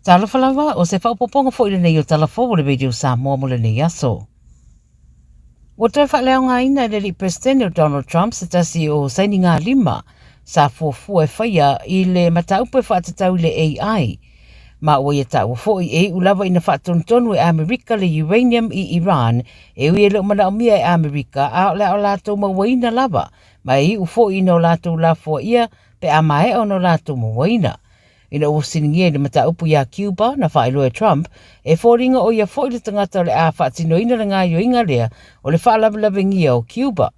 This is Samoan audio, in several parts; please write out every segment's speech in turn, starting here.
Talofa lava, o se faaopoopoga foi lenei o Tala Fou o le Radio Samoa mo lenei aso. Ua toe faaleaogaina e le alii Peresetene o Donald Trump se tasi o sainigalima sa fuafua e faia i le mataupu e faatatau i le AI. Ma ua ia taua foi e iu lava ina faatonutonu e Amerika le uranium i Iran e ui e le o manaomia e Amerika a o le a o latou mauaina lava ma e iu foi ina o latou lafoaia pe a maea ona o latou mauaina. Ina ua fesiligia i le mataupu iā Cuba na faailoa e Trump, e foliga o ia foi le tagata o le a faatinoina le gaoioiga lea o le faalavelavegia o Cuba.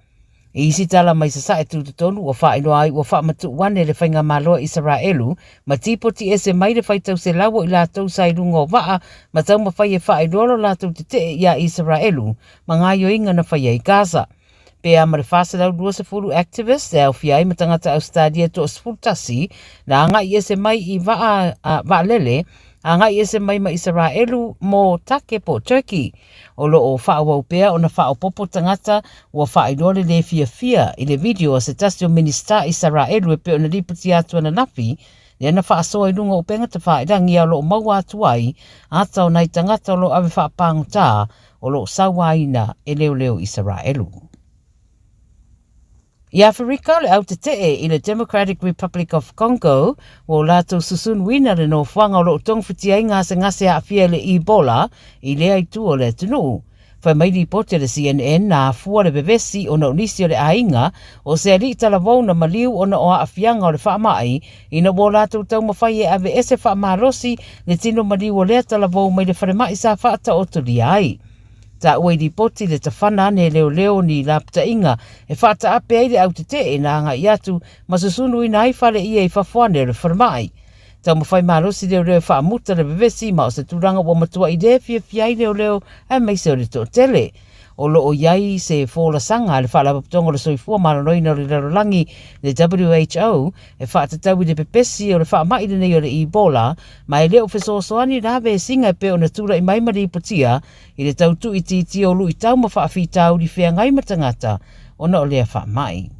I isi tala mai Sasae Tutotonu ua faailoa ai ua faamatuu ane le Faigamalo a Isaraelu ma tipoti ese mai le faitau selau o i latou sa i luga o vaa ma taumafai e faailoa lo latou tetee iā Isaraelu ma gaoioiga na faia i Gaza. Pe a ma le 420 activists e aofia ai ma tagata Ausetalia e toa-11 na agai ese mai i vaa, vaalele agai ese mai ma Isaraelu mo Take po o Turkey. O lo o faaauau pea ona faaopoopo tagata ua faailoa le lē fiafia i le video a se tasi o Minisita Isaraelu e pei ona lipotia atu ananafi lea na faasoa i luga o upega tafailangi a o lo o maua atu ai ata o nai tagata o lo o ave faapagota o lo o sauaina e leoleo Isaraelu. I Aferika, o le au tetee i le Democratic Republic of Congo, ua o latou susunuina le nofoaga o lo o togafiti ai gasegase aafia i le Ebola i lea itu o le atunuu. Fai mai lipoti a le CNN na afua le vevesi ona o nisi o le aiga o se alii talavou na maliu ona o aafiaga o le faamai ina ua o latou taumafai e aveese faamalosi le tino maliu o lea talavou mai le falemai sa faataotolia ai. Taua i lipoti le tafana ane e leoleo ni lapataiga e faataape ai le au tetee na agai atu ma susunuina ai fale ia i fafo ane o le falemai. Taumafai malosi leoleo e faamuta le vevesi ma o se tulaga ua matuai le fiafia ai leoleo aemaise o le toatele. O lo o i ai se folasaga a le Faalapotopotoga o le Soifua Maloloina o le Lalolagi, le WHO, e faatatau i le pepesi o le faamai lenei o le Ebola, ma e le o fesoasoani la vesiga e pei ona tulai mai ma lipotia i le tau tuuitiitia o luitau ma faafitauli feagai ma tagata ona o lea faamai.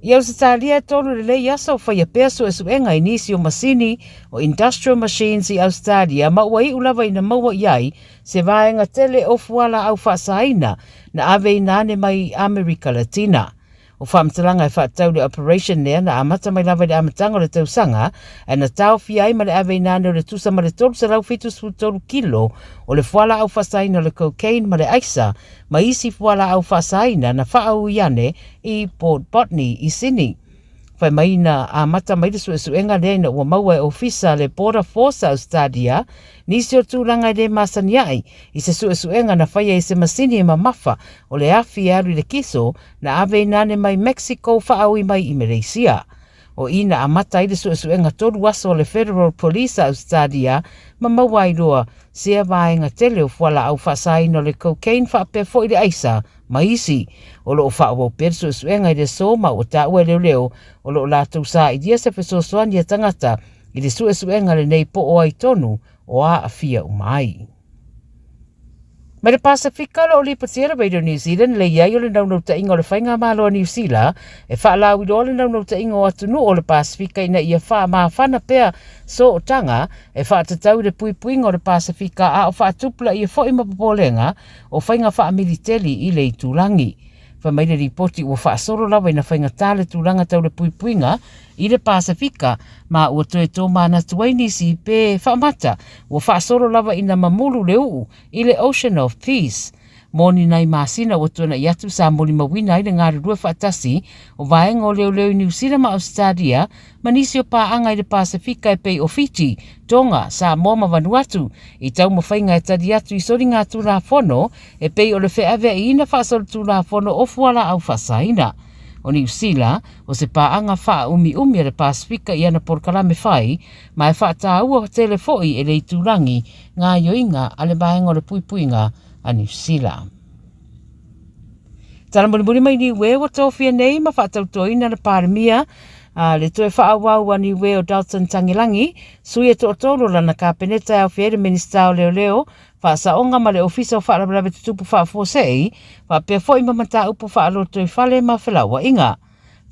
I Ausetalia e tolu lelei aso o faia pea suesuega i nisi o masini o industrial machines i Ausetalia ma ua iu lava ina maua i ai se vaega tele o fualaau faasaina na aveina ane mai Amerika Latina. O faamatalaga e faatatau i le operation lea na amata mai lava i le amataga o le tausaga ae na taofia ai ma le aveina ane o le tusa ma le 373 kilo o le fualaau faasaina o le cocaine ma le aisa ma isi fualaau faasaina na faaui ane i Port Botany i Sydney. Fai mai na amata mai le suesuega lea ina ua maua e Ofisa le Border Force a Australia nisi o tulaga e le masani ai i se suesuega na faia i se masini e mamafa o le afi e alu i le kiso na aveina ane mai Mexico faaui mai i Malaysia. O i na amata ai le suesuega tolu aso a le Federal Police a Australia ma maua ai loa sea vaega tele o fualaau faasaina o le cocaine faapea foi le aisa ma isi. O lo o faaauau pea le suesuega i le aso ma ua taua e leoleo o lo o latou sailia se fesoasoani a tagata i le suesuega lenei po o ai tonu o aafia uma ai. Mai le Pasefika, o lo o lipotia le Radio New Zealand le i ai o le naunautaiga o le Faigamalo a Niu Sila e faalauiloa le naunautaiga o atunuu o le Pasefika ina ia faamafana pea sootaga e faatatau i le puipuiga o le Pasefika a o faatupulaia foi ma popolega o faiga faamiliteli i le itulagi. Fai mai le lipoti ua faasolo lava ina faigata le tulaga tau le puipuiga i le Pasefika ma ua toe tōmanatu ai nisi pe faamata ua faasolo lava ina mamulu le uu i le Ocean of Peace. Moni nai masina ua tuanai atu sa molimauina ai le galulue faatasi o vaega o leoleo i Niu Sila ma Ausetalia ma nisi o paaga i le Pasefika e pei o Fiti, Tonga, Samoa ma Vanuatu i taumafaiga e tali atu i soligatulafono e pei o le feaveaiina faasolitulafono o fualaau faasaina. O Niu Sila, o se paaga faaumiumi a le Pasefika i ana polokalame fai, ma e faataua tele foi e le itulagi gaoioiga a le Vaega o le Puipuiga a Niu Sila. Tala mulimuli mai Niue ua tofia nei ma faatautoina le Palemia a le toe faaauau a Niue o Dalton Tagilangi, sui e toatolu o lana Kapeneta e aofia ai le Minisita o Leoleo, Faasaoga ma le Ofisa o Faalavelave Tutupu Faafuasei, faapea foi ma mataupu faalotoifale ma felauaiga.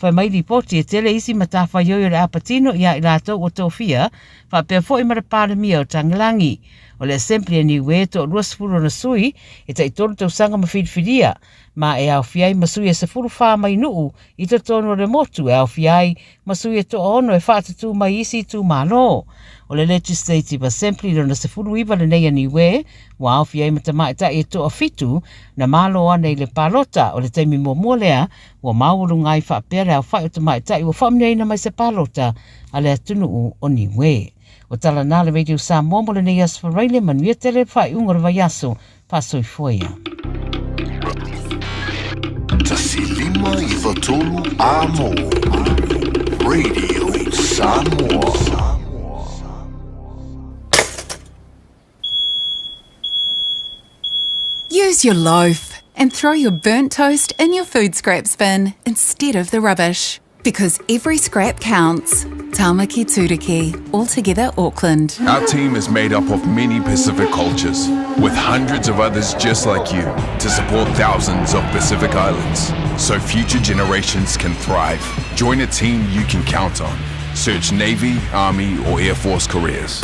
Fai mai lipoti e tele isi matafaioi o le a patino ia i latou ua tofia, faapea foi ma le Palemia o Tagilangi. O le Assembly a Niue e toa-20 ona sui e tai-tolu tausaga ma filifilia, ma e aofia ai ma sui e 14 mai nuu i totonu o le motu e aofia ai ma sui e toaono e faatutū mai isi itumalo. O le Legislative Assembly lona 19 lenei a Niue, ua aofia ai ma tamaitai e toafitu na malo ane i le palota. O le taimi muamua lea ua maualuga ai faapea le aofai o tamaitai ua faamanuiaina mai se palota a le atunuu o Niue. O tala na le Radio Samoa mo lenei aso Faraile, manuia tele le faaiuga o le vaiaso. Faasoifua ia. 1593 Amo Radio Samoa. Use your loaf and throw your burnt toast in your food scraps bin instead of the rubbish. Because every scrap counts. Tāmaki Tūruki, all together Auckland. Our team is made up of many Pacific cultures, with hundreds of others just like you to support thousands of Pacific Islands so future generations can thrive. Join a team you can count on. Search Navy, Army, or Air Force careers.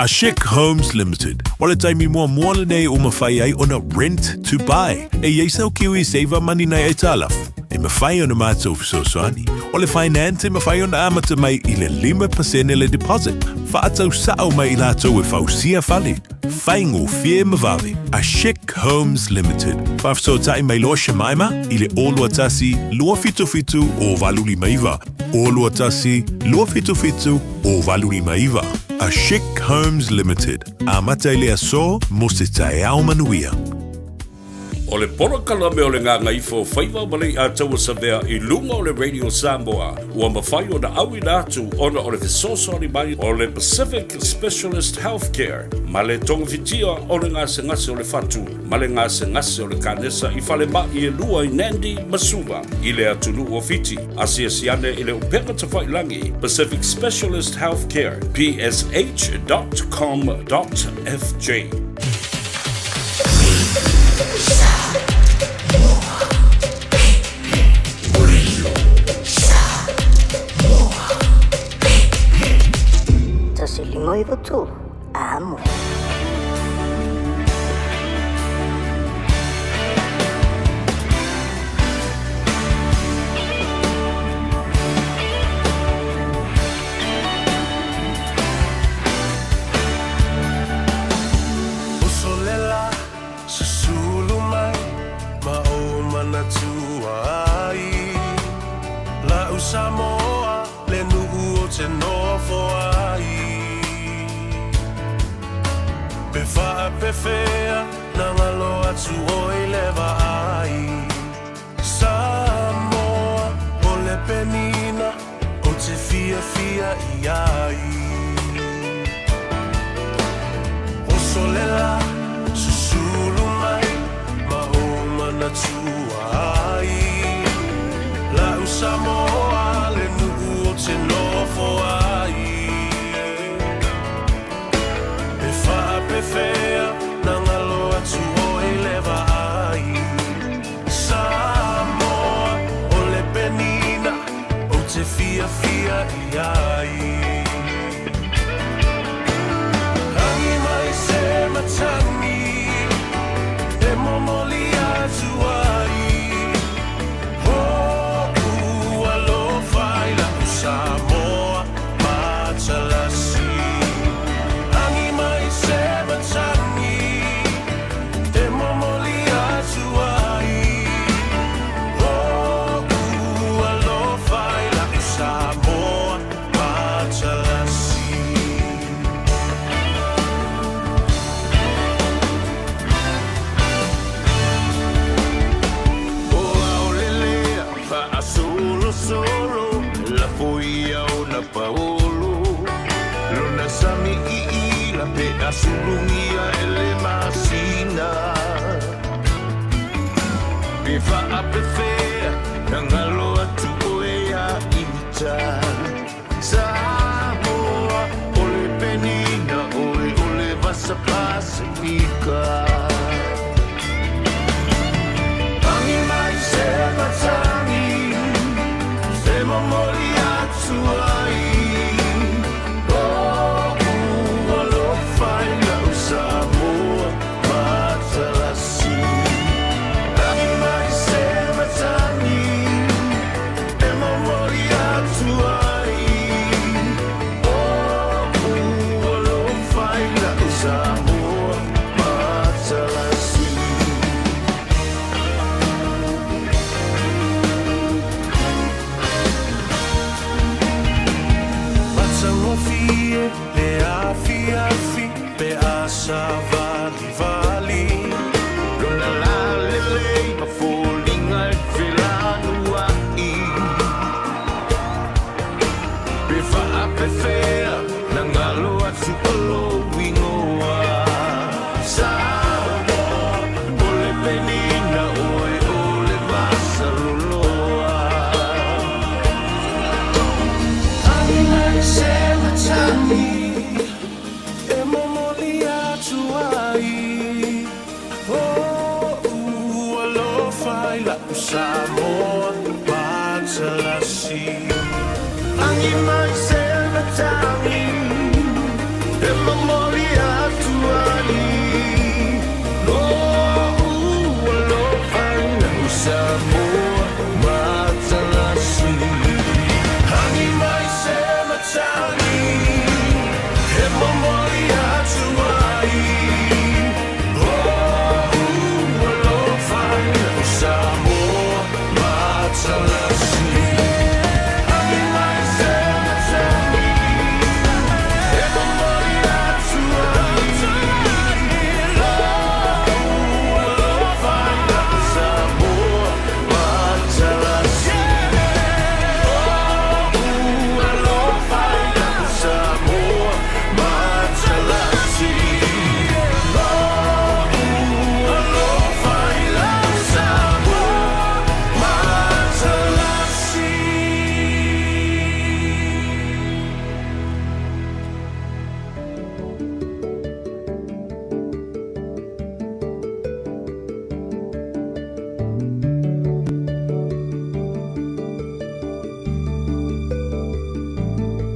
A Chic Homes Limited, o le taimi muamua lenei ua mafai ai ona rent to buy. E i ai sau Kiwi Saver Money nai aitalafu, e mafai ona matou fesoasoani. O le finance e mafai ona amata mai i le 5% le deposit, faatau sao mai i latou e fausia fale. Faigofie ma vave. A Chic Homes Limited. Faafesootai mai loa Shemaima i le 021 277 0859. 021 277 0859. A Chic Homes Limited. Amata i le aso mo se taeao manuia. O le polokalame o le Gagaifo Faiva ma Leiataua Savea i luga o le Radio Samoa ua mafai ona auina atu ona o le fesoasoani mai o le Pacific Specialist Healthcare ma le togafitia o le gasegase o le fatu ma le gasegase o le kanesa i falemai e lua i Nandi ma Suva i le atunuu o Fiti. Asiasi ane i le upega tafailagi Pacific Specialist Healthcare, psh.com.fj. 153, Amo. Uso le la, susulu mai ma ou manatua ai. La'u Samoa, le nuu ou te nofo ai. Pe faapefea na galo atu oi le vaai. Samoa, o le penina ou te fiafia i ai. Oso le la, susulu mai ma ou manatua ai. La'u Samoa, le nuu ou te nofo ai. Pe faapefea na galo atu oi le vaai. Samoa, o le penina ou te fiafia i ai. Agi mai se matagi e momoli atu ai. Ho'u alofa i la'u Samoa matalasi. Agi mai se matagi e momoli atu ai. Ho'u alofa i la'u Samoa matalasi. O aolelea faasolosolo lafo ia ona paolo lona sami iila pe asulugia e le masina pe faapefea na galo atu oe ia ita Samoa o le penina oe o le vasa Pasifika. Agi mai se matagi. taugofie le afiafi pe a savalivali. Lona lalelei ma foliga e felanuai. Pe faapefea na galo atu o lou igoa. Samoa, o le penina oe o le masaloloa. Agi mai se matagi e momoli atu ai Lou alofa i la'u Samoa matalasi. Agi mai se matagi e momoli atu ai Lou alofa i la'u Samoa matalasi. Agi mai se matagi e momoli atu ai Lou alofa i la'u Samoa matalasi. Agi mai se matagi e momoli atu ai Lou alofa i la'u Samoa matalasi. Lou alofa i la'u Samoa matalasi. Lou alofa i la'u Samoa matalasi.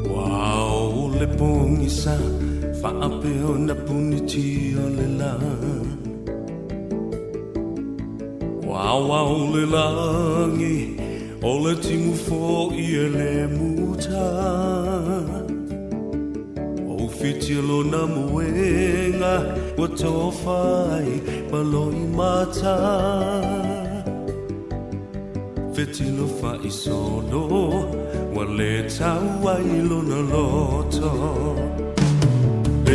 Ua ao le pogisa faapea ona puniti o le lā. Ua aoao le lagi o le timu fo'i e le muta. Ua ufitia lona moega ua tofa ai ma loimata. Fetilo fa'isolo ua lē tau ai lona loto. E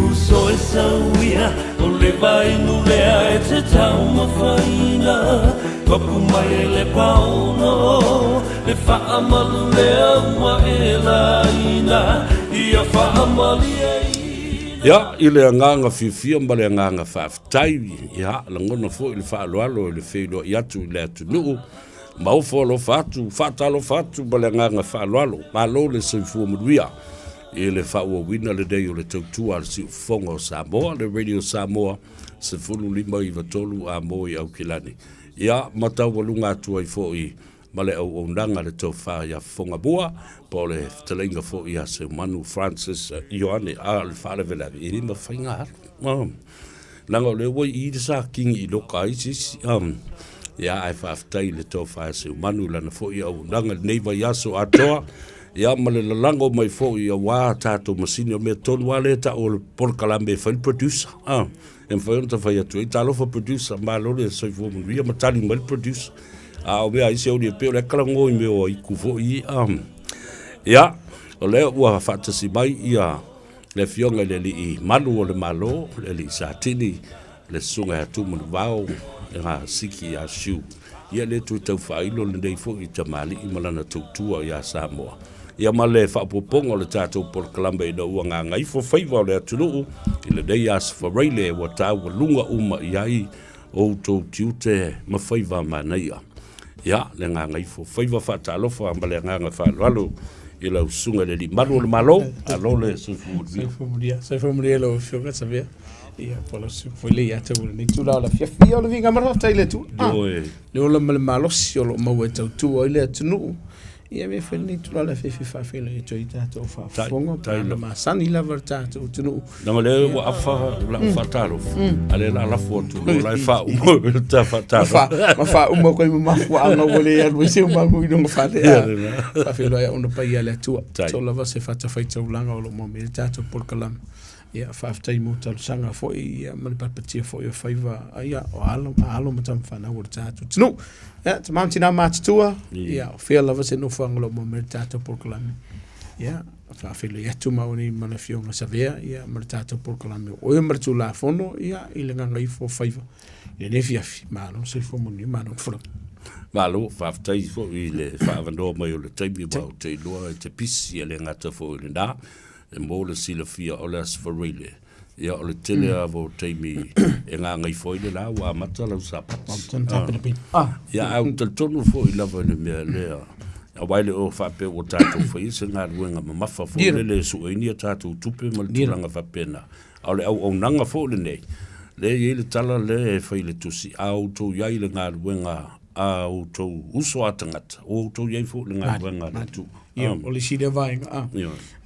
uso e sauia o le vainu lea e te taumafaina. Papu mai e le paono le fa'amalu lea ua e laina ia fa'amalieina. Ia, i le agaga fiafia ma le agaga faafetai, ia, lagona foi le faaaloalo i le feiloai atu i le atunuu, ma ofo alofa atu, faatalofa atu ma le agaga faaaloalo. Malo le soifua manuia i le faaauauina lenei o le tautua a le Siufofoga o Samoa, le Radio Samoa 1593 a mo i Aukilani. Ia, ma taualuga atu ai foi ma le auaunaga a le Tofa ia Fofogamua, po o le fetalaiga foi ia Seumanu Francis Ioane, a o le faalavelave, e le mafai ona alu. Leaga o lea ua i i le sakini i loka ai se isi. Ia, ae faafetai i le Tofa ia Seumanu i lana foi auaunaga i lenei vaiaso atoa, ia ma le lalago mai foi aua tatou masini. O le mea tonu lava lea e tau o le polokalame e fai le producer. E mafai ona ta fai atu ai, talofa producer, malo le soifua manuia ma tali mai le producer. A o mea aisi auli e pei o le kalago i mea o aiku foi. Ia, o lea ua faatasi mai ia le afioga i le alii malu o le Malo, le alii Satini, le susuga ia Tumanuvao, ia Siki ia Siu. Ia le toe tau faailo lenei foi i tamalii ma lana tautua ia Samoa. Ia ma le faaopoopoga o le tatou polokalame ina ua gagaifo faiva o le atunuu i lenei Aso Faraile ua taualuga uma i ai outou tiute ma faiva manaia. Ia, le gagaifo faiva faatalofa ma le agaga faaaloalo i lau susuga i le Alii Malu o le Malo, malo le soifua manuia. Soifua manuia, soifua manuia lau Afioga Savea. Ia, po o lau susuga foi le ia te ua lenei tula o le afiafi. Ia, o le viiga ma le faafetai i le Atua. Ioe. Le ola ma le malosi o lo o maua e tautua ai le atunuu. Ia avea foi lenei itula o le afiafi e faafeiloai atu ai i tatou faafofoga pe ana masani lava le tatou atunuu. Leaga o lea ua afa lau faatalofa, a lea o le a lafo atu loa la e faauma le ta faatalofa. Ma faauma koe ma mafuaaga ua le alu ai se umagu i luga fale. Faafeiloai au ona paia le Atua. Tau lava se fatafaitaulaga o lo o maua mai ai le tatou polokalame. Ia, faafetai mo talosaga foi ia, ma le papatia foi o faiva ia, o alo, alo ma tamafanau o le tatou atunuu. Ia, tama ma tina matutua, ia, o fea lava se nofoaga o lo o maua mai le tatou polokalame. Ia, Faafeiloai atu maua nei ma le Afioga Savea ia ma le tatou polokalame o Oe ma le Tulafono ia i le Gagaifo Faiva i lenei afiafi. Malo soifua manuia, malo le folau. Malo, faafetai foi i le faaavanoa mai o le taimi aua ou te iloa e te pisi e le gata foi i lena, e mo le silafia o le Aso Faraile, ia o le tele lava o taimi e gagaifo ai le la ua amata lau Sapati. Ia, ae ou te talitonu foi lava i le mea lea, aua e le o faapea ua tatou faia se galuega mamafa foi lele e sueina a tatou tupe ma le tulaga faapena. A o le auaunaga foi lenei, lea e i ai le tala lea e fai i le tusi, a outou i ai i le galuega a outou uso a tagata, ua outou i ai foi i le galuega a le Atua. Ia, o le isi lea vaega, a,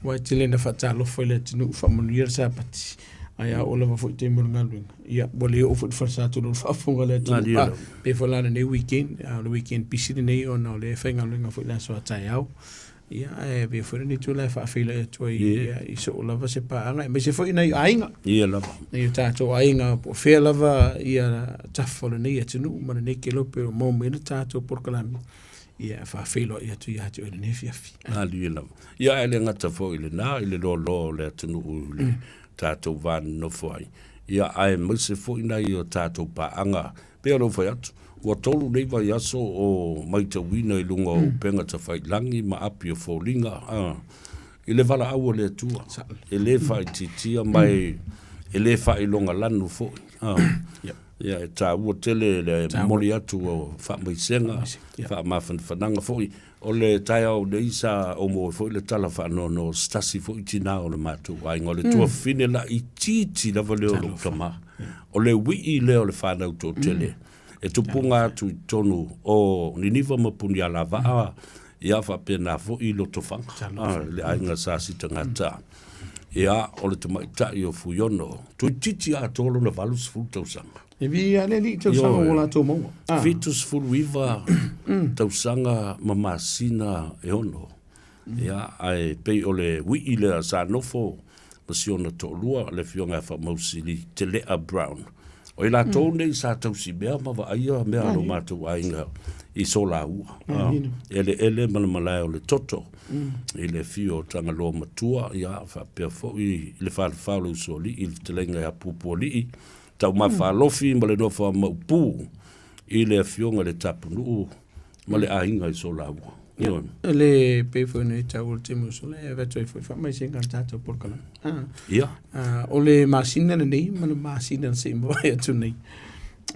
aua e tele ina faatalofa i le atunuu, faamanuia le Sapati, ae a oo lava foi i taimi o le galuega, ia, ua le oo foi i le falesa tonu o le faafofoga a le atunuu, a, pei foi la lenei weekend, a o le weekend pisi lenei ona o lea e faigaluega foi i le aso a taeao. Ia, ae avea foi lenei itula e faafeiloai atu ai ia, i soo lava se paaga, aemaise foi nai aiga. Ia lava. Nai o tatou aiga, po o fea lava ia tafa o lenei atunuu ma lenei kelope o maua mai ai le tatou polokalame, ia e faafeiloai atu ia te oe i lenei afiafi. Malie lava. Ia, ae le gata foi i lena, i le loaloa o le atunuu i le tatou va nonofo ai. Ia, aemaise foi nai o tatou paaga Pei ona ou fai atu, ua tolu nei vaiaso o matauina i luga o upega tafailagi ma api o foliga i le valaau a le Atua. E le faaitiitia ma e le faailoga lanu foi. Ia, e taua tele le momoli atu o faamaisega, faamafanafanaga foi. O le taeao nei sa ou maua ai foi le tala faanoanoa o se tasi foi tina o le matou aiga, o le tuafafine laitiiti lava lea o lou tama. O le uii lea o le fanau toatele e tupuga atu i totonu o Niniva ma Punialavaa, ia faapena foi Lotofaga, le aiga Sa Sitagata. Ia, o le tamaitai o Fuiono, toeitiiti atoa lona 80 tausaga. E viia le Alii i tausaga ua latou maua. 79 tausaga ma masina e ono. Ia, ae pei o le uii lea sa nofo ma si ona toalua, le Afioga ia Faamausili Telea Brown. O i latou nei sa tausimea ma vaaia mea a lo matou aiga i Solaua, eleele ma le malae o le toto i le afio o Tagaloa Matua, ia, faapea foi i le falefa o le Usoalii i le fetalaiga ia Pupualii, Taumafa Alofi ma le nofo a Maopu i le afioga i le Tapunuu ma le aiga i Solaua. Ioe. Le pei foi ona e taua le taimi ua sola e avatu ai foi faamaisega i le tatou polokalame. Ah. Ia. Ah, o le masina lenei ma le masina na se i mavae atu nei.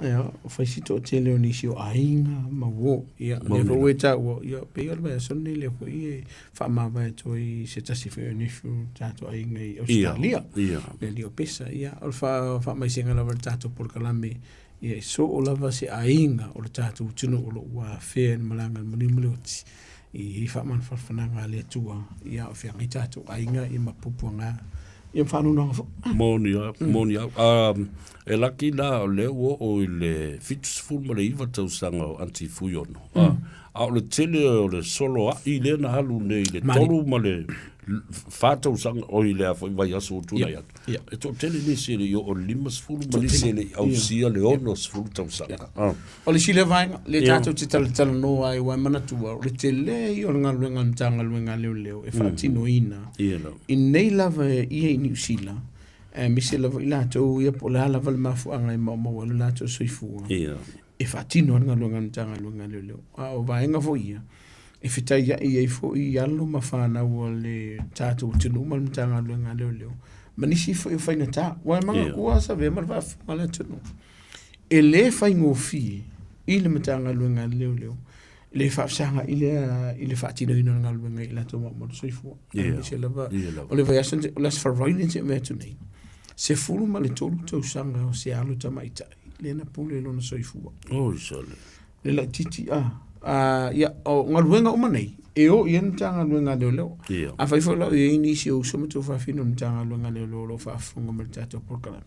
Ia, o fai si toatele o nisi o aiga ma uo. Ia, lea foi ua e taua, ia, pei o le vaiaso lenei lea foi e faamavae atu ai se tasi foi o nephew o tatou aiga i Ausetalia, le alii o Pesa. Ia, o le faamaisega lava i le tatou polokalame, ia e soo lava se aiga o le tatou atunuu o lo o ua afea i le malaga a le maliu ma le oti i faamafanafanaga a le Atua, ia a o feagai tatou aiga ia ma puapuaga ia ma faanoanoaga foi. Moni lava, moni lava. E laki la o lea ua oo i le 79 tausaga o Aunty Fuiono. A o le tele o le solo ai lea na alu nei i le 3 ma le 4 tausaga, oi le a foi vaiaso ua tulai atu. E toatele nisi e le i oo i le 50 ma nisi e le i ausia le 60 tausaga. O le isi lea vaega, lea tatou te talatalanoa ai, aua e manatua, o le tele ia o le galuega a le Matagaluega a Leoleo e faatinoina i nei lava ia i Niu Sila, aemaise lava i latou ia po o le a lava le mafuaaga e maumau ai lo latou soifua. E faatino ai le galuega a le Matagaluega a Leoleo. A o vaega foi ia, e fetaiai ai foi alo ma fanau a le tatou atunuu ma le Matagaluega a Leoleo, ma nisi foi o faigata. Aua e manatua Savea ma le faafofoga a le atunuu, e le faigofie i le Matagaluega a Leoleo le faafesagai lea i le faatinoina o le galuega i latou maumau le soifua. Aemaise lava, o le vaiaso, o le Aso Faraile na tea atu nei, 13 tausaga o se alo tamaitai lea na pule lona soifua. Oi sole. Le laitiiti a. Ia, o galuega uma nei, e o i ai le Matagaluega a Leoleo. Ia. Afai foi la o i ai nisi o uso ma tuafafine o le Matagaluega a Leoleo o lo o faafofoga mai i le tatou polokalame,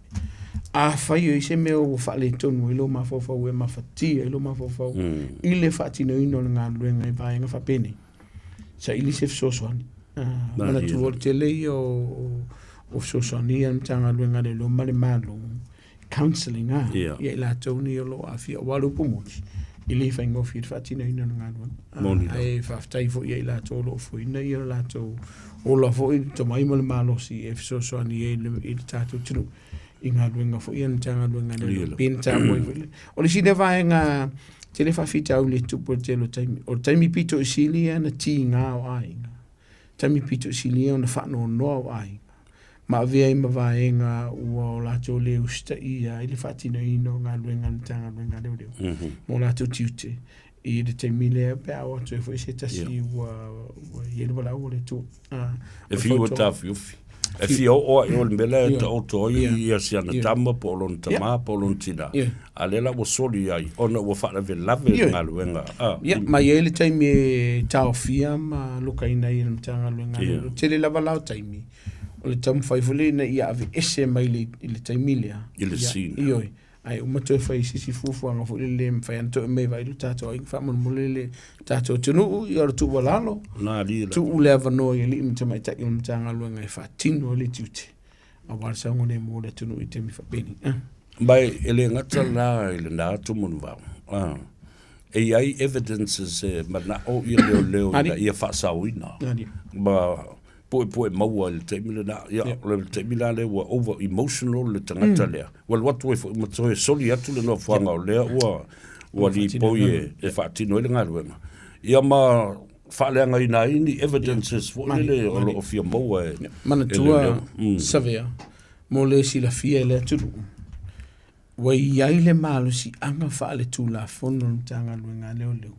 afai o i ai se mea ua faaletonu ai lou mafaufau e mafatia ai lou mafaufau i le faatinoina o le galuega i vaega faapenei, saili se fesoasoani. Manatua o le tele ia o fesoasoani ia a le Matagaluega a Leoleo ma le Malo counselling a ia i latou nei o lo o aafia, aua o le upu moni, E le faigofie le faatinoina o le galuega. Moni lava. Ae faafetai foi ia i latou o lo o foeina ia lo latou ola foi, le tomai ma le malosi e fesoasoani ai i le tatou atunuu i galuega foi ia a le Matagaluega a Leoleo. Pe na taua ai foi le. O le isi lea vaega tele faafitauli e tupu i le tele o taimi, o le taimi pito i sili ia na tiga o aiga. Taimi pito i sili ia ona faanoanoa o aiga ma avea ai ma vaega ua o latou le usitaia ai le faatinoina o galuega a le Matagaluega a Leoleo ma o latou tiute i le taimi lea pe a o atu ai foi se tasi ua i ai le valaau a le Atua. E fiu e taofiofi. E fia oo ai o le mea lea e taoto ai ia si ana tama po o lona tama po o lona tina. A lea la ua soli ai ona ua faalavelave le galuega. Ia, ma e i ai le taimi e taofia ma lokaina ai e le Matagaluega a Leoleo. Tele lava la o taimi o le taumafai foi lea ina ia aveese mai le taimi lea. I le scene. Ioe. Ae uma toe fai se isi fuafuaga foi lele e mafai ona toe mai vai lo tatou aiga faamolemole le tatou atunuu ia o le tuualalo Na alii la. tuu le avanoa i alii ma tamaitai o le Matagaluega e faatino ai le tiute aua le saogalemu o le atunuu i taimi faapenei. Ah. Ma e le gata la i lena atu manuvao. Ah. E i ai evidences e manao ia leoleo ina ia faasaoina. Alii. Ma puepue maua i le taimi lena. Ia, o le taimi la lea ua over emotional le tagata lea. Ua alu atu ai foi ma toe soli atu le nofoaga o lea ua ua lipoi e, e faatino ai le galuega. Ia ma faaleagaina ai ni evidences foi lele o lo o fia maua e Manatua Savea, mo le silafia e le atunuu, ua i ai le malosiaga faaletulafono o le Matagaluega a Leoleo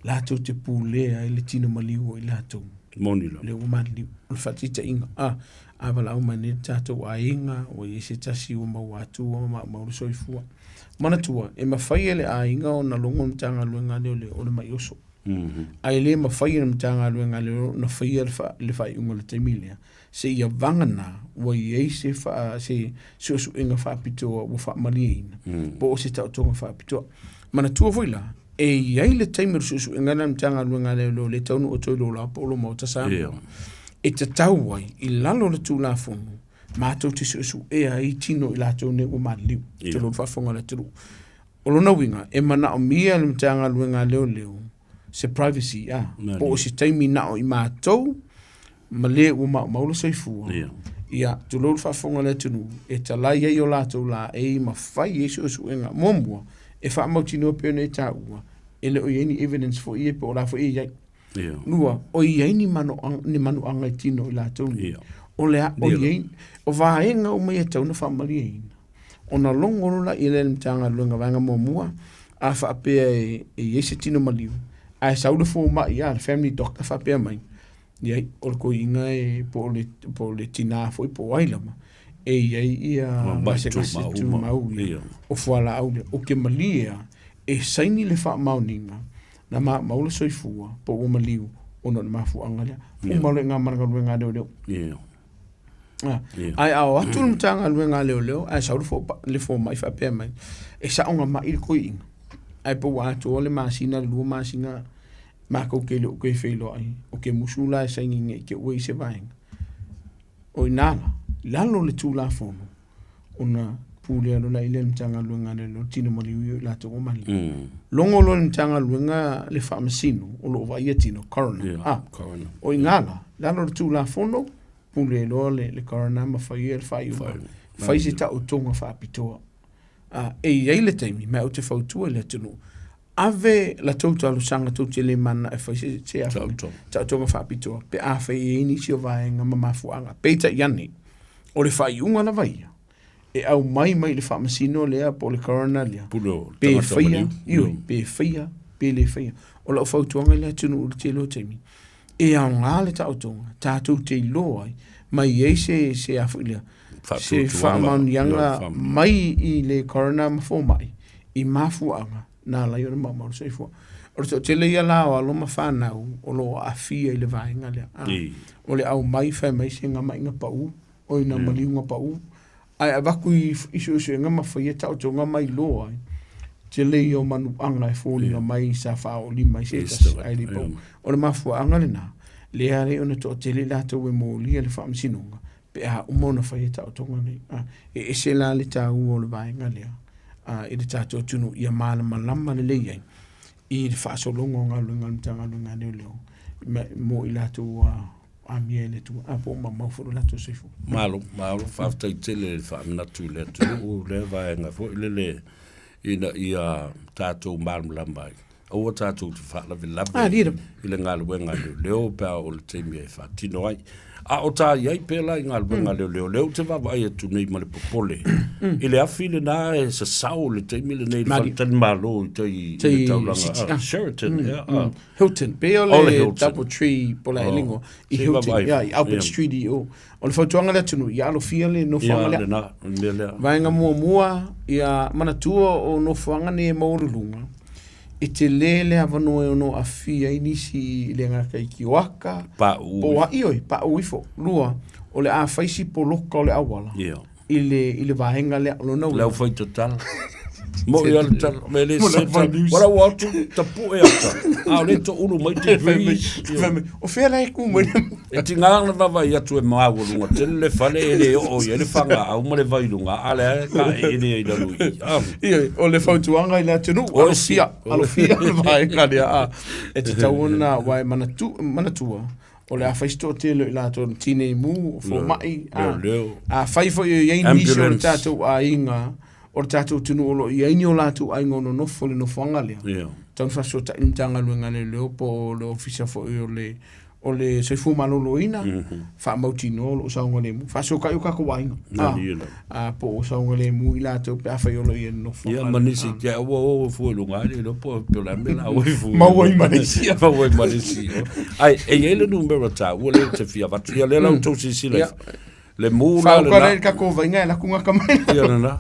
latou te pulea ai le tino maliu o i latou. Moni lava. Lea ua maliliu. O le faataitaiga, a, a valaau mai nei le tatou aiga, ua i ai se tasi ua maua atu ua maumau le soifua. Manatua, e mafai e le aiga ona logo le Matagaluega a Leoleo o le mai oso. Ae le mafai e le Matagaluega a Leoleo ona faia le faaiuga i le taimi lea, seia vagana ua i ai se, se suesuega faapitoa ua faamalieina, po o se taotoga faapitoa. Manatua foi la, e i ai le taimi o le suesuega lea a le Matagaluega a Leoleo le taunuu atu ai i lou la po o lou Maota Samoa, e tatau ai i lalo o le Tulafono matou te suesuea ai tino i latou nei ua maliliu, tulou le faafofoga a le atunuu. O lona uiga, e manaomia e le Matagaluega a Leoleo se privacy, a, po o se taimi na o i matou ma le ua maumau le soifua. Ia, tulou le faafofoga a le atunuu, e talai ai o latou laei ma fai ai suesuega. Muamua, e faamautinoa pei ona e taua, e le o i ai ni evidence foi ia po o la foi e i ai. Lua, o i ai ni manuaga, ni manuaga i tino i latou nei. O le a, o i ai, o vaega uma ia e tatau ona faamalieina. Ona logo loa lea i le Matagaluega vaega muamua, a faapea e i ai se tino maliu, ae sau le fomai a le family doctor faapea mai, Iai, o le toeaina e, po o le, po o le tinā foi po o ai lava, e i ai ia gasegase tumau ia, o fualaau lea. Ou te malie lava e saini le faamaoniga na maumau le soifua po ua maliu ona o le mafuaaga lea. Uma loa i ina ma le galuega a leoleo. Ae a o atu le Matagaluega a Leoleo ae sau le fomai faapea mai, e sao na mai le toeaina, ae pe ua atoa le masina le 2 masina matou te le o toe feiloai, o te musu la e saini nei te ua i se vaega. O ina la, i lalo o le Tulafono, ona pulea loa lea i le Matagaluega a Leoleo tino maliu ia i latou ua maliu. Logo loa le Matagaluega le Faamasino o lo o vaaia tino, coroner. Yeah, ah, coroner. O ina la, lalo o le Tulafono, pule loa le coroner ma faia le faaiuga. Fai se taotoga faapitoa. Ah, e i ai le taimi, ma ou te fautua i le atunuu, ave la tou talosaga tou te le mana e fai se, se taotoga faapitoa pe a fai e i ai nisi o vaega ma mafuaaga. Peitai ane, o le faaiuga lava ia, e aumai mai i le faamasino lea po o le coroner lea, Pule o pe tagata faia, maliu. ioe, pe faia, pe le faia. O lau fautuaga i le atunuu i le tele o taimi, e aoga le taotoga, tatou te iloa ai, ma i ai se, se a foi lea, se faamaoniaga mai i le coroner ma fomai i mafuaaga na ala ai ona maumau le soifua. O le toatele ia la o alo ma fanau o lo o aafia i le vaega lea. O le aumai fai mai se gamaiga pau, o ina maliuga pau, ae avatu i, i suesuega ma faia taotoga ma iloa ai tele ia o manuaga e foliga mai sa faaolima ai se tasi ae le i pau. O le mafuaaga lena, lea ala ai ona toatele i latou e molia le faamasinoga pe a uma ona faia taotoga nei. E ese la le taua o le vaega lea i le tatou atunuu ia malamalama lelei ai. i le faasologa o galuega a le Matagaluega a Leoleo mo i latou ua amia e le Atua, a po o mamao foi lo latou soifua. Malo, malo, faafetai tele i le faamanatu i le atunuu lea vaega foi lele ina ia tatou malamalama ai. Aua tatou te faalavelave Ah, lira. i le galuega a leoleo pe a oo i le taimi e faatino ai. A o ta i ai pea la i galuega a leoleo, lea ou te vaavaai atu nei ma le popole i le afi lena e sasao i le taimi lenei i le Malie. faletalimalo i tai i Tai le taulaga City, ah, ah. Sheraton, yeah, ah. Hilton, pei o O le le Hilton. Double Tree po o le Oh. Elingo i Se Hilton, vaavaai. yeah, i Albert Yeah. Street i o. O le fautuaga le atunuu, ia alofia le nofoaga Ia, lea. lena, o le mea lea. Vaega muamua, ia manatua o nofoaga nei e maualuluga, e tele le avanoa e ono aafia ai nisi i le gata i kioaka, Paʻu po o a, ioe, paʻu ifo. Lua, o le a fai si poloka o le auala Ia. i le, i le vaega lea. O lona Le uiga. aufai tatala. Mo i ala tala, me le Mo le se aufai tala. news. Wala ua atu, tapue ata. A o le to ulu mai te Fai mai, breeze. fai mai, o fea la e ku mai le- E tinga na vaavaai atu e maualuga tele le fale e le oo i ai le fagaau ma le vailuga, a lea e taeele ai i lalo i i. Ah. Ioe, o le fautuaga i le atunuu, O esi. alofia, alofia le vaega lea, a. E tatau ona aua e manatu, manatua, o le a fai se toatele o i latou na tinei mu, o fomai, a. Leoleo. Afai foi o i ai nisi o le Ambulance. tatou aiga, o le tatou atunuu o lo o i ai ni o latou aiga o nonofo i le nofoaga lea. Ia. Tatau ona faafesootai le Matagaluega a Leoleo po o le Ofisa foi o le o le Soifua Maloloina, faamautinoa o lo o saogalemu. Faafesootai o tatou aiga, a, a, po o saogalemu i latou pe afai o lo o i ai i le nofoaga Ia, lea. ma nisi, te au ua o fua i luga le iloa po o le a mea la o i fua. Maua ai ma le isi. Maua ai ma le isi. Ai, e i ai le numera taua lea ou te fia avatu. Ia, lea la outou silasila ifo. Le mu la Whauka lena. rei ka ko vainga e laku ngaka mai. Ia lena.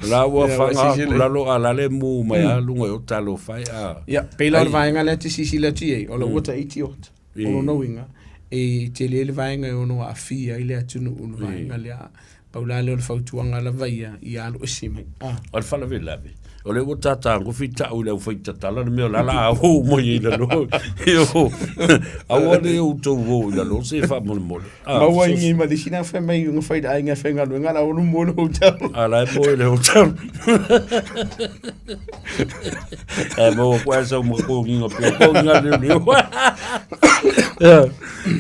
La ua Ia, ua whanga sisile. aku lalo a lale mu mai a lunga i o talo whai a. Ia, pei la o le Ai. vaega lea te sisila atu i ai, o la ua taiti ota. O lona uiga, e tele le vaega e ono aafia ai le atunuu le vaega lea. Pau la lea o le fautuaga lava ia, ia alu ese mai. Ah. O le faalavelave, o lea ua tatagofi ta'u i le aufaitatala le mea o le a la ou mai ai i lalo. Io, aua le outou o i lalo se faamolemole. Ah, Maua so- i ma le isi na fai mai nga fai le aiga e faigaluega, la ua mo le hotel. A la e moe i le hotel. E maua koe a sau ma kogiga pea, kogiga leoleo.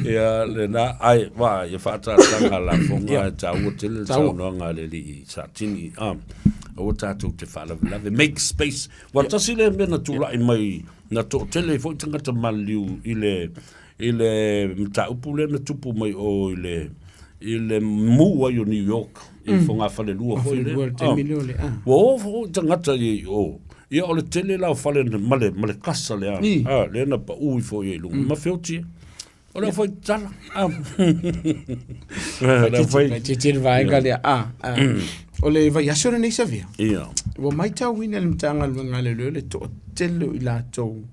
Ia, lena, ai, va, ia faatalataga lafoga, e taua tele le saunoaga a le alii Satini. Ah, aua tatou te faalavelave. Make space. Ua tasi lea mea na tulai mai, na toatele ai foi tagata maliliu i le, i le mataupu lea na tupu mai o i le, i le mu ai o New York, i fogafalelua foi lea. Fogafalelua i le taimi lea o le, ah. Ua o foi tagata i o. Ia o le tele la o fale ma le, ma le kasa lea, ah, lea na pau ifo i ai i luga. Ma feoti e. O le aufai tatala. Ah. Le aufai. Faititi le vaega lea. Ah, ah. O le vaiaso lenei Savia. Ia. Ua maitauina e le Matagaluega a Leoleo le toatele o i latou,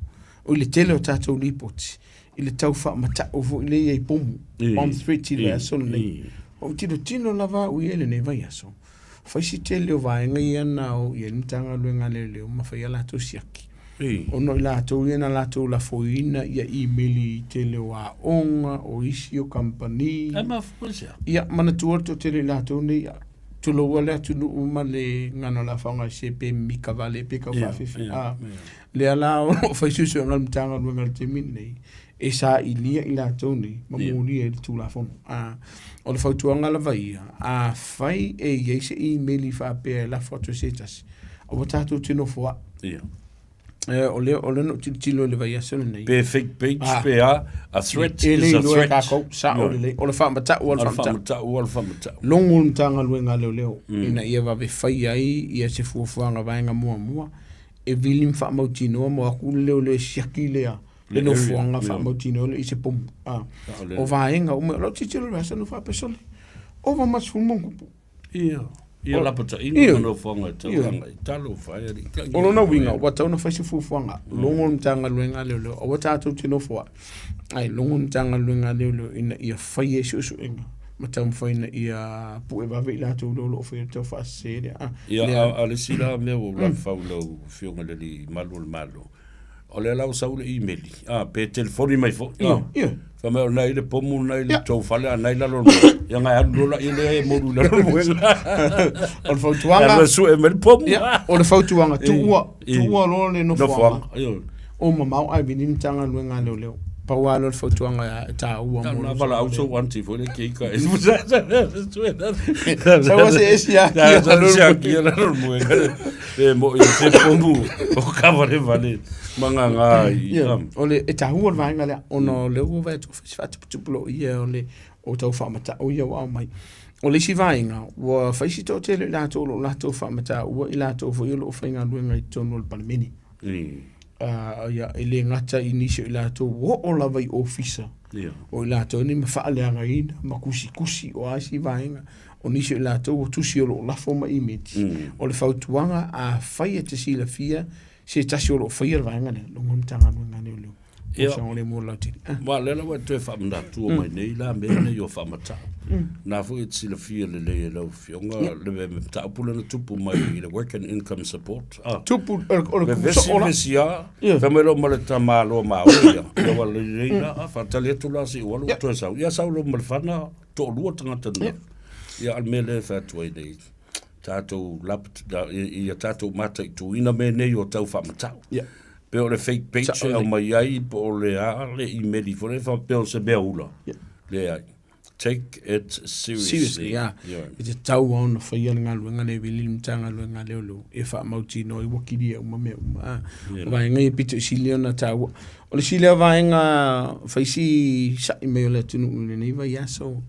o i le tele o tatou lipoti, i le tau faamatau foi lea i ai pomu, bomb threat i le vaiaso lenei. Ua ou tilotilo lava au i ai i lenei vaiaso, fai si tele o vaega ia na o i ai le Matagaluega a Leoleo ma fai a latou siaki. Ona o i latou ia na latou lafoina ia imeli i tele o aoga, o isi o kamupani. E mafua i se a? Ia, manatua le toatele o i latou nei, tuloua le atunuu ma le gagana o le a faaaoga pe mika vale pe tau faafefe. A, lea la o lo o fai suesuega a le Matagaluega i le taimi lenei, e sailia i latou nei ma molia ai le Tulafono. A, o le fautuaga lava ia, afai e i ai se imeli faapea e lafo atu e se tasi, aua tatou te nofoai. Ia. O lea, o lea na ou tilotilo i le vaiaso lenei. Pe fake page, Ah. pe a, a threat E le is a iloa e threat. tatou, sao lelei. O le faamatau o le O le faamatau. faamatau o le faamatau. Logo le Matagaluega a Leoleo, ina ia vave fai ai ia se fuafuaga vaega muamua, e vili ma faamautinoa mo aku le leoleo e siaki lea, le Le nofoaga area, faamautinoa lea i se pomu. Ah. Sao lelei. O vaega uma, o lau tilotilo i le vaiaso na faapesole, ova ma sefulu ma ona tupu. Ia. Ia lapataiga Ioe. ma nofoaga e taulaga i talofa e alii. O lona uiga, ua tatau ona fai se fuafuaga, logo le Matagaluega a Leoleo, aua tatou te nofo ai, ae logo le Matagaluega a Leoleo ina ia fai ai suesuega ma taumafai ina ia pue vave i latou lea o lo o faia le tau faasese lea. Ah, Ia, lea. a, a le isi la mea ua ou lafau i lau Afioga i le Alii Malu o le Malo, o lea la ua sau le imeli, a, pe telefoni mai foi, a, Ioe, ioe. fai mai o lena i le pomu lena i le Ia. tou fale, a lena i lalo o le moe. Ia ngai alu loa laia lea e molu i lalo o le moe. O le fautuaga. Alu e sue mai le pomu. Ia, o le fautuaga, tuua, I. tuua loa le nofoaga. Nofoaga, ioe. O mamao ae vili Matagaluega a Leoleo. Pau lava lea o le fautuaga e taua mo lou valaau sou aunty foi le keika e. Sau se esi a kia se a kia la lo muenga. E mo i se pomu o kava le vale manga ngā i. O le e taua le vaega lea ona o lea ua vaai atu fai se faatuputupu loo ia o le o tau faamatau ia ua aumai. O le isi vaega, ua fai si toatele o i latou o lo o latou faamataua i latou foi o lo o faigaluega i totonu o le Palemene. Ia, e le gata i nisi o i latou ua oo lava i ofisa, o i latou nei ma faaleagaina ma tusitusi o a isi vaega, o nisi o i latou ua tusi o lo o lafo ma imeli. O le fautuaga, afai e te silafia se tasi o lo o faia le vaega lea, logo le Matagaluega a Leoleo. Ia, aua o lea la ua e toe faamanatua mai nei la mea nei o faamatau. Na foi e te silafia lelei e lau Afioga le mataupu lea na tupu mai i le Work and Income Support. Ah. Tupu, o le vevesi vevesi a, fai mai loa ma le tamaloa maoli ia. Ia ua lelei la, ah, faatali atu la se i ou alu ou toe sau. Ia sau loa ma le fana, toalua tagata na. Ia a o le mea lea e fai atu ai nei, tatou lap, ia tatou mataituina mea nei o tau faamatau. Pe o le fake page e aumai ai, po o le a le email foi lea faapea o se mea ula. Leai. Take it seriously. Seriously, yeah. E tatau lava ona faia le galuega lea e vili le Matagaluega a Leoleo e faamautinoa ai ua kilia uma mea uma. Ah, o vaega ia pito i sili ona taua. O le isi lea vaega fai si sa'i mai o le atunuu i lenei vaiaso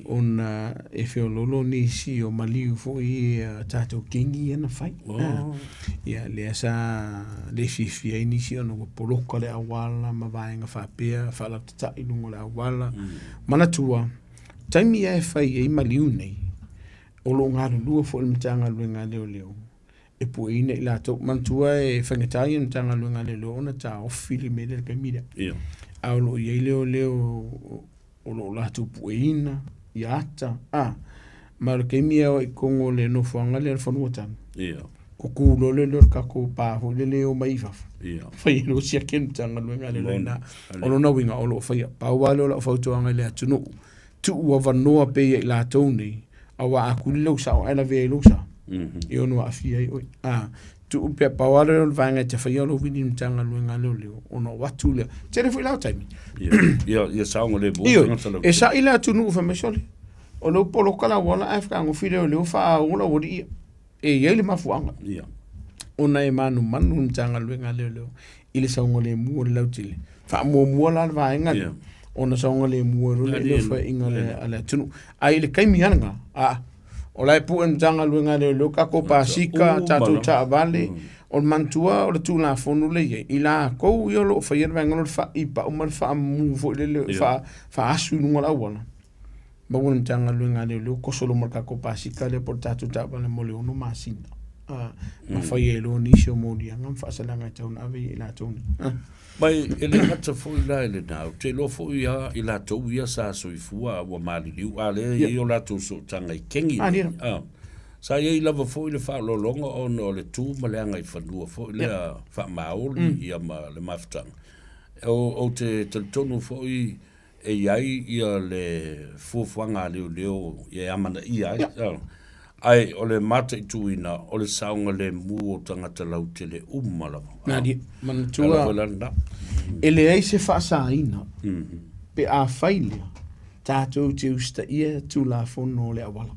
ona e feoloolo nisi o maliu foi ia tatou kengi ia na fai. Oh. Ia lea sa le fiafia ai nisi ona ua poloka le auala ma vaega faapea, faalautata'i i luga o le auala. Manatua, taimi lava e fai ai maliu nei, o lo o galulue foi le Matagaluega a Leoleo e pueina i latou. Manatua e faigata ia le Matagaluega a Leoleo ona taofi le mea lea i le taimi lea. A o lo o i ai leoleo o lo o latou pueina ia ata, a, ma o le taimi lava i totonu o le nofoaga lea o le Fanua Tanu, kuku loa lea o le tatou pa foi lele e omai i fafo, fai ai loa siaki le Matagaluega a Leoleo i ina. O lona uiga o lo o faia. Pau lava lea o lau fautuaga i le atunuu, tuu avanoa pea ia i latou nei, aua a tuli lou sao ae lavea ai lou sa, e ono aafia ai oe. A, tuu pea, pau lava lea o le vaega e te faia lou vili i le Matagaluega a Leoleo, ona o atu lea. Tele foi la o taimi. Ia saogalemu Ioe, tagata lautele. e sa'i le atunuu fai mai, sole, o lea ua poloka le auala ae fetagofi leoleo faaola aualii ia. E i ai le mafuaaga. Ona e manumanu le Matagaluega a Leoleo i le saogalemu o le lautele. Faamuamua la le vaega lea, ona saogalemu ai loa lea i le nofoaiga a le atunuu. Ae i le taimi lava lena, aa, o la e pue le Matagaluega a Leoleo tatou pasika, tatou taavale, o le manatua o le Tulafono lea e i ai, i latou ia o lo o faia le vaega lea o le faipau ma le faamumu foi lele, faaasu i luga o le auala, maua le Matagaluega a Leoleo toso loa ma le tatou pasika lea po o le tatou taavale mo le 6 masina. Ma fai ai loa nisi o moliaga ma faasalaga e tatau ona ave i ai latou nei. Ma e le gata foi la i lena, ou te iloa foi lava i latou ia sa soifua a ua maliliu, a lea e i ai o latou sootaga i kegi nei. Sa i ai lava foi le faaoloologa ona o le tu ma le agaifanua foi lea faamaoli ia ma le mafutaga. Ou te talitonu foi e i ai ia le fuafuaga a leoleo e amanaia ai. Ae o le mataituina o le saogalemu o tagata lautele uma lava. Malie, manatua, e leai se faasaina pe a fai lea, tatou te usitaia Tulafono o le auala.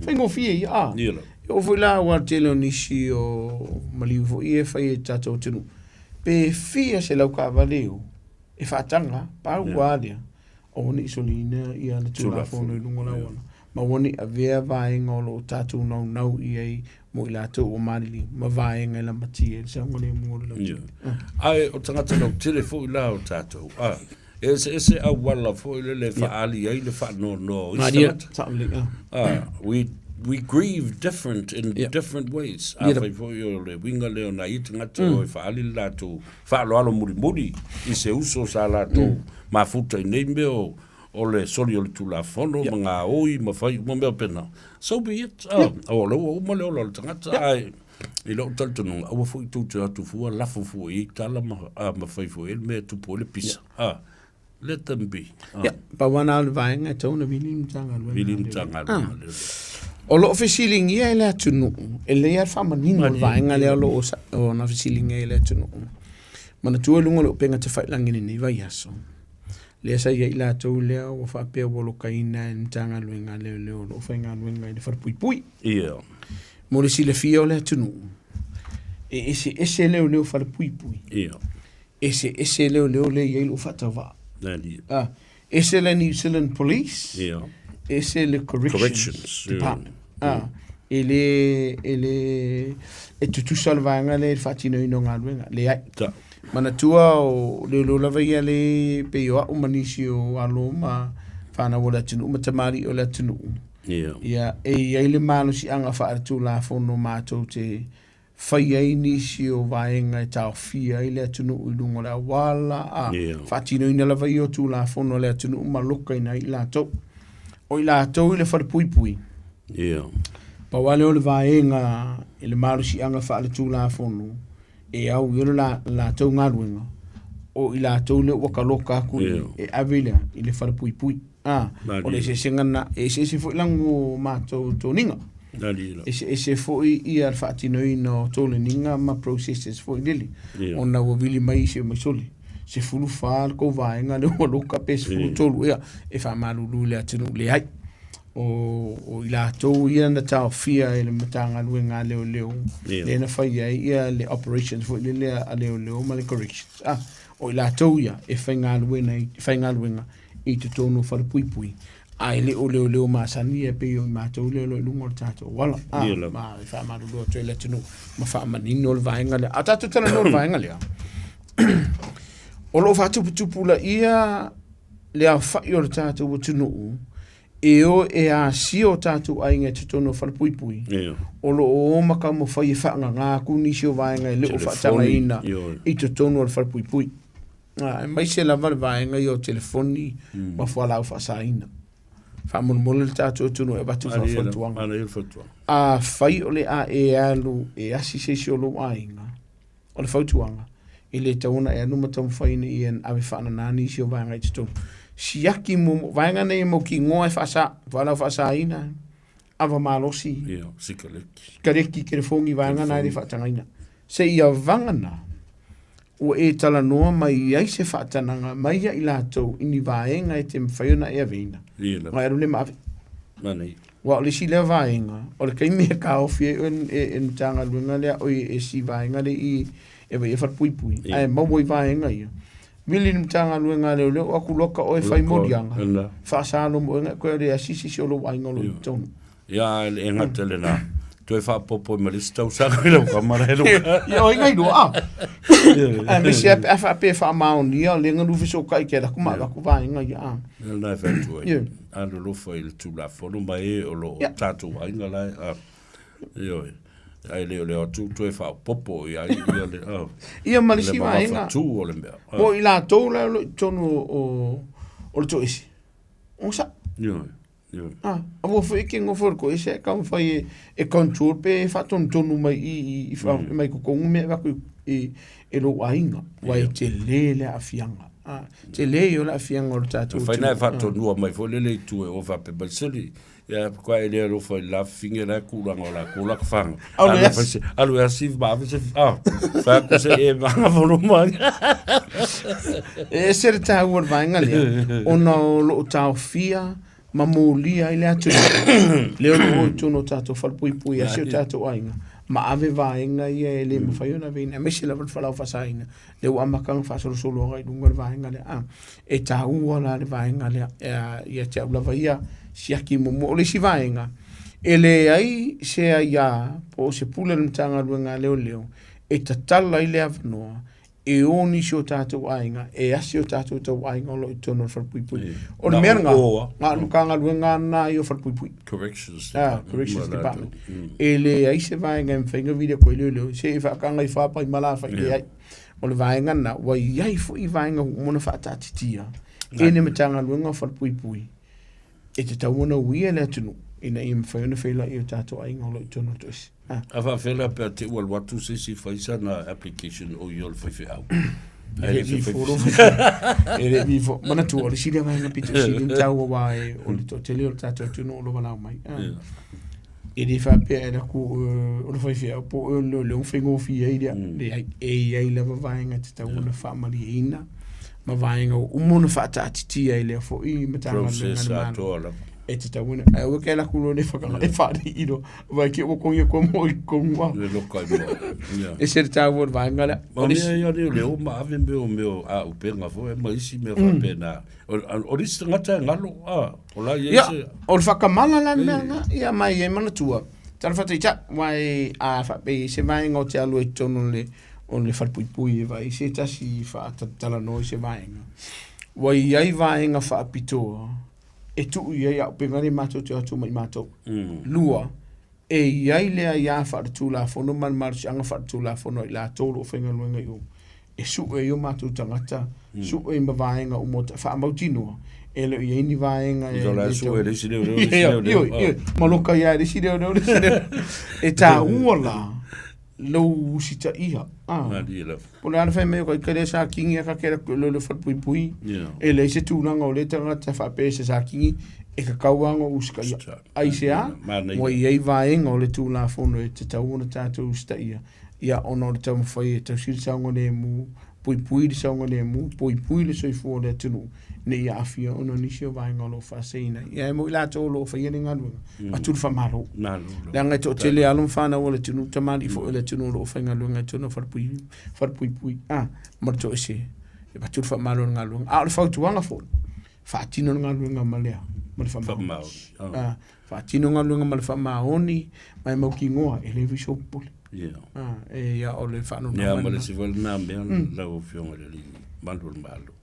Faigofie ia, a. E oo foi la aua o le tele o nisi o maliu foi ia e fai e le tatou atunuu, pe fia selau taavale e o, e faataga, pau lava lea, aua ne i soliina ia le Tulafono i luga o le auala, ma aua ne i avea vaega o lo o tatou naunau i ai mo i latou ua maliliu, ma vaega e lamatia ai le saogalemu o le lautele. Ae o tagata lautele foi la o tatou, a, e eseese auala foi lele e faaali ai le faanoanoa o isi tagata. A, we grieve different in different ways. Afai foi o le uiga lea o nai tagata o e faaali le latou faaaloalo mulimuli i se uso sa latou mafuta i nei mea o, o le soli o le Tulafono ma gaoi ma fai uma mea pena. So be it. Ah, o lea ua uma le ola o le tagata, ae i lou talitonuga, aua foi tou te o atu fua, lafo fua i ai tala ma, ah, ma fai foi i ai le mea e tupu ai le pisa. Ah, let them be. Ah. Ia, pau lava na o le vaega e tatau ona vili le Matagaluega. Vili le Matagaluega. Ah. O lo o fesiligia e le atunuu, e lelei lava le faamanino o le vaega lea o lo o na fesiligia e le atunuu. Manatua i luga o le upega tafailagi i lenei vaiaso, lea sa i ai i latou lea ua faapea ua lokaina e le Matagaluega a Leoleo o lo o faigaluega i le falepuipui. Ia. Mo le silafia o le atunuu, e eseese leoleo falepuipui. Ia. Eseese leoleo lea e i ai lou faatauvaa. Nani. Ah, ese le New Zealand Police, Ia. ese le Corrections, Corrections, ia. Department. Ah, e le, e le, e tutusa le vaega lea i le faatinoina o galuega. Leai. Ta. Manatua o leoleo lava ia le pei o au ma nisi o alo ma fanau o le atunuu ma tamalii o le atunuu. Ia. Ia, e i ai le malosiaga faaletulafono matou te fai ai nisi o vaega e taofia ai le atunuu i luga o le auala, a Ia. faatinoina lava ia o tulafono a le atunuu ma lokaina ai i latou. O i latou i le falepuipui, Ia. pau lava lea o le vaega i le malosiaga faaletulafono e au i ai le latou galuega, o i latou lea ua kaloka atu Ia. e ave lea i le falepuipui. A, o le eseesega lena, e eseese foi lagu o matou toniga. Eseese foi ia le faatinoina o toleniga ma processes foi lele. Ia. Ona ua vili mai isi mai sole. 14 le kou vaega lea ua loka pe 13 ea e faamalulu i le atunuu leai. O, o i latou ia na taofia e le Matagaluega a Leoleo Ia. lea na fai ai ia le operations foi lele a Leoleo ma le corrections. Ah, o i latou ia e faigaluega i, faigaluega i totonu o falepuipui, ae le o leoleo masani ia pei o i matou lea o lo o i luga o le tatou auala. Ah, Ia lava. ma e faamalulu atu ai le atunuu ma faamanino le vaega lea. A tatou talanoa i le vaega lea, o lo o faatuputupulaia le aofai o le tatou atunuu e o e asia o tatou aiga i totonu o falepuipui, Ia. o lo o o ma taumafai e faagaga atu nisi o vaega e le o Telefoni, faatagaina ioe. i totonu o le falepuipui. Aemaise lava le vaega ia o telefoni ma fualaau faasaina. Faamolemole le tatou atunuu e avatu faafautuaga. Afai o le a e alu e asi se isi o lou aiga, o le fautuaga, e le tatau ona e alu ma taumafai ina ia ave faanana nisi o vaega i totonu. Siaki muamua, vaega nei e mautinoa e faasa, fualaau faasaina, ava malosi, Ia, sikaleki. sikaleki, telefoni, vaega na e le faatagaina. Seia vagana ua e talanoa mai ai se faatanaga mai ia i latou i ni vaega e te mafai ona e aveina. Ona e alu lea ma ave. Aua o le isi lea vaega, o le taimi e taofi ai oe e le Matagaluega lea, oi e si vaega lea i e vaai ai falepuipui, ae maua i vaega ia. Vili i le Matagaluega a Leoleo, o atu loka oe fai moliaga, faasalo mo oe na e toe alu e asi se isi o lou aiga o lo o i totonu. Ia, e le gata i lena, toe faaopoopo ai ma le isi tausaga i lau tama la e loka. Ia, o ai nai lua, a. Aemaise lava pe a faapea e faamaonia, o lea na lufesootai ke ala atu ma avatu vaega ia, a. Ia lena e fai atu ai, Ia. alolofa i le Tulafono ma e o lo o Ia. tatou aiga la e, a. Ioe. Ae le o le o atu toe faaopoopo i ai ia le, a. Ia ma le Le isi vaega. mamafatu o le mea. A. Mo i latou la o lo o i totonu o, o le toese. O sa. Ioe. Ioe. Ah, aua foi e ke nofo i le toese ae taumafai e, e control pe faatonutonu mai i, i, i fa, mai totonu mea e avatu i, i, e lou aiga. Aua e tele le aafiaga. Ah, tele ia o le aafiaga o le tatou Fai na e atunuu. Ah. faatonua mai foi lele i tua e o faapea mai, Sili, ia kwa e le alofa i la fafine la e kulaga o latou la ka fanga. Alu e Alu asi. fai se- Alu e asi ma ave se, ah, fai atu se e manga voluma. E ese le taua o le vaega lea, ona o loo taofia ma molia ai le atunuu, lea o loo o i totonu o tatou falepuipui a si o tatou aiga, ma ave vaega ia e le mafai ona aveina, aemaise lava le fualaau faasaina, lea ua amata ona faasolosolo agai i luga le vaega lea. A, e taua la le vaega lea, ia te au lava ia, siaki muamua. O le isi vaega, e leai se aia po o se pule a le Matagaluega a Leoleo e tatala ai le avanoa e o nisi o tatou aiga e asi o tatou tauaiga o lo o i totonu o le falepuipui. O le mea lena, na o le Matagaluega lena ia o falepuipui. Corrections Ah, Department. Corrections Ma latou. Department. E leai se vaega e mafai ona vili atu ai leoleo, se i faataga i fa pai ma la fai leai. O le vaega lena, ua i ai foi vaega ua uma ona faataatitia e le Matagaluega o Falepuipui e tatau ona uia le atunuu ina ia mafai ona feiloai i o tatou aiga o lo o i totonu o le toese. Ah. A faapefea la pe a te ua alu atu se isi fai sana application o ia o le faifeau. E le i fofo e le i fofo. Manatua, o le isi lea vaega pito sili ona taua aua o le toatele o le tatou atunuu o lo o valaau mai. Ah. E le faapea e alu atu o le faifeau po o le leoleo faigofie ai lea. Leai, e i ai lava vaega e tatau ona faamalieina ma vaega ua uma ona faataatitia i lea foi Matagaluega a le Malo e tatau ona, ae aua e te alu atu loa le whakanga e whare i roa, vai ke o kongi ko mo i kongu a. Le loka i moa. Yeah. E se tāua o le vaega lea. Ma mea ia leo leo ma ave mea o mea o a upenga foi ma isi mea faapena. O le isi tagata e galo, a, o la i ai se... O le whakamala la mea nga, ia mai e manatua. Tala whataita, wai a whapei se vaenga o te alu e tonu le o le whalepuipui e vai se tasi whaatatalanoa i se vaenga. Wai i ai vaenga whaapitoa e tuu i ai auupega le matou te o atu mai matou. Lua, e i ai le aiā faaletulafono ma le malosiaga faaletulafono a i latou o lo o faigaluega i o, e sue ai o matou tagata, sue ma vaega uma o faamautinoa, e le o i ai ni vaega e... I la sue le isi leoleo, le isi leoleo. Ioe, ioe, ma loka ia le isi leoleo, le isi leoleo. E tāua la, lou usitaia. Ah. Malie lava. Po o le a le fai mai o ka ika lea sa kingi a ka kera koe lole whalepuipui. Yeah. E leai se tulaga o lea tagata faapea e se sa kingi e kakau lava ona usitaia. Aisea? Manaia. Ua i ai vaega o le Tulafono e tatau ona tatou usitaia, ia ona o le taumafai e tausi le saogalemu, puipui le saogalemu, puipui le soifua o le atunuu, ne i aafia ona o nisi o vaega o lo o faaseseina ai. Ia e moi latou o lo o faia le galuega, avatu le faamalo. Leaga e toatele alo ma fanau a le atunuu, tamalii foi o le atunuu o lo o faigaluega i totonu o falepuipui, a, ma le toese, e avatu le faamalo i le galuega. A o le fautuaga foi, faatino le galuega ma le a? Ma le faamaoni. A, faatino galuega ma le faamaoni, ma e mautinoa, e leai foi sou popole. A, e ia o le faanoanoaga lena. Ia, ma le isi foi lena mea, lau Afioga i le Alii Malu o le Malo.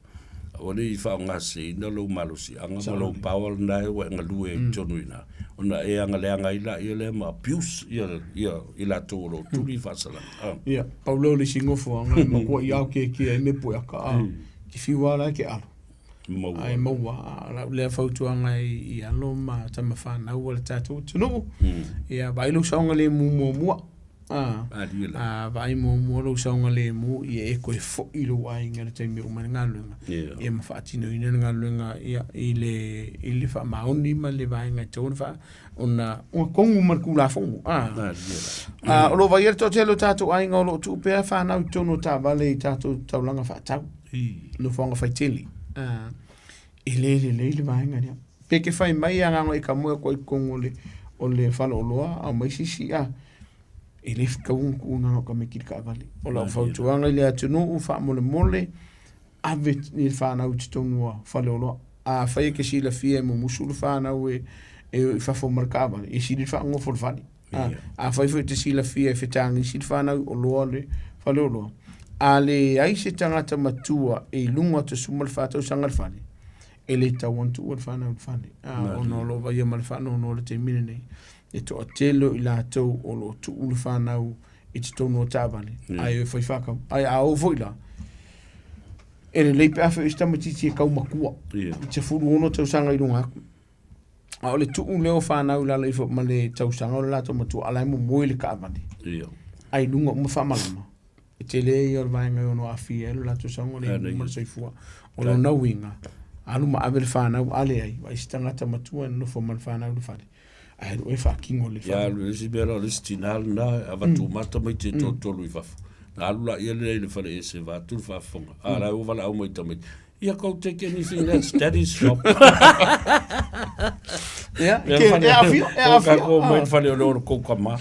Aua ne i faaaogaseseina lou malosiaga ma lou power lena ua e galue ai i totonu i ina, ona e agaleaga ai laia lea ma abuse ia, ia i latou o lo o tuli faasalaga. Ia, pau lea o le isi nofoaga e matuai aokeakea ai me pueaka, a, ke fiu lava la e ke alo. Maua. Ae maua, a, o lau lea fautuaga i alo ma tama fanau a le tatou atunuu, ia vaai lou saogalemu muamua. A vaai muamua lou saogalemu ia e toe foi lou aiga i le taimi e uma ai le galuega ia ma faatinoina le galuega ia i le i le faamaoni ma le vaega e tatau ona faa ona togu ma le Tulafono. A o lo o vaaia le toatele o tatou aiga o lo o tuu pea fanau i totonu o taavale i tatou taulaga faatau, nofoaga faitele. E le lelei le vaega lea. Pe ke fai mai a ngango i ka moe koe i totonu o le o le faleoloa aumai se isi a e le fetaua ona tuu ngango ka meki i le taavale. O lau fautuaga i le atunuu faamolemole ave i le fanau i totonu o faleoloa. Afai e te silafia e mumusu le fanau e e o i fafo ma le taavale, e sili le faanofo i le fale. Afai foi e te silafia e fetagisi le fanau i oloa le faleoloa, a leai se tagata matua e i luga o te 14 tausaga i le fale, e le tatau ona tuua le fanau i le fale, ona o lo o vaaia ma le faanoanoa i le taimi lenei, e toatele o i latou o lo o tuu le fanau i totonu o taavale, ae o e fai faatau. Ae a oo foi la, e lelei pe a fai o se tamaitiiti e tau matua, i te 16 tausaga i luga atu. A o le tuu lea o fanau i lalo ifo ma le tausaga o le latou matua, a la e momoe i le taavale. Ae i luga uma faamalama. E tele ia o le vaega e ono aafia ai lo latou saogalemu ma le soifua. O lona uiga, alu ma ave le fanau, a leai, vaai se tagata matua e nonofo ma le fanau i le fale, ae alu oe faatino le Ia alu isi mea la o le isi tinā lena e avatu mata mai te tolotolu i fafo. Na alu laia lea i le fale ese vaeatu le faafofoga. A la e ua valaau mai i tamaiti. Ia go take anything that's daddy's shop. Ia, ke, e awhio, e awhio. Ka ko mai whare o le oro kou kama.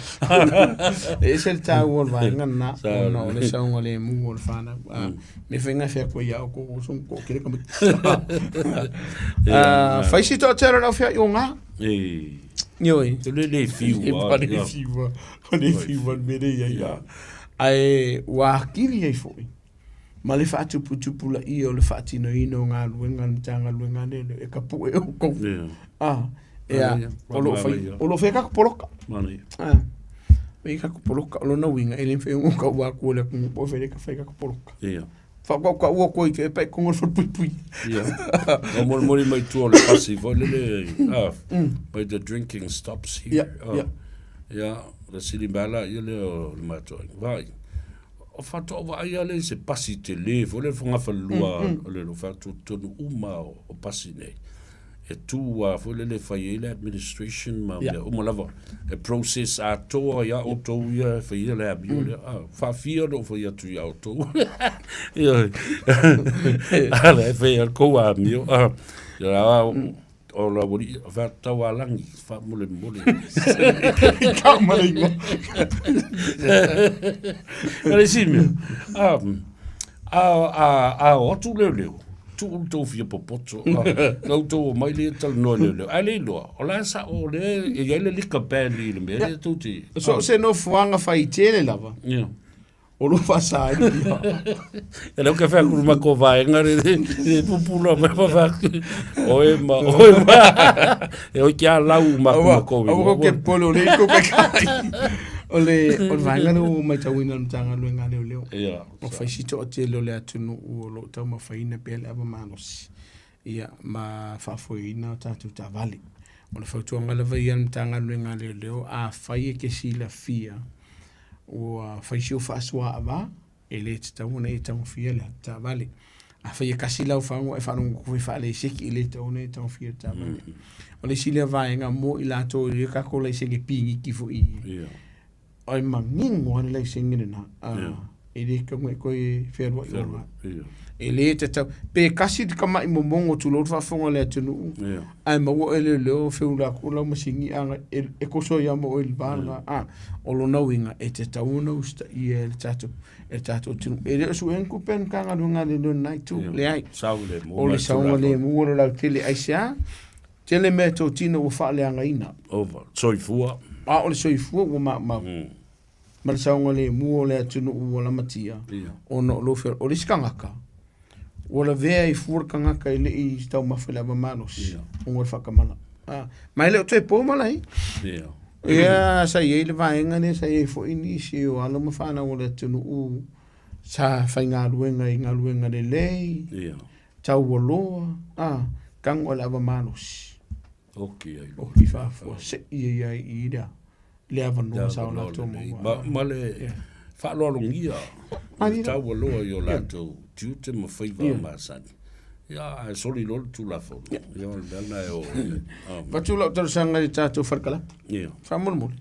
E ese le tāua o le vaega na, ona o le saunga le mū o le whānau. Me whainga whea koe ia o ko o songo ko kere kama. Whai si tō tera rau whea i o ngā. Ioi. Te le le whiu. E pare whiua, pare whiua mere ia ia. Ai, wā kiri ai foi. ma le faatuputupulaia o le faatinoina o galuega a le Matagaluega a Leoleo e kapuʻe oukou. A, ea, o lo o fai, o lo o fai tatou poloka. A, fai tatou poloka, o lona uiga, e le mafai ona taua atu e le atunuu po o fea e fai tatou poloka. Faatautaua atu ai e pae i totonu o le falepuipui. Ia. O molimoli mai tua o le pasi foi lele, a, by the drinking stops here. Ia, ia. Ia, le sili mea la ia lea o le matou aiga. Vaai. O faatoa vaai lava lea i se pasi tele foi lea le fogafalelua o le faatotonu uma o pasi nei. E tu a foi lele e fai ai le administration ma mea uma lava. E process atoa ia outou ia e faia le amio lea. Ah, faafia ona ou fai atu ia outou. Ioe. A la e fai ai le kou amio. Ah, ia la, o la ua lii, Taualagi, faamolemole. Tau ma le igoa. A le isi mea, ah, a, a, a o atu leoleo, tuu le tou fia popoto, la outou omai lea talanoa i leoleo. Ae le iloa, o la e sao o lea e i ai le liquor ban i le mea lea tou te... So o se nofoaga faitele lava. Yeah. O lo faasa ai le pia. E leo ke whea kuru mai ko vaenga re re re pupula mai pa whea oe ma oe ma e oi kia lau ma kuma ko Aua ko ke polo le ko ke kai. O le o le vaenga le o mai tauina le Matagaluega a Leoleo. Yeah. O fai si toatele o le atunuu o lo o taumafaina pea le ava malosi ia ma faafoeina o tatou taavale. O le fautuaga lava ia a le Matagaluega a Leoleo, afai e te silafia ua fai si ou faasoaava, e le tatau ona e tagofia le taavale. Afai e kasi lau fagu ae faalogo atu foi faalaiseki, e le tatau ona e tagofia le taavale. O le isi lea vaega mo i latou e le tatou laisene piniki foi Ia. Ai manino lava le laisene lena, e le tatau ona e toe fealuai i oga. E le tatau, pe kasi le tamai momono tulou le faafofoga a le atunuu, ae maua oe e leoleo feula atu lau masini a e toso ai lava ma oe i le va lena. O lona uiga, e tatau ona usitaia e le tatou e le tatou atunuu. E le o sueina tupe a le Matagaluega a Leoleo i lena itu, leai. O le saogalemu o le lautele. Aisea? Tele mea totino ua faaleagaina. Ova, soifua. A o le soifua ua maumau. Ma le saogalemu o le atunuu ua lamatia, ona o lou feola. O le isi tagata, ua lavea ai fua le tagata e le i taumafa i le ava malosi, ona o le faatamala. Ma e le o toe po malae. Ia, sa i ai le vaega lea sa i ai foi nisi o alo ma fanau o le atunuu sa faigaluega i galuega lelei, taualoa, a, tago i le ava malosi. Oki ai loa. Oki faafua, sei ai ai i lea, le avanoa sa o latou maua. Ma, ma le faaaloalogia le taualoa i o latou tiute ma faiva masani. Ia, ae soli loa le Tulafono. Ia, o le mea lena e o ai. Avatu lau talosaga i le tatou fale kalapu. Ia. Faamolemole.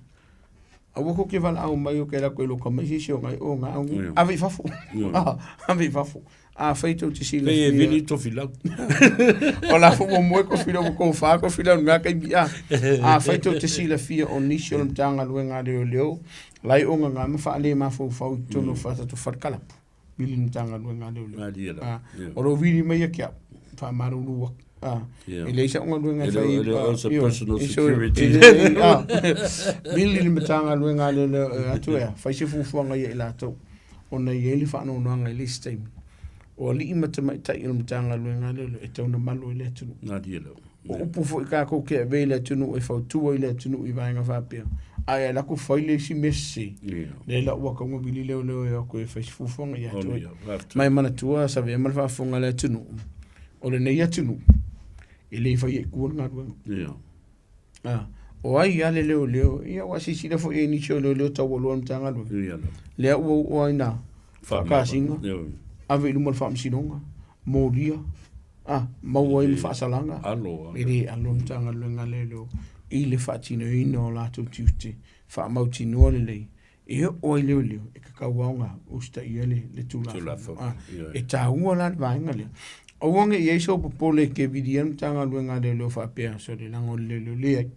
Aua kou te valaau mai o ke alu atu e loka mai se isi o ngai o nga au. Ave i fafo. Ave i fafo. Afai tou te silafia. Pei e vili tofilau. O la foi ua moe tofilau ua tofa tofilau i lena taimi. Afai tou te silafia o nisi o le Matagaluega a Leoleo la e ogaga ma faale-mafaufau i totonu o tatou fale kalapu, vili i le Matagaluega a Leoleo. O lou vili mai ia te au, faamalulu atu. E leai sau galuega e fai. E le o se personal security. Vili i le Matagaluega a Leoleo e atu ea, fai se fuafuaga ia i latou. ona e i ai le faanoanoaga i le isi taimi. O alii ma tamaitai o le Matagaluega lea e tatau ona malu ai le atunuu. Malie lava. O upu foi tatou te ave i le atunuu e fautua i le atunuu i vaega faapea, ae alu atu fai le isi mea sese, lea la ua tatau ona vili leoleo e o atu e fai se fuafuaga ia te oe. Ma e manatua Savea ma le faafofoga a le atunuu, o lenei atunuu, e le faia i tua le galuega. Ah, o ai lava le leoleo, ia ua silasila foi i ai nisi o leoleo taualoa o le Matagaluega. Ia lava. Lea ua oo ai ina faakasina, ave i luma o le faamasinoga, molia, ah, maua ai ma faasalaga. Alo lava. E le alo le Matagaluega a Leoleo i le faatinoina o latou tiute faamautinoa lelei e oo ai leoleo e tatau lava ona usitaia le, le Tulafono. Ah, e taua la le vaega lea. Aua ne i ai sou popole e te vilia le Matagaluega a Leoleo faapea, sole leaga o le leoleo leai.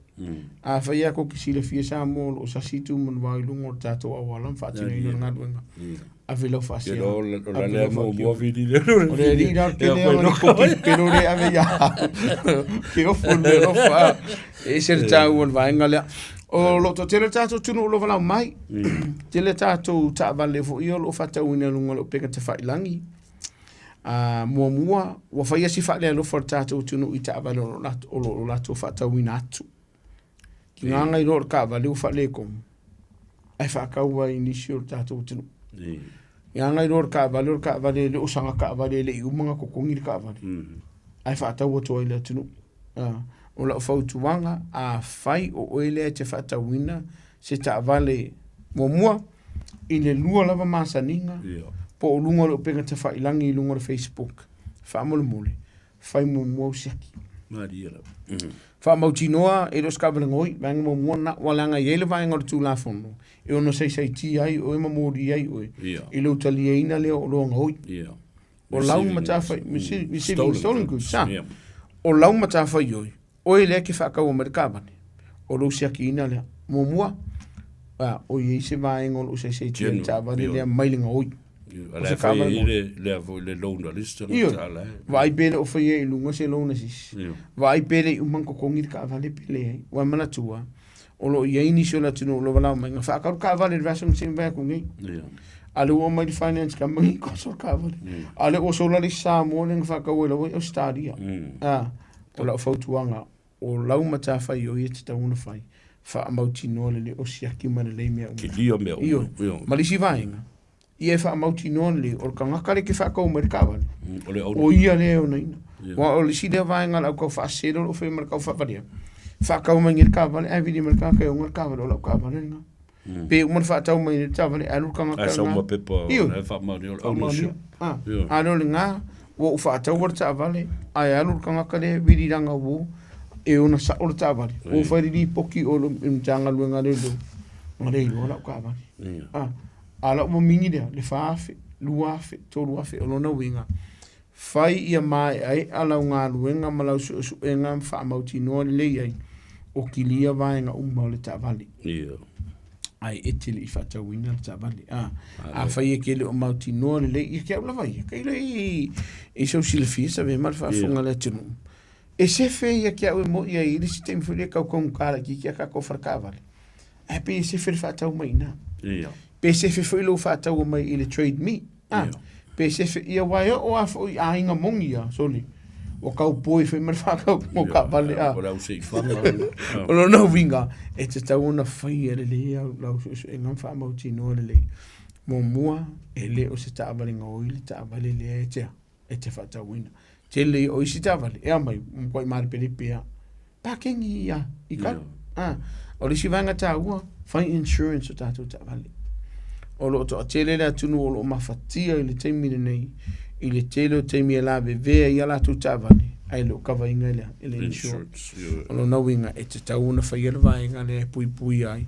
Afai lava kou te silafia Samoa o lo o sasi tu manuvao i luga o le tatou auala ma faatinoina le galuega, ave lau faasea. O Ave la lau lea faakio. muamua vili lea. O le alii la o le tele lava o le koki, ke lo le ave ia ke ofu le mea alofa. E ese le taua o le vaega lea. O lo o toatele le tatou atunuu o lo o valaau mai. Tele tatou taavale foi o lo o faatauina i luga o le upega tafailagi. Ah, muamua, ua faia si faalealofa o le tatou atunuu i taavale o lo o lo o latou faatauina atu. Ki ngā ngai loa o le taavale ua faaletonu, ae faatau ai i nisi o le tatou atunuu. Ngā ngai loa o le taavale, o le taavale e le o sana taavale e le i uma ona totogi le taavale, ae faatau atu ai i le atunuu. Ah, o lau fautuaga, afai o oe lea e te faatauina se taavale muamua, i le lua lava masaniga, po o luga o le upega tafailagi i luga o le Facebook, faamolemole, fai muamua au siaki. Malie lava. Faamautinoa e le o se taavale gaoi, vaega muamua lena, ua leaga e i ai le vaega o le Tulafono e ono saisaitia ai oe ma molia ai oe i lou taliaina lea o oloa gaoi. O lau matafai, receiving stolen goods, sa. O lau matafaioi, oe lea e te faataua mai le taavale, o lou siakiina lea. Muamua, a, o i ai se vaega o lou saisaitia i le taavale lea mai le gaoi. O se taavale gaoi. Lea foi le loan a le isi tagata la e. Vaai pe le o faia i luga se loan a se isi. Vaai pe le i uma ona totogi le taavale pe leai. Ua e manatua, o lo o i ai nisi o le atunuu o lo o valaau mai, na faatau le taavale i le vaiaso na tea mai atu nei. A o lea ua aumai le finance company koso le taavale. A o lea ua sola le isi Samoa lea na faatau ai lava i Ausetalia. A, o lau fautuaga, o lau matafaioi e tatau ona fai, faamautinoa lelei o siaki ma lelei mea uma. Kilia mea uma. Ioe. Ma le isi vaega, ia e faamautinoa lelei, o le tagata lea e te faatau mai le taavale, o ia lea e onaina. Aua o le isi lea vaega o le au tau faasele o lo o faia ma le tau faavalea, faatau mai nei le taavale ae vili mai le tagata e ona le taavale, o lau taavale lena. Pe uma ona faatau mai nei le taavale ae alu le tagata Ae sau ma pepa o la e faamaonia o le ownership. A lea o lena, ua ou faataua le taavale ae alu le tagata lea vili lana uo e ona sao le taavale. Ua ou fai le lipoti i o i le Matagaluega a Leoleo, na le iloa lau taavale. A o lau mamini lea, le $4,000, $2,000, $3,000, o lona uiga, fai ia maeaea lau galuega ma lau suesuega ma faamautinoa lelei ai o kilia vaega uma o le taavale. Ae e te le i faatauina le taavale. A, afai e te le o mautinoa lelei, ia te au lava ia, tailo i sou silafia sa ma le faafofoga a le atunuu. E sefe ia te au e moi ai i le isi taimi foi lea e tautaugata laitiiti a tatou faletaavale. Ae pei e sefe le faatau mai i ina. Pe sefe foi lou faataua mai i le trade me. Ah, pe sefe, ia aua e oo lava foi i aiga moni ia, soli. Ua kaupoi foi ma le faatau o taavale. Ah. O le au seifaga. O lona uiga, e tatau ona faia lelei au lau suesuega ma faamautinoa lelei. Muamua, e le o se taavale gaoi le taavale lea e te a, e te faatauina. Tele ia o isi taavale, e aumai, ua matuai malepelepe lava. Pakengi ia i kalo. Ah, o le isi vaega taua, fai insurance o tatou taavale. O lo o toatele le atunuu o lo o mafatia i le taimi lenei, i le tele o taimi e lavevea ai a latou taavale, ae le o kavaina i le insurance. O lona uiga, e tatau ona faia le vaega lea e puipuia ai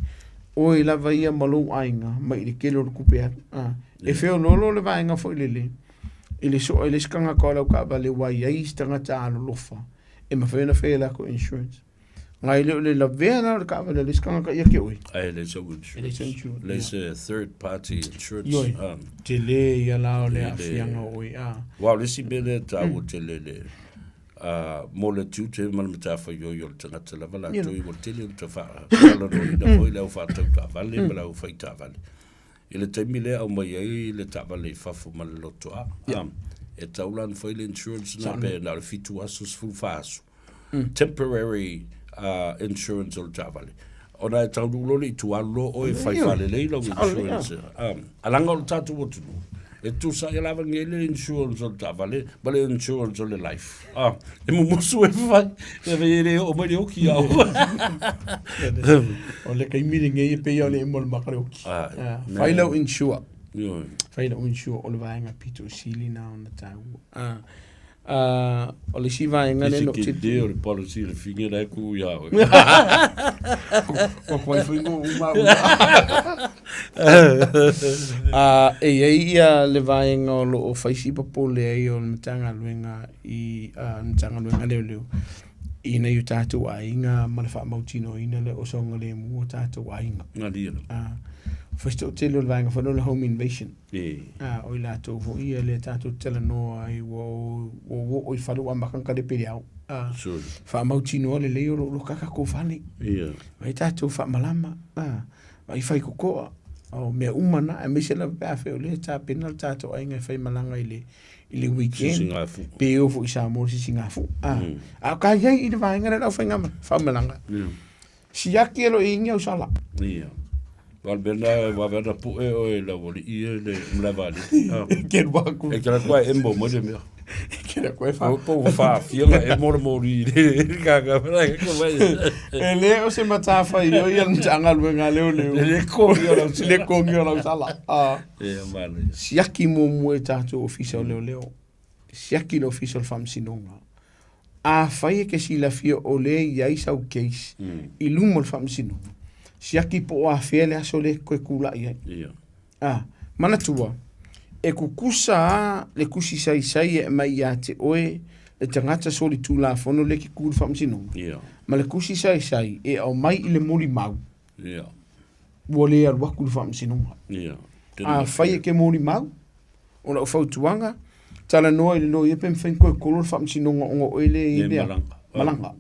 oe lava ia ma lou aiga mai i le tele o le tupe alu. Ah, e feoloolo le vaega foi lele i le soa i le isi tagata o lau taavale ua i ai isi tagata alolofa e mafai ona fai e latou insurance. Ngai le o le lavea la o le taavale a le isi tagata ia te oe. Ae le sau insurance. E le sau insurance. Le se third party insurance. Ioe. Tele ia la o le aafiaga o oe. A. Aua o le isi mea lea e taua tele le mo le tiute ma le matafaioi o le tagata lava latou ua tele ona faatalanoaina foi le au faatau taavale ma le au fai taavale. I le taimi lea e aumai ai le taavale i fafo ma le lotoa, e tatau la ona fai le insurance na pe na o le 7 aso, 14 aso. Temporary insurance o le taavale. Ona e taunuu loa le itualu loa oe e fai faalelei lau insurance. A leaga o le tatou atunuu, e tutusa ai lava nei le insurance o le taavale ma le insurance o le life. Ah, e mumusu e fai, e fai e le oo mai le oki au. O le taimi lenei e pei o le emo o le maka le oki. Ah, fai lau insure. Fai lau insure o le vaega pito sili na ona taua. Ah, ah, o le isi vaega lea no te o le policy le finge la ku ia oe. Kua koe foi ngo uma uma. Ah, e i ai ia le vaega o lo o fai si popole ai o le Matagaluega i le Matagaluega Leoleo i nai o tatou aiga ma le faamautinoaina lea o saogalemu o tatou aiga. Malie lava. Ah, fai si toatele o le vaega foi lea o le home invasion. E. Ah, o i latou foi ia lea tatou te talanoa ai ua oo i fale ua amata ona talepe i le ao. Ah, Sure. faamautinoa lelei o lo o loka tatou fale. Ia. Vai tatou faamalama. Ah, vai fai kokoa. O mea uma na, aemaise lava pe a fai o lea e tapena le tatou aiga e faimalaga i le i le weekend. Sisigafua. Pe o foi i Samoa le sisigafua. Ah, a o ka i ai i le vaega lea le aufaiga faamalanga. Siaki e lo i ingi au sala. Ia. Wale na wawe na puʻe oe lau aliʻi e le mleva ali. Ke waku. E kala koe emo mo le mea. Ke la koe fa. Po fa fianga emo le mori le ka ka ka ko mai. E le o se matawhai o ia matagaluega leoleo. E le kongi o lau sala. Le kongi o lau sala. Ah. E manaia. Siaki muamua e tatou ofisa o leoleo. Siaki le ofisa o le faamasinoga. Afai e ke silafia o lea e i ai sau case i luma o le faamasinoga, siaki po o afea le aso lea e toe tulai ai. Ia. A, manatua, e kukusa a le tusi saisai e aumai ia te oe le tagata solitulafono lea e ke tu i le faamasinoga, Ia. ma le tusi saisai e aumai i le molimau, Ia. ua le alu atu i le faamasinoga. Ia. Afai e ke molimau, O lau fautuaga, talanoa i le loia pe mafai ona toe kolo le faamasinoga ona o oe lea e i lea malaga.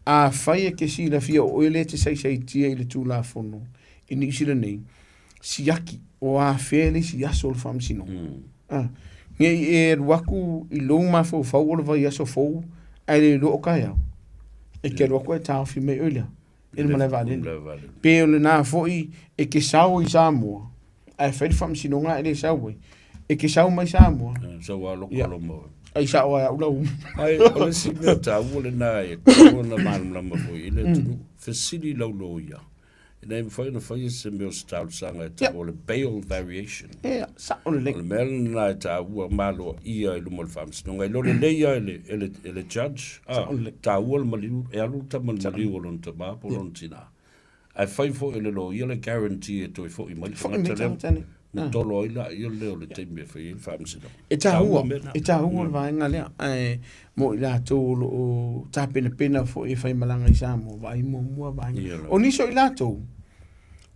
Afai e te silafia o oe lea e te saisaitia i le Tulafono i Niu Sila nei, siaki o afea le isi aso o le faamasinoga. Ne i e alu atu i lou mafaufau o le vaiaso fou ae le iloa o taeao, e te alu atu ae taofi mai oe lea i le malae vaalele. Pe o lena foi e te sao i Samoa, ae fai le faamasinoga ae le sau ai. E te sau mai Samoa. Sau a loko lo mo. Ai sao ai au lau. Ai, o le isi mea taua lena e tatau ona malamalama foi i le atunuu, fesili lau loia, ina ia mafai ona faia se mea o se talosaga e tau o le bail variation. Ia, sao lelei. O le mea lena e taua maloaia i luma o le faamasinoga. E iloa lelei lava e le, e le, e le judge, a, taua le maliu, e alu le tama i le maliu o lona tama po o lona tina. Ae fai foi e le loia le guarantee e toe foi mai le tagata lea, na tolo ai laia lea o le taimi e fai ai le faamasinoga. E taua, e taua le vaega lea, ae mo i latou o lo o tapenapena foi e faimalaga i Samoa, vaai muamua vaega. O nisi o i latou,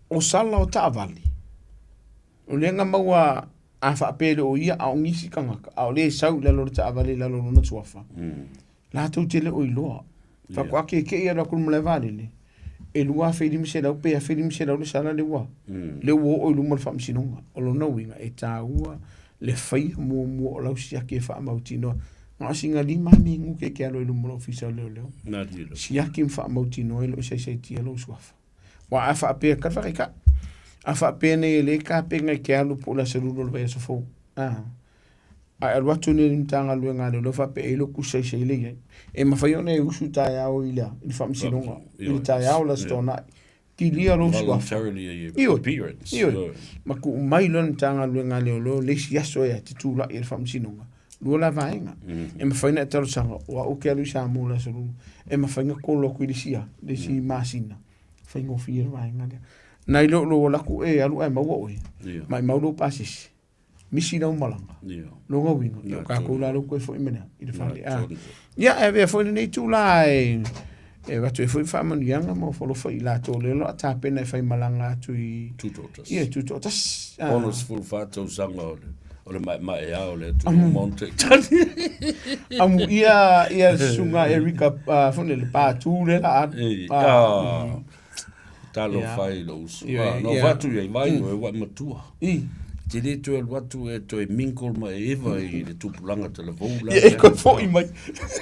o sala o taavale, o lea na maua a faapea e le o ia a o nisi tagata, a o lea e sau i lalo o le taavale i lalo o lona suafa, latou te le o iloa. Faatoa keke'i alu atu i le malae vaalele, e $2,500 pe $1,500 le sala lea ua, lea ua oo i luma o le faamasinoga. O lona uiga, e taua le faia muamua o lau siaki e faamautinoa. Na o sina 5 minute e te alu ai i luma o le Ofisa o Leoleo, siaki ma faamautinoa e le o saisaitia lou suafa. Aua a faapea, tali faataitai, a faapea nei e le tapena e te alu po o le aso Lua o le vaiaso fou, a. Ae alu atu nei i le Matagaluega a Leoleo faapea e i ai lou tusi saisai lea e i ai. E mafai ona e usu taeao i le i le faamasinoga, i le taeao o le Aso Toonai, kilia lou suafa. Ioe, ioe. Ma tuu mai loa le Matagaluega a Leoleo le isi aso e te tulai i le faamasinoga, lua la vaega. E mafai ona e talosaga, o au ou te alu i Samoa i le Aso Lua, e mafai ona kolo atu i le isi a, le isi masina, faigofie le vaega lea. Nai lo lou alu atu e alu ae maua oe, maimau lou pasese. misi lau malaga. Lona uiga, ia o kākou la lou toe foi mai lea i le fale. A. Ia, e avea foi lenei itula e e avatu ai foi faamanuiaga ma ofo alofa i latou lea o lo o tapena e faimalaga atu i Tutoatasi. Ia, Tutoatasi. A. 64 tausaga o le o le maemaea o le atunuu mm. Monte Itali. Amuia ia susuga Erika uh, foi le pātū le la. Ah. Talofa i lou uso. Ah, no fatu i ai vai mm. o e matua. I. Te le toe alu atu e toe mingle ma e eva i le tupulaga talavou la. Ia e koe fo'i mai.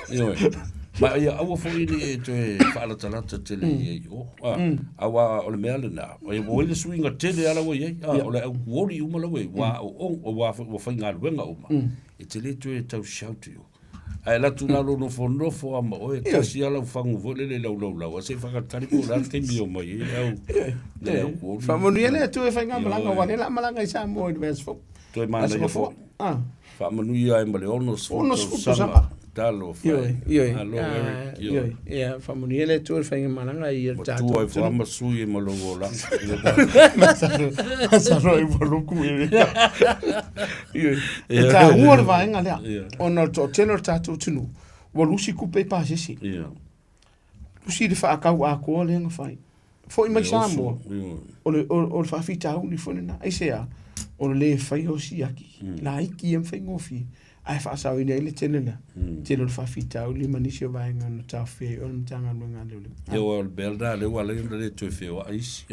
Ioe. Ma ia aua fo'i ni e toe faalatalata tele i ai o. Ah, aua o le mea lena. O ia ua i le suiga tele ala ua i ai. Ah, o le au kuoli uma lau e wā o ong, o wā ua faigaluega uma. E te le toe tau shout i o. Ae alu atu lalo nofonofo lava ma oe, tasi lava lau fagu foi lele i lau laulau, ae se i fagatali po o le a le taimi e omai ai le au, le au kuoli. Faamanuia le Atua i faigamalaga, aua o lea o le a malaga i Samoa i le vaiaso fou. Toe manaia foi. Faamanuia ai ma le 60 tausaga. Talofa e. Ioe, ioe. Malo Eric. Ioe, ia, faamanuia le Atua i le faigamalaga i le tatou Matua ai foi ma sui ma lou olaga. Masalo, masalo ai ua loku Eric. Ioe. E taua le vaega lea, ona o le toatele o le tatou atunuu, ua lusi kupe i pasese. Lusi le faakau atoa lea na fai. Foi mai Samoa, o le, o, o le faafitauli foi lena. Aisea? O le le faia o siaki, laiti ia ma faigofie, ae faasaoina ai le tele lea. Tele o le faafitauli ma nisi o vaega na taofia ai o le Matagaluega a Leoleo. Ia, aua o le mea lena lea ua ala ai ona le toe feoai isi.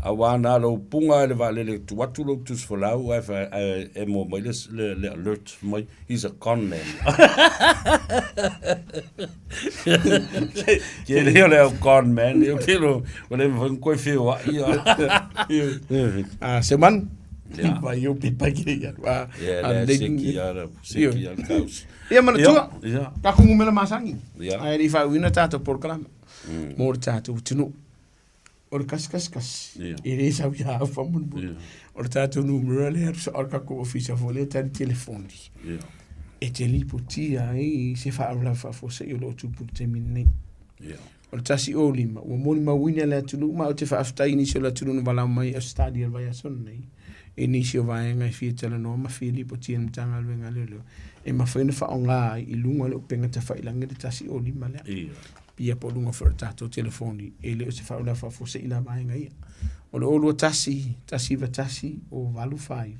Aua na lou puga i le vaalele tu atu lou tusi folau ae fai ae e mua mai le le le alert mai he's a con man. Ke le o le au con man e ke lo o le mafai ona koe feoai ia. Ah, se manu. Vai eu pipa ke ia. Ah, Yeah, le seki ia le seki ia le kausi. Ia manatua. Ia. Takou numera masani. Ia. Ae le i faauiina tatou polokalame. Mo le tatou atunuu. O le 111, e le sau ia au faamolemole. O le tatou numera lea, o le tatou ofisa foi lea tali telefoni. E te lipotia ai se faalavelave faafuasei o lo o tupu i le taimi lenei. O le 105, ua molimauina e le atunuu, ma ou te faafetai i nisi o le atunuu na valaau mai i Ausetalia i le vaiaso lenei, i nisi o vaega e fia talanoa ma fia lipotia i le Matagaluega a Leoleo, e mafai ona faaaoga ai i luga o le upega tafailagi le 105 lea. Ia po o luga foi o le tatou telefoni, e le o se faalavelave faafuasei la vaega ia. O le 021 191 085,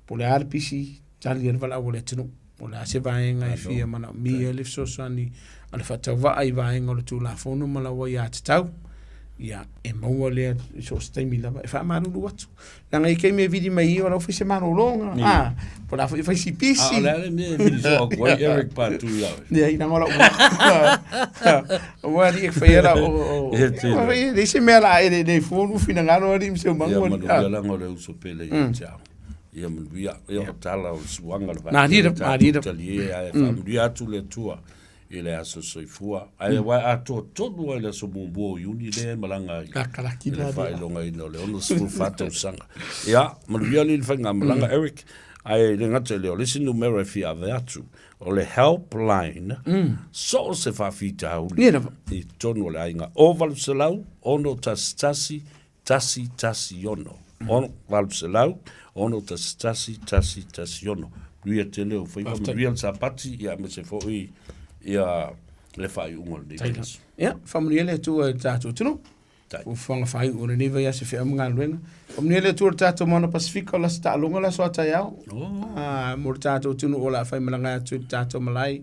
Po o le a le pisi, tali ai le valaau a le atunuu. Po o le a se vaega e fia manaomia ai le fesoasoani a le faatauvaa i vaega o le Tulafono ma lau aiatatau, ia, e maua lea i so o se taimi lava. E faamalulu atu, leaga i taimi e vili mai ai, o la e fai se malologa, a, po o le a foi e fai si pisi. A o le a le mea e vili soo atu ai Eric Patu ia oe? Leai, leaga o lau Aua alii e faia la o e leai se mea la e le fua lu finagalo alii ma seu mangu. Ia manuia langa o le uso pele ia te au. Ia manuia ia o tala o le suaga le vaatele tatou talie ae faamanuia atu le Atua i le aso soifua. Ae aua e atoa tonu lava i le aso muamua o Iuni lea e malaga ai i le faailogaina o le 64 tausaga. Ia manuia alii le faigamalaga Eric. Ae le gata i lea o le isi numera e fia ave atu O le helpline, so o se faafitauli i totonu o le aiga, 0800 611 116. 0800 611 116. Manuia tele ou faiva, manuia le Sapati, ia aemaise foi ia le faaiuga o lenei vaiaso. Ia, faamanuia le Atua i le tatou atunuu. Fuafuaga faaiu o lenei vaiaso i feau ma galuega. Faamanuia le Atua i le tatou Moana Pasifika o le aso taaloga le aso a taeao. Oh. Mo le tatou atunuu o le a faimalaga atu i le tatou malae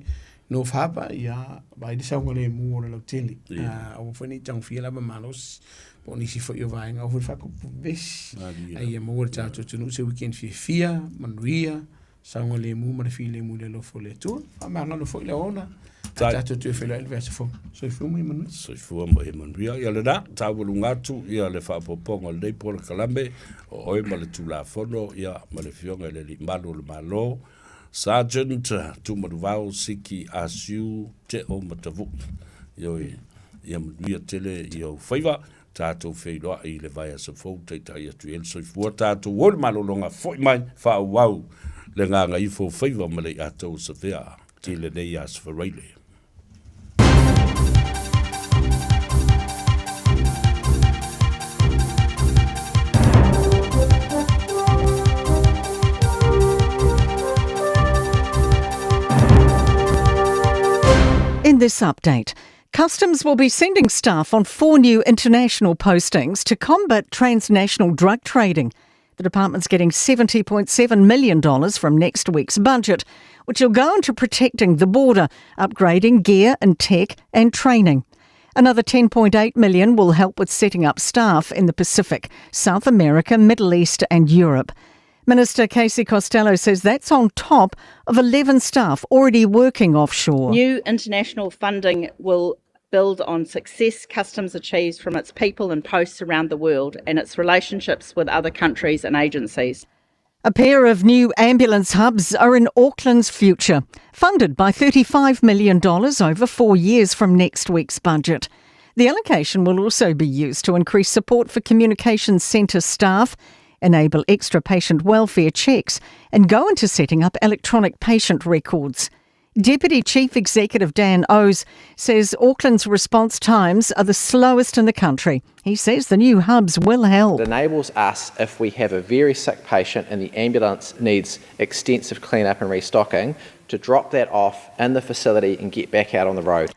North Harbour, ia vaai le saogalemu o le lautele. Yeah. Aua foi ne i tagofia lava malosi po o nisi foi o vaega, aua foi le faakupu vevesi. Ai ia maua le tatou atunuu se weekend fiafia, manuia, saogalemu ma le filemu i le alofa o le Atua. Faamagalo foi le ola. A tatou toe feiloai i le vaiaso fou. Soifua ma ia manuia. Soifua ma ia manuia. Ia lena, taualuga atu ia le faaopoopoga o lenei polokalame, o oe ma le Tulafono, ia ma le Afioga i le Alii Malu o le Malo, Sergeant Tumanuvao Siki Asiu Teo Matavui. Ioe, ia manuia tele i ou faiva. Tatou feiloai i le vaiaso fou taitai atu i ai le soifua tatou o i le malologa foi mai faaauau le gagaifo o faiva ma Lei'atou Savea i lenei aso Faraile. In this update, Customs will be sending staff on four new international postings to combat transnational drug trading. The department's getting $70.7 million from next week's budget, which will go into protecting the border, upgrading gear and tech and training. Another 10.8 million will help with setting up staff in the Pacific, South America, Middle East and Europe. Minister Casey Costello says that's on top of 11 staff already working offshore. New international funding will build on success Customs achieves from its people and posts around the world and its relationships with other countries and agencies. A pair of new ambulance hubs are in Auckland's future, funded by $35 million over four years from next week's budget. The allocation will also be used to increase support for communications centre staff, enable extra patient welfare checks, and go into setting up electronic patient records. Deputy Chief Executive Dan Oase says Auckland's response times are the slowest in the country. He says the new hubs will help. It enables us, if we have a very sick patient and the ambulance needs extensive clean-up and restocking, to drop that off in the facility and get back out on the road.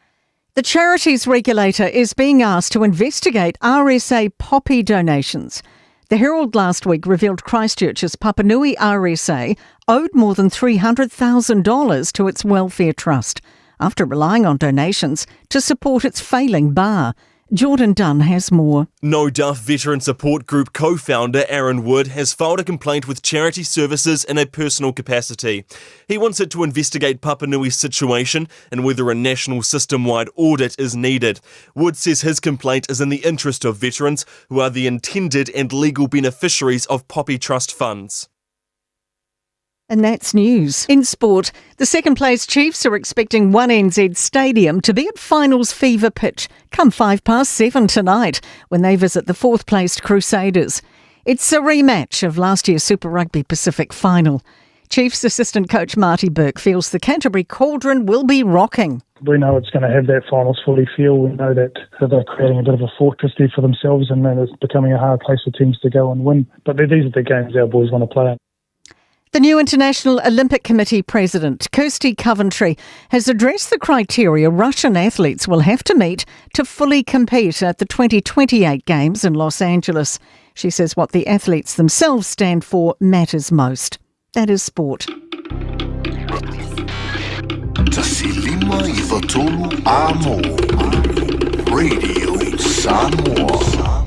The charities regulator is being asked to investigate RSA poppy donations. The Herald last week revealed Christchurch's Papanui RSA owed more than $300,000 to its welfare trust after relying on donations to support its failing bar. Jordan Dunn has more. No Duff Veteran Support Group co founder Aaron Wood has filed a complaint with Charity Services in a personal capacity. He wants it to investigate Papanui's situation and whether a national system wide audit is needed. Wood says his complaint is in the interest of veterans who are the intended and legal beneficiaries of Poppy Trust funds. And that's news. In sport, the second place Chiefs are expecting 1NZ Stadium to be at finals fever pitch come 7:05 tonight when they visit the fourth placed Crusaders. It's a rematch of last year's Super Rugby Pacific final. Chiefs assistant coach Marty Burke feels the Canterbury Cauldron will be rocking. We know it's going to have that finals fully feel. We know that they're creating a bit of a fortress there for themselves and that it's becoming a hard place for teams to go and win. But these are the games our boys want to play. The new International Olympic Committee president, Kirsty Coventry, has addressed the criteria Russian athletes will have to meet to fully compete at the 2028 Games in Los Angeles. She says what the athletes themselves stand for matters most. That is sport. 15 93 Amo. Radio Samoa.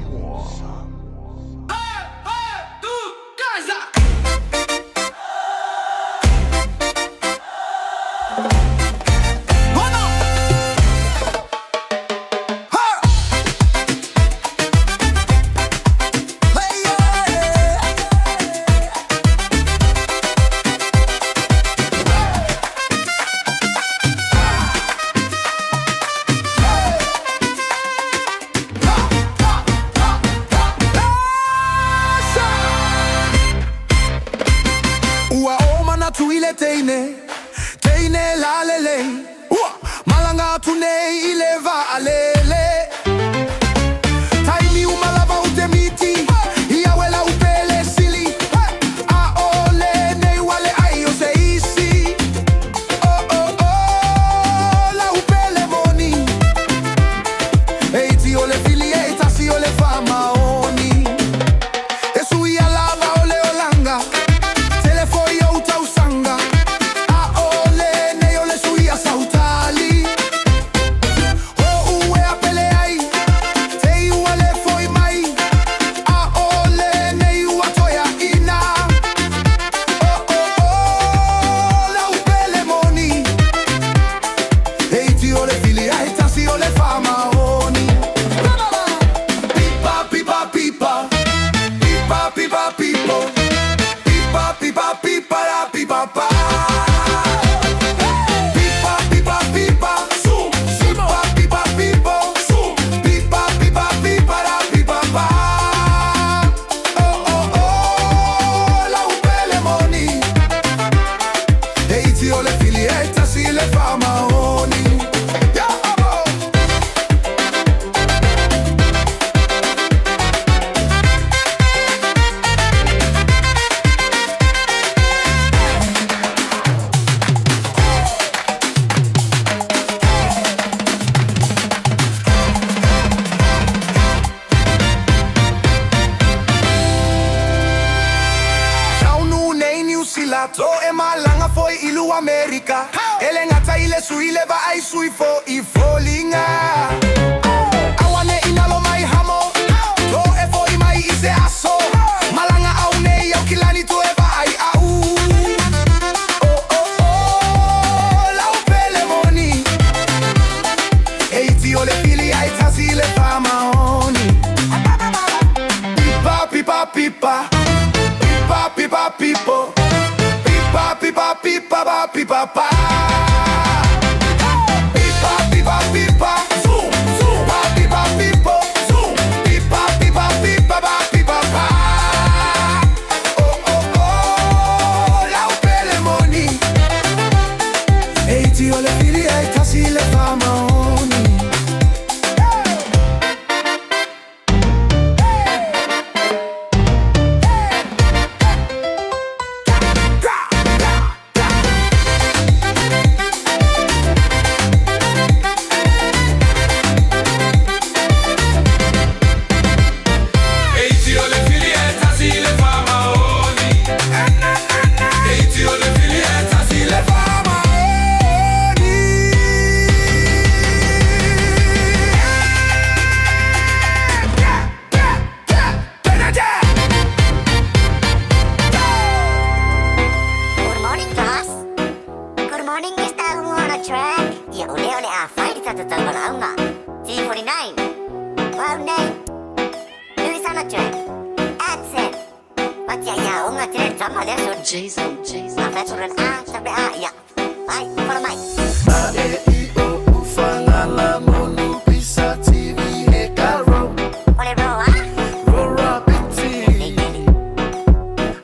Ua o manatu i le teine, teine lalelei Ua malanga atu nei i le vaalele Taimi uma lava u te miti, i au e lau pele sili A o lenei ua leai o se isi Oh oh oh, lau pele moni E iti o le fili e tasi o le faamaoni E suia lava o le olaga Tele foi ou tausaga A o lenei o le suia sautali O uea pele ai Te ua le foi mai A o lenei ua toe ina Oh oh oh Lau pele moni E iti o le fili ae tasi o le faamaoni Pipa pipa pipa Pipa pipa pipo Pipa pipa pipa la pipa pa Pipa pipa pipa Pipa pipa pipo Pipa pipa pipa la pipa pa Oh oh oh Lau pele moni E iti o le fili e tasi le faamaoni Yeah, oh. Taunu nei Niu Sila To e malaga foi i lu Amerika E le gata i le sui le vaai sui fo i foliga Aua ne i nalo mai hamo To e foi mai i se aso Malaga au nei Aukilani to e vaai au Oh oh oh Lau pele moni E iti o le fili ae tasi le faamaoni Pipa pipa pipa Pipa pipa pipo Pipa pipa pipa pa pipa pa Pipa pipa pipa Pipa pipa pipo Pipa pipa pipa pa pipa pa Oh oh oh Lau pele moni E iti o le fili ae tasi le faamaoni Good morning, class. Good morning, Mr. Wanna Track. Ia o lea o le a fai le tatou taumalaoga. T49. Cloud 9. Louis on the track. Accent. Patia ia onga tere tama lea so. Jason, Jason. A fatu ren a, tape a, ia. Ai, follow mai. A E I O U Fagala Monu Pisa TV he ka ro O le ro a? Ro ra piti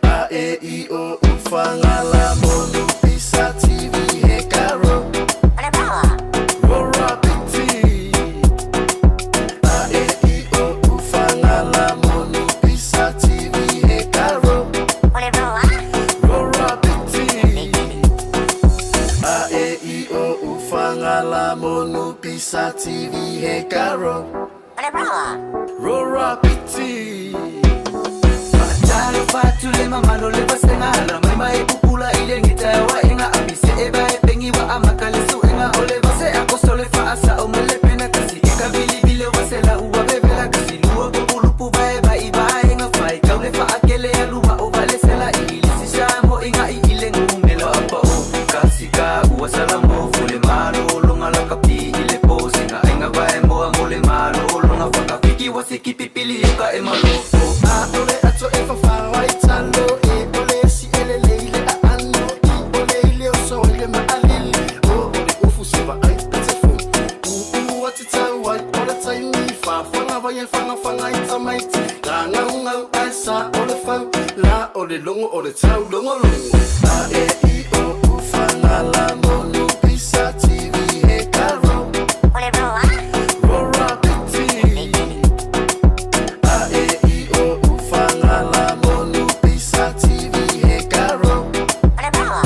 A E I O U Fagala piti. Faatalofa atu le mamalu o le vasega ala mai ma e pupula i le gita e waenga apise e vae pengi wa amaka le suega o le vase akoso le faasao ma le pena kasi e ka vilivile wa sela ua vevela kasi lua populupu vae vai vaenga fai kau le faakele alua o valesela i lisi sa mo inga i ile ngumelo apa o kasi ka ua salamo fule malo longa la kapi ile po singa ainga vae moa mo le malo longa whakawhiki wa siki pipili o ka e malofo. A ole ato e whawhao ai talo e ole si ele leile a ano i ole ile o so ile ma alili o ole ufu se va ai pete fu u u ati tau ai ole taimi fa whanga vai e whanga whanga i tamaiti la ngau ngau ai sa ole fau la ole longo ole tau longo longo a e i o u whanga la monu pisa TV he ka ro Ole roa. Rora piti. A e i o u whanga la monu pisa TV he ka ro Ole roa.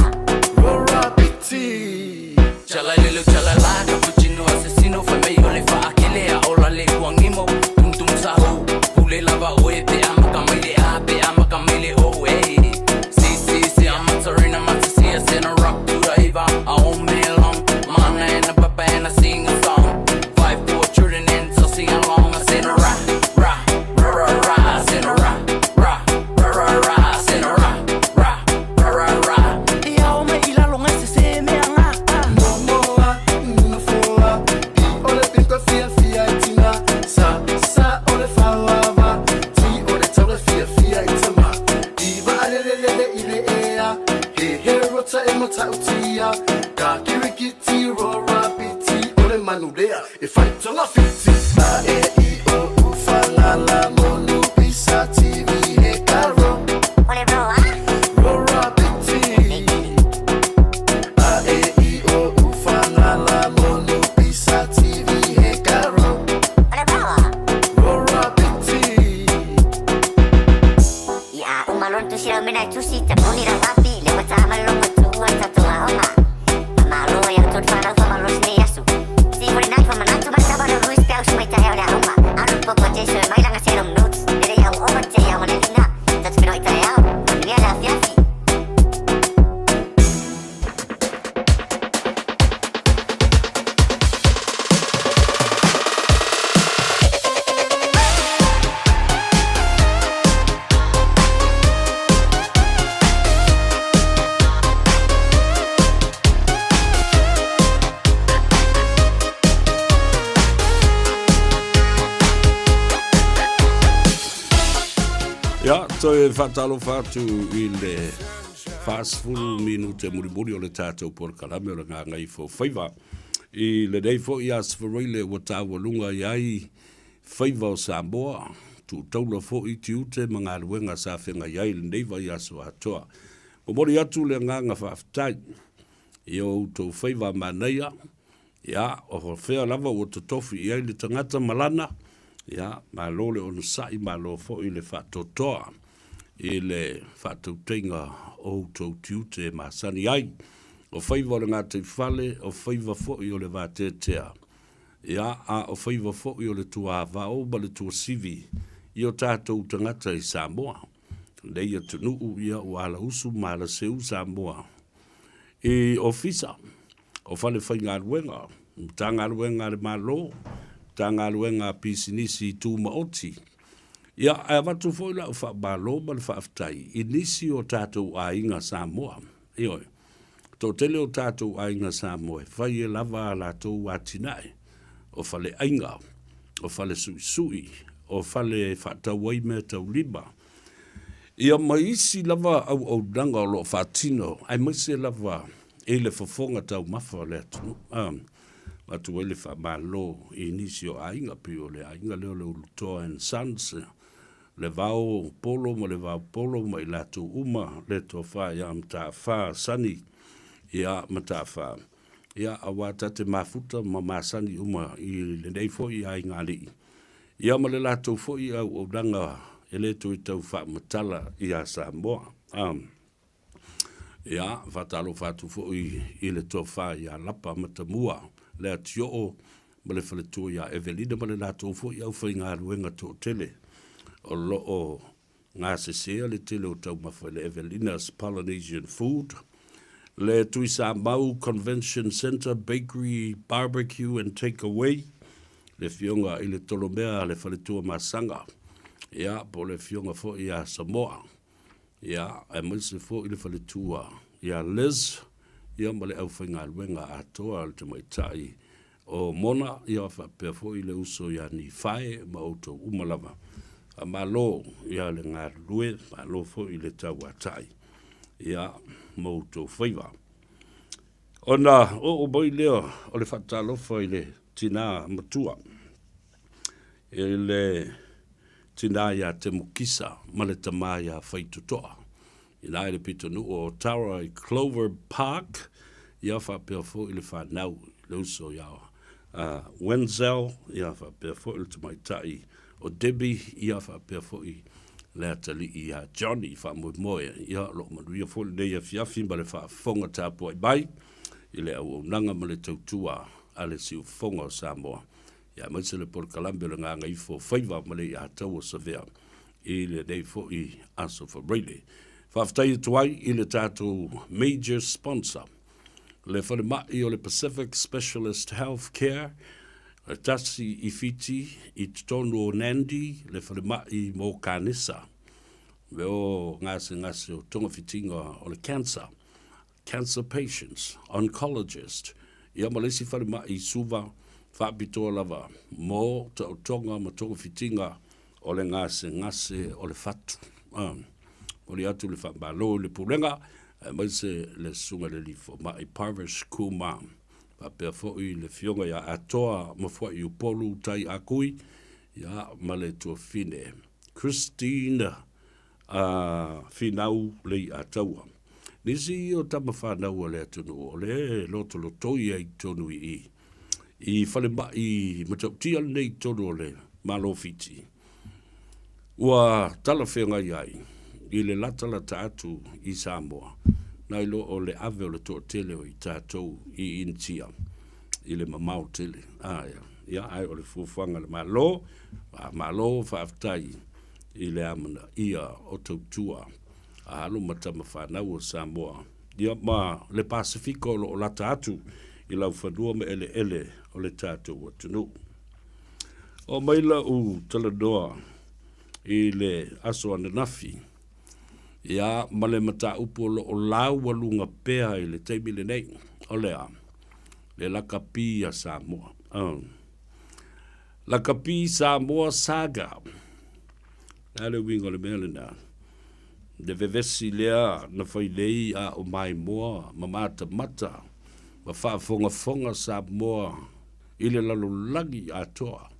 Rora piti. Chala lelo chala la cappuccino assassino fai mai o le faakele a ola le kuangimo tum tum sahu pule lava oe pe amaka mai le a pe amaka mai le o e si si si I'm a Serena Matisia send a rock to the Eva I own me long mana and a papa and I sing a song 5 4 children and so sing along I send a ra ra ra ra ra I send a ra ra ra ra ra I send a ra ra ra ra ra E ao mai i lalo ngai se se mea ngā Momoa, nunafoa, i ole pinto fia fia i tina Sa, sa ole fauava, ti ole taule fia fia i tama I va alelelele i le ea, he he rota e mata utia Ka kirikiti rora piti, ole manulea e whaitonga fiti A e i o u whanga la monu pisa TV he ka ro Ole roa. Rora piti. A e i o u whanga la monu pisa TV he ka ro Ole roa. Rora piti. Ia umalon tu sira mena tusi ta puni ra wapi le wata malongo tu ata tu aonga. Malo ia tu whanau fa malo sine yasu. Si hori nai fa manatu mataba no ruis pe au sumaita heo le aonga. Anu poko jesu e mailanga se rom notes. Nere iau oma te iau manelina. Tatu pino ita eau. Manuia le afiafi. Ia, toe faatalofa atu i le 40 minute mulimuli o le tatou polokalame o le Gagaifo Faiva. I lenei foi aso Faraile ua taualuga i ai faiva o Samoa, tuutaula foi tiute ma galuega sa feagai ai i lenei vaiaso atoa. Momoli atu le agaga faafetai i o outou faiva manaia, ia, o fea lava ua totofi i ai le tagata ma lana, ia, malo le onosai, malo foi le faatoatoa i le faatautaiga o outou tiute e masani ai. O faiva o le gataifale, o faiva foi o le vateatea, ia, a o faiva foi o le tuavao ma le tuasivi i o tatou tagata i Samoa. Lenei atunuu, ia, ua alausu ma alaseu Samoa i ofisa, o fale faigaluega, Matagaluega a le Malo, Matagaluega a Pisinisi Tumaoti. Ia, ae avatu foi lau faamalo ma le faafetai i nisi o tatou aiga Samoa. Ioe, toatele o tatou aiga Samoa e fai e lava a latou atinae, o faleaiga, o fale suisui, o fale e faatau ai mea taulima, ia ma isi lava auaunaga o lo o faatino, aemaise lava i le fofoga taumafa o le atunuu. Avatu ai le faamalo i nisi o aiga, pei o le aiga lea o le Ulutoa and Sons, le Vao Polo ma le Vao Polo ma i latou uma, le Tofa ia Mataafa Sani ia Mataafa, ia aua ta te mafuta ma masani uma i lenei foi aiga alii, ia ma le latou foi auaunaga e le toe tau faamatala ia Samoa. Ia, faatalofa atu foi i le tofa ia Lapa Matamua, Leatioo ma le faletua ia Evelina ma le latou foi aufaigaluega toatele. O lo o gasesea le tele o taumafa i le Evelina's Polynesian Food, le Tuisamau Convention Centre Bakery Barbecue and Takeaway, le Afioga i le Tolomea a le Faletua Masaga, ia, po o le Afioga foi ia Samoa, ia, aemaise foi le Faletua ia Liz, ia ma le aufaigaluega atoa a le tamaitai o Mona, ia faapea foi le uso ia Nifae ma outou uma lava. Faamalo ia le galulue, malo foi le tauatai ia ma outou faiva. Ona oo mai lea o le faatalofa i le tinā matua, i le tinā iā Temukisa ma le tamā iā Faitotoa. Inā i le pitonuu o Tara i Clover Park, ia faapea foi le fanau i le uso ia Wenzel, ia faapea foi le tamaitai o Debbie, ia faapea foi le atalii ia Johnny. Faamoemoe, ia o lo o manuia foi lenei afiafi ma le faafofoga tapuai mai i le auaunaga ma le tautua a le Siufofoga o Samoa, ia aemaise le polokalame o le Gagaifo Faiva ma le Iataua Savea i lenei foi aso Faraile. Faafetai atu ai i le tatou major sponsor, le falemai o le Pacific Specialist Health Care, e tasi i Fiti i totonu o Nandi, le falemai mo kanesa, me o gasegase o togafitiga o le cancer, cancer patients, oncologist, ia ma le isi falemai i Suva, faapitoa lava mo taotoga ma togafitiga o le gasegase o le fatu. Momoli atu le faamalo i le Pulega aemaise le Susuga i le Alii Fomai Parvish Kumar, faapea foi le Afioga ia Atoa Mafuaiupolu Tai Akui, ia ma le tuafine Christine Finau Leiataua. Nisi ia o tama fanau a le atunuu o lea e lotolotoi ai i totonu i i, i falemai matautia lenei i totonu o le Malo o Fiti. Ua talafeagai ai i le latalata atu i Samoa nai lo o le ave o le toatele o i tatou i Initia i le mamao tele. Ia, ae o le fuafuaga a le Malo, malo faafetai i le amanaia o tautua a alo ma tama fanau o Samoa, ia ma le Pasefika o lo o lata atu i laufanua ma eleele o le tatou atunuu. Oo mai lau talanoa i le aso ananafi, ia ma le mataupu o lo o laualuga pea i le taimi lenei, o le a? Le lakapi a Samoa. Lakapi Samoa Saga. Le a le uiga o le mea lena? Le vevesi lea na fai nei a o maimoa ma matamata ma faafogafoga Samoa i le lalolagi atoa.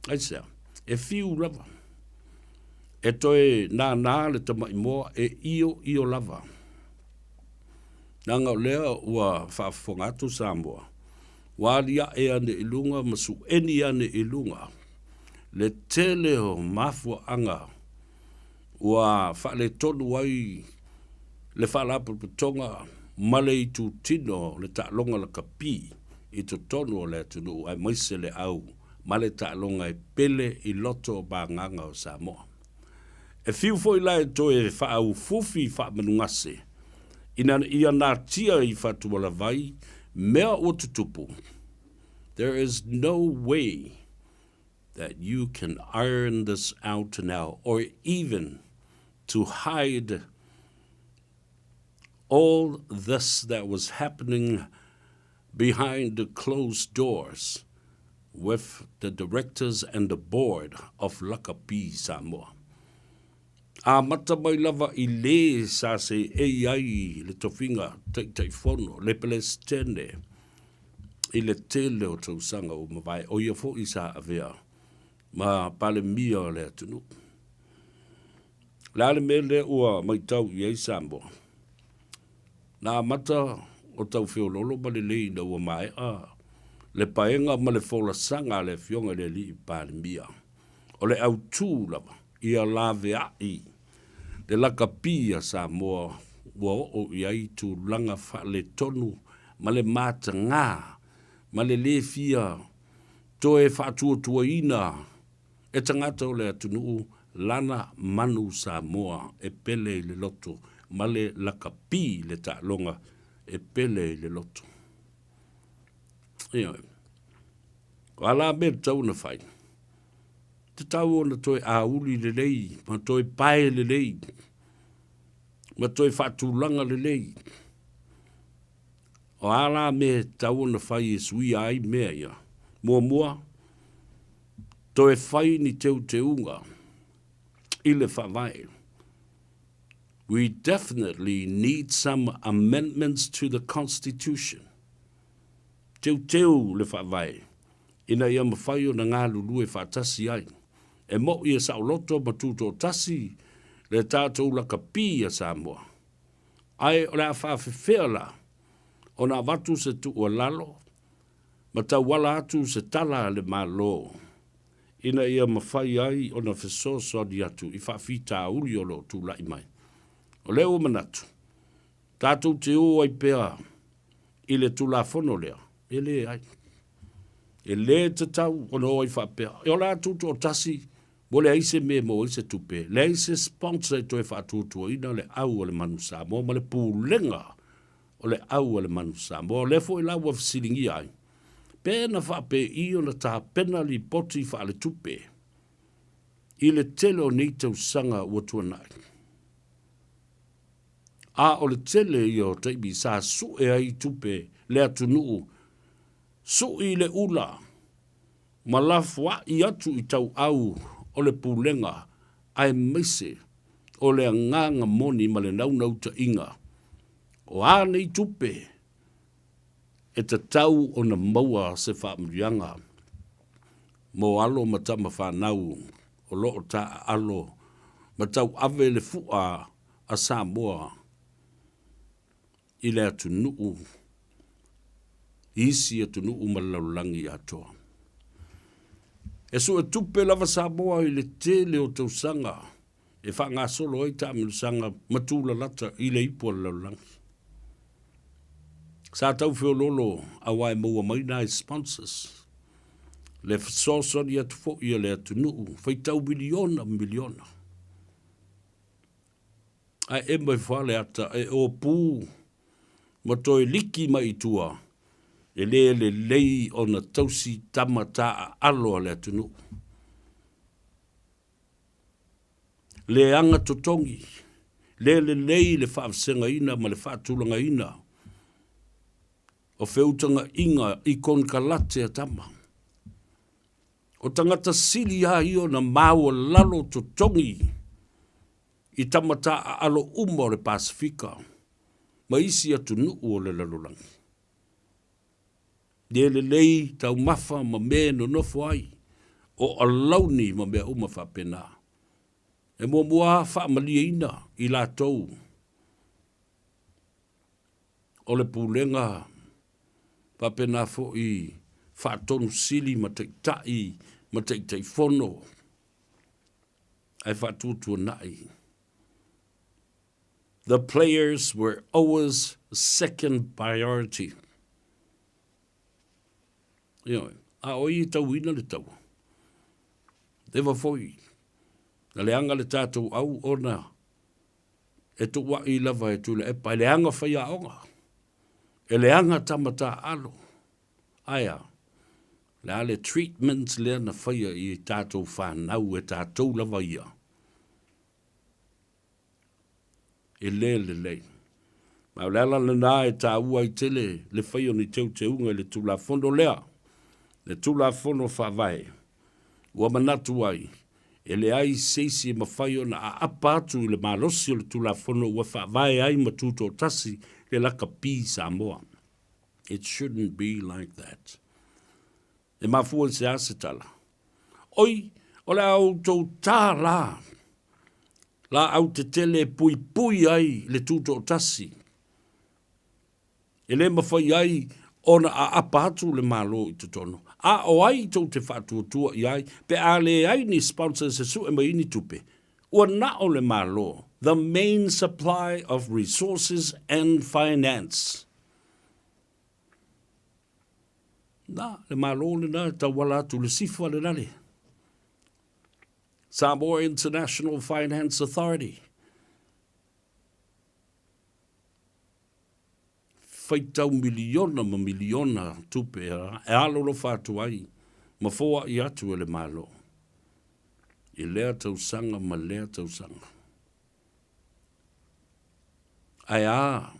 Aisea? E fiu lava. E toe nānā le tamaimoa e ioio lava. Leaga o lea ua faafofoga atu Samoa, ua aliae ane i luga ma sueni ane i luga le tele o mafuaaga ua faaletonu ai le Faalapotopotoga ma le itutino o le taaloga lakapi i totonu o le atunuu aemaise le au ma le taaloga e pele i loto o magaga o Samoa. E fiu foi la e toe faaufufi faamanugase ina ia natia i Fatualavai mea ua tutupu, There is no way that you can iron this out now or even to hide all this that was happening behind the closed doors with the directors and the board of Lakapi Samoa. Amata mai lava i lē sa seei ai le tofiga Taitaifono, le Pelesitene, i le tele o tausaga ua mavae, o ia foi sa avea ma Palemia o le atunuu. O le a le mea lea ua matau i ai Samoa? Na amata o tau feoloolo ma lelei ina ua maea le paega ma le folasaga a le Afioga i le Alii Palemia. O le autū lava ia laveai le lakapi a Samoa ua oo i ai tulaga faaletonu ma le matagā ma le lē fia toe faatuatuaina e tagata o le atunuu. lana manu Samoa e pele i le loto ma le lakapi le taaloga e pele i le loto. Ioe. O a la mea e tatau ona fai? Tatau ona toe auli lelei ma toe pae lelei ma toe faatulaga lelei. O a la mea e tatau ona fai e suia ai mea ia? Muamua, toe fai ni teuteuga i le Faavae. We definitely need some amendments to the Constitution. Teuteu le Faavae ina ia mafai ona galulue faatasi ai. E moʻi e saoloto ma tutoatasi le tatou lakapi a Samoa. Ae o le a faafefea la ona avatu se tuualalo ma tauala atu se tala a le Malo ina ia mafai ai ona fesoasoani atu i faafitauli o lo o tulai mai. O lea ua manatu, tatou te o ai pea i le Tulafono lea, e leai. E le tatau ona o ai faapea. E ola atu toatasi, ua leai se mea e maua ai se tupe, leai se sponsor e toe faatuatuaina le au a le Manu Samoa ma le pulega o le au a le Manu Samoa. O lea foi la ua fesiligia ai, pe na faapei ona tapena lipoti faaletupe i le tele o nei tausaga ua tuanai. A o le tele ia o taimi sa sue ai tupe le atunuu, sui le ula ma lafoai atu i tauau o le pulega aemaise o le agaga moni ma le naunautaiga o a nei tupe e tatau ona maua se faamanuiaga mo alo ma tama fanau o lo o taaalo ma tauave le fua a Samoa i le atunuu, i isi atunuu ma le lalolagi atoa. E suetupe lava Samoa i le tele o tausaga e faagasolo ai taamilosaga ma tulalata i le ipu a le lalolagi. Sa tau feoloolo aua e maua mai nai sponsors, le fesoasoani atu foi a le atunuu, faitau miliona ma miliona. Ae ema ifo lava le ata e opu ma toe liki mai i tua, e le lelei ona tausi tama taaalo a le atunuu. Leaga totogi, le lelei le faavasegaina ma le faatulagaina o feutagaiga i konekarate a tama. O tagata sili a ia ona maualalo totogi i tama taaalo uma o le Pasefika ma isi atunuu o le lalolagi. Le lelei taumafa ma mea e nonofo ai, o alauni ma mea uma faapena. E muamua faamalieina i latou o le pulega faapena foi faatonu sili ma taitai ma taitaifono ae faatuatuanai. The players were always second priority. Ioe, a o ai e tauina le taua? Leva foi na leaga le tatou au ona e tuuaʻi lava e Tuilaepa, e leaga faiaoga, e leaga tama taaalo. Ae a? Le a le treatment lea na faia i tatou fanau e tatou lava ia? E le lelei. Ma o le ala lena e taua ai tele le fai o ni teuteuga i le Tulafono lea, le Tulafono Faavae. Ua manatu ai, e leai se isi e mafai ona aapa atu i le malosi o le Tulafono ua faavae ai ma tutoatasi le lakapi Samoa. It shouldn't be like that. E mafua i se a se tala? Oi, o le a outou tā la, laau tetele e puipui ai le tutoatasi. E le mafai ai ona aapa atu le Malo i totonu. A o ai tou te faatuatua i ai pe a leai ni sponsors e sue mai ni tupe? Ua na o le Malo, the main supply of resources and finance. Na, le Malo lena e tauala atu le sifa lena le. Samoa International Finance Authority. Faitau miliona ma miliona tupe e alolofa atu ai ma foai atu e le Malo i lea tausaga ma lea tausaga. Ae a?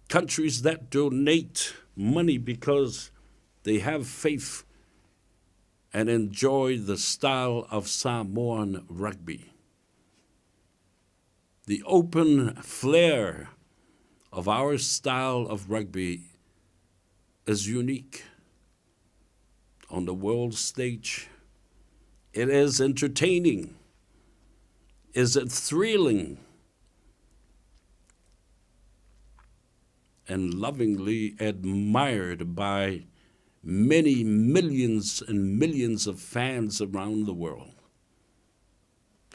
Countries that donate money because they have faith and enjoy the style of Samoan rugby. The open flair of our style of rugby is unique on the world stage. It is entertaining. Is it thrilling? And lovingly admired by many millions and millions of fans around the world.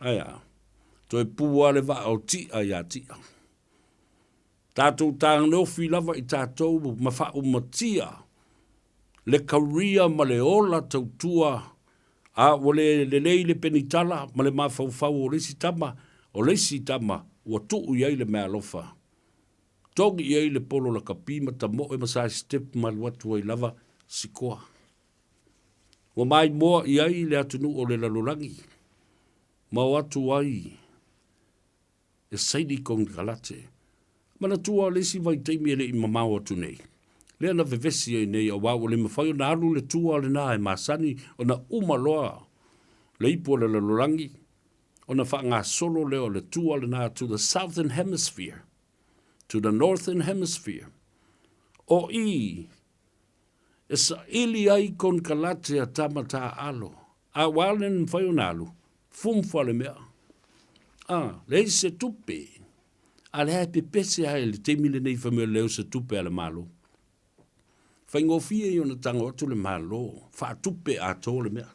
Ae a? Toe pū a le vaa o Ti'a iā Ti'a. Tātou tāneofi lava i tātou ma faaumatia le career ma le ola tautua a ua le lelei le penitala ma le mafaufau o le isi tama, o le isi tama ua tuu i ai le meaalofa. Togi i ai le polo lakapi ma tamoe ma side step ma alu atu ai lava sikoa. Ua maimoa i ai le atunuu o le lalolagi ma o atu ai e saini konekarate. Manatua o le isi vaitaimi e le i mamao atu nei, lea na vevesi ai nei auā ua le mafai ona alu le tua lena e masani ona uma loa le ipu o le lalolagi ona faagasolo lea o le tua lena to the southern hemisphere, to the northern hemisphere. O i e saili ai konekarate a tama taaalo, a ua ale na mafai ona alu, fumfa le mea. A, leai se tupe. A lea e pepese lava i le taimi lenei fai mai o lea o se tupe a le Malo. Faigofie ia ona tago atu le Malo, faatupe atoa le mea.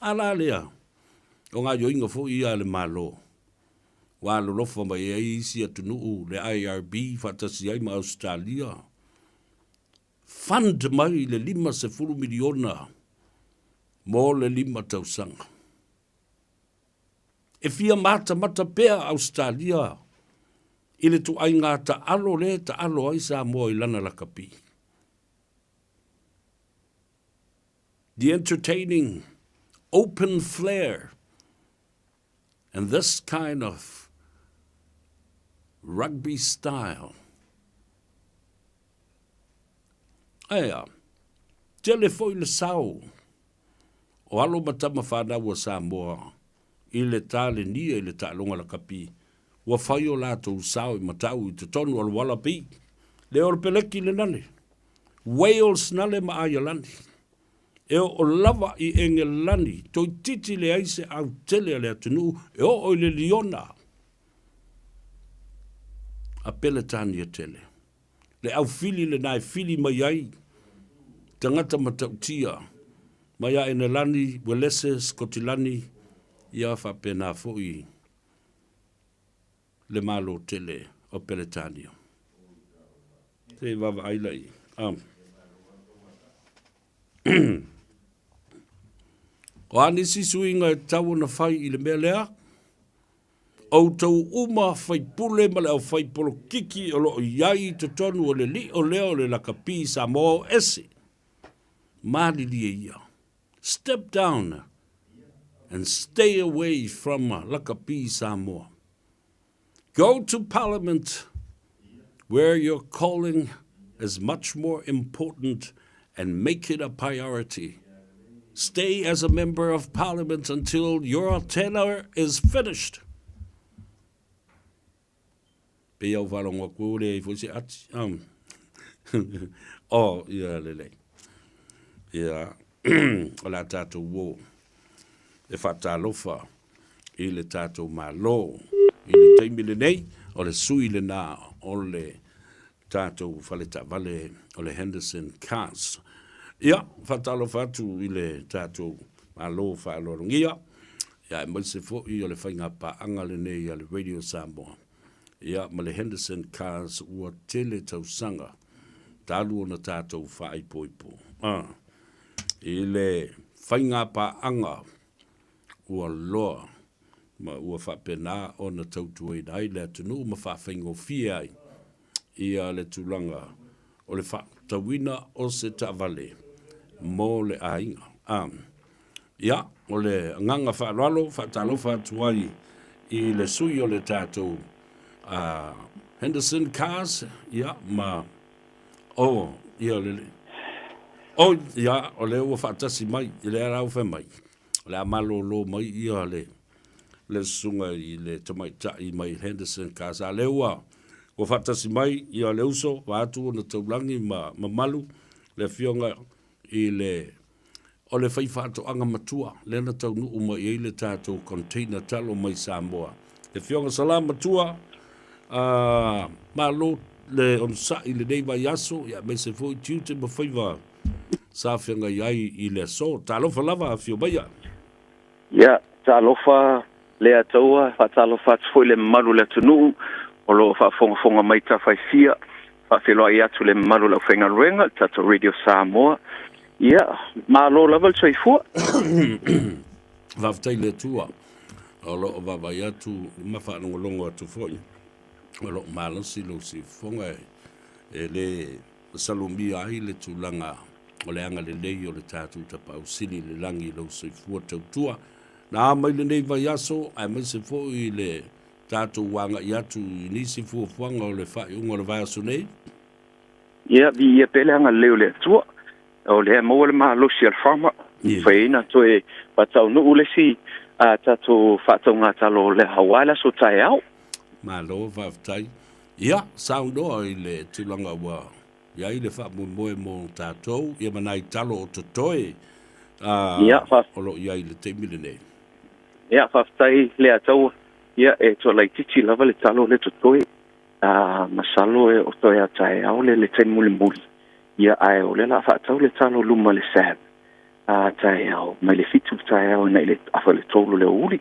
A la lea, o gaoioiga foi ia a le Malo, ua alolofa mai ai isi atunuu, le IRB faatasi ai ma Ausetalia, fund mai le $50 miliona mo le lima tausaga. E fia matamata pea Ausetalia i le tuaiga taalo lea e taalo ai Samoa i lana lakapi. The entertaining open flair and this kind of rugby style. Ae a, tele foi le sao o alo ma tama fanau a Samoa i le talenia i le taaloga lakapi, ua fai o latou sao i matau i totonu o le Wallaby, le o le peleki le nale, Wales nale ma Aialani. E oo lava i Engelani, toeitiiti leai se au tele a le atunuu e oo i le liona a Peletania tele. Le au fili lena e fili mai ai tagata matautia mai a Enelani, Uelese, Sikotilani, ia faapena foi le Malo tele o Peretania. Se i vaavaai la i. O a nisi suiga e tatau ona fai i le mea lea? Outou uma faipule ma le aufai polokiki o lo o i ai i totonu o le lio lea o le lakapi Samoa o ese. Malilie ia. Step down and stay away from lakapi Samoa. Go to Parliament where your calling is much more important and make it a priority. Stay as a member of Parliament until your tenure is finished. Pei au faalogo atu ua leai foi se ati. Um. oh, ia lelei. Ia, o le a tatou uō e faatalofa i le tatou Malo. I le taimi lenei, o le sui lena o le tatou fale taavale o le Henderson Cars. Ia, faatalofa atu i le tatou Malo faaaloalogia, ia aemaise foi o le faiga paaga lenei a le Radio Samoa, ia ma le Henderson Cars ua tele tausaga talu ona tatou faaipoipo. Ah, i le. Faiga paaga ua loa ma ua faapena ona tautuaina ai le atunuu ma faafaigofie ai ia le tulaga o le faatauina o se taavale mo le aiga. A Ia, o le agaga faaaloalo, faatalofa atu ai i le sui o le tatou uh, Henderson Cars, ia, ma, oh, ia, le, oh, ia, o lea ua faatasi mai, i lea la ua fai mai, o le a malōlō mai ia le, le susuga i le tamaitai mai Henderson Cars, a lea ua, ua faatasi mai ia le uso, vaeatu ona taulagi ma mamalu, le afioga i le O le faifaatoaga matua lea na taunuu mai i ai le tatou container talo mai Samoa. Le Afioga Salã Matua, a, malo le onosai i lenei vaiaso, ia aemaise foi tiute ma faiva sa feagai ai i le aso. Talofa lava, afio maia. Ia, talofa le Ataua, faatalofa atu foi le mamalu o le atunuu o lo o faafogafoga mai tafaifia, faafeiloai atu le mamalu o le aufaigaluega, le tatou Radio Samoa. Ia, malo lava le soifua. Faafetai i le Atua o lo o vaavaai atu ma faalogologo atu foi o lo o malosi lou siufofoga e le salomia ai le tulaga o le agalelei o le tatou Tapaau Sili i le lagi i lou soifua tautua. Na a mai lenei vaiaso aemaise foi le tatou agai atu i nisi fuafuaga o le faaiuga o le vaiaso nei. Ia, viia pea le agalelei o le Atua, o lea e maua le malosi a le farmer, mafai ai ona toe faataunuu le isi a tatou faataugatalo o le aua le aso taeao. Malo faafetai. Ia, saunoa i le tulaga ua i ai le faamoemoe mo tatou, ia ma nai talo o totoe a Ia, o lo o i ai i le taimi lenei. Ia, faafetai Leataua. Ia, e toa laitiiti lava le talo lea totoe. A masalo e o toe a taeao le le taimi mulimuli. Ia, ae o lea o le a faatau le talo luma le SAB a taeao, mai le 7 le taeao agai i le afa i le 3 o le aoauli.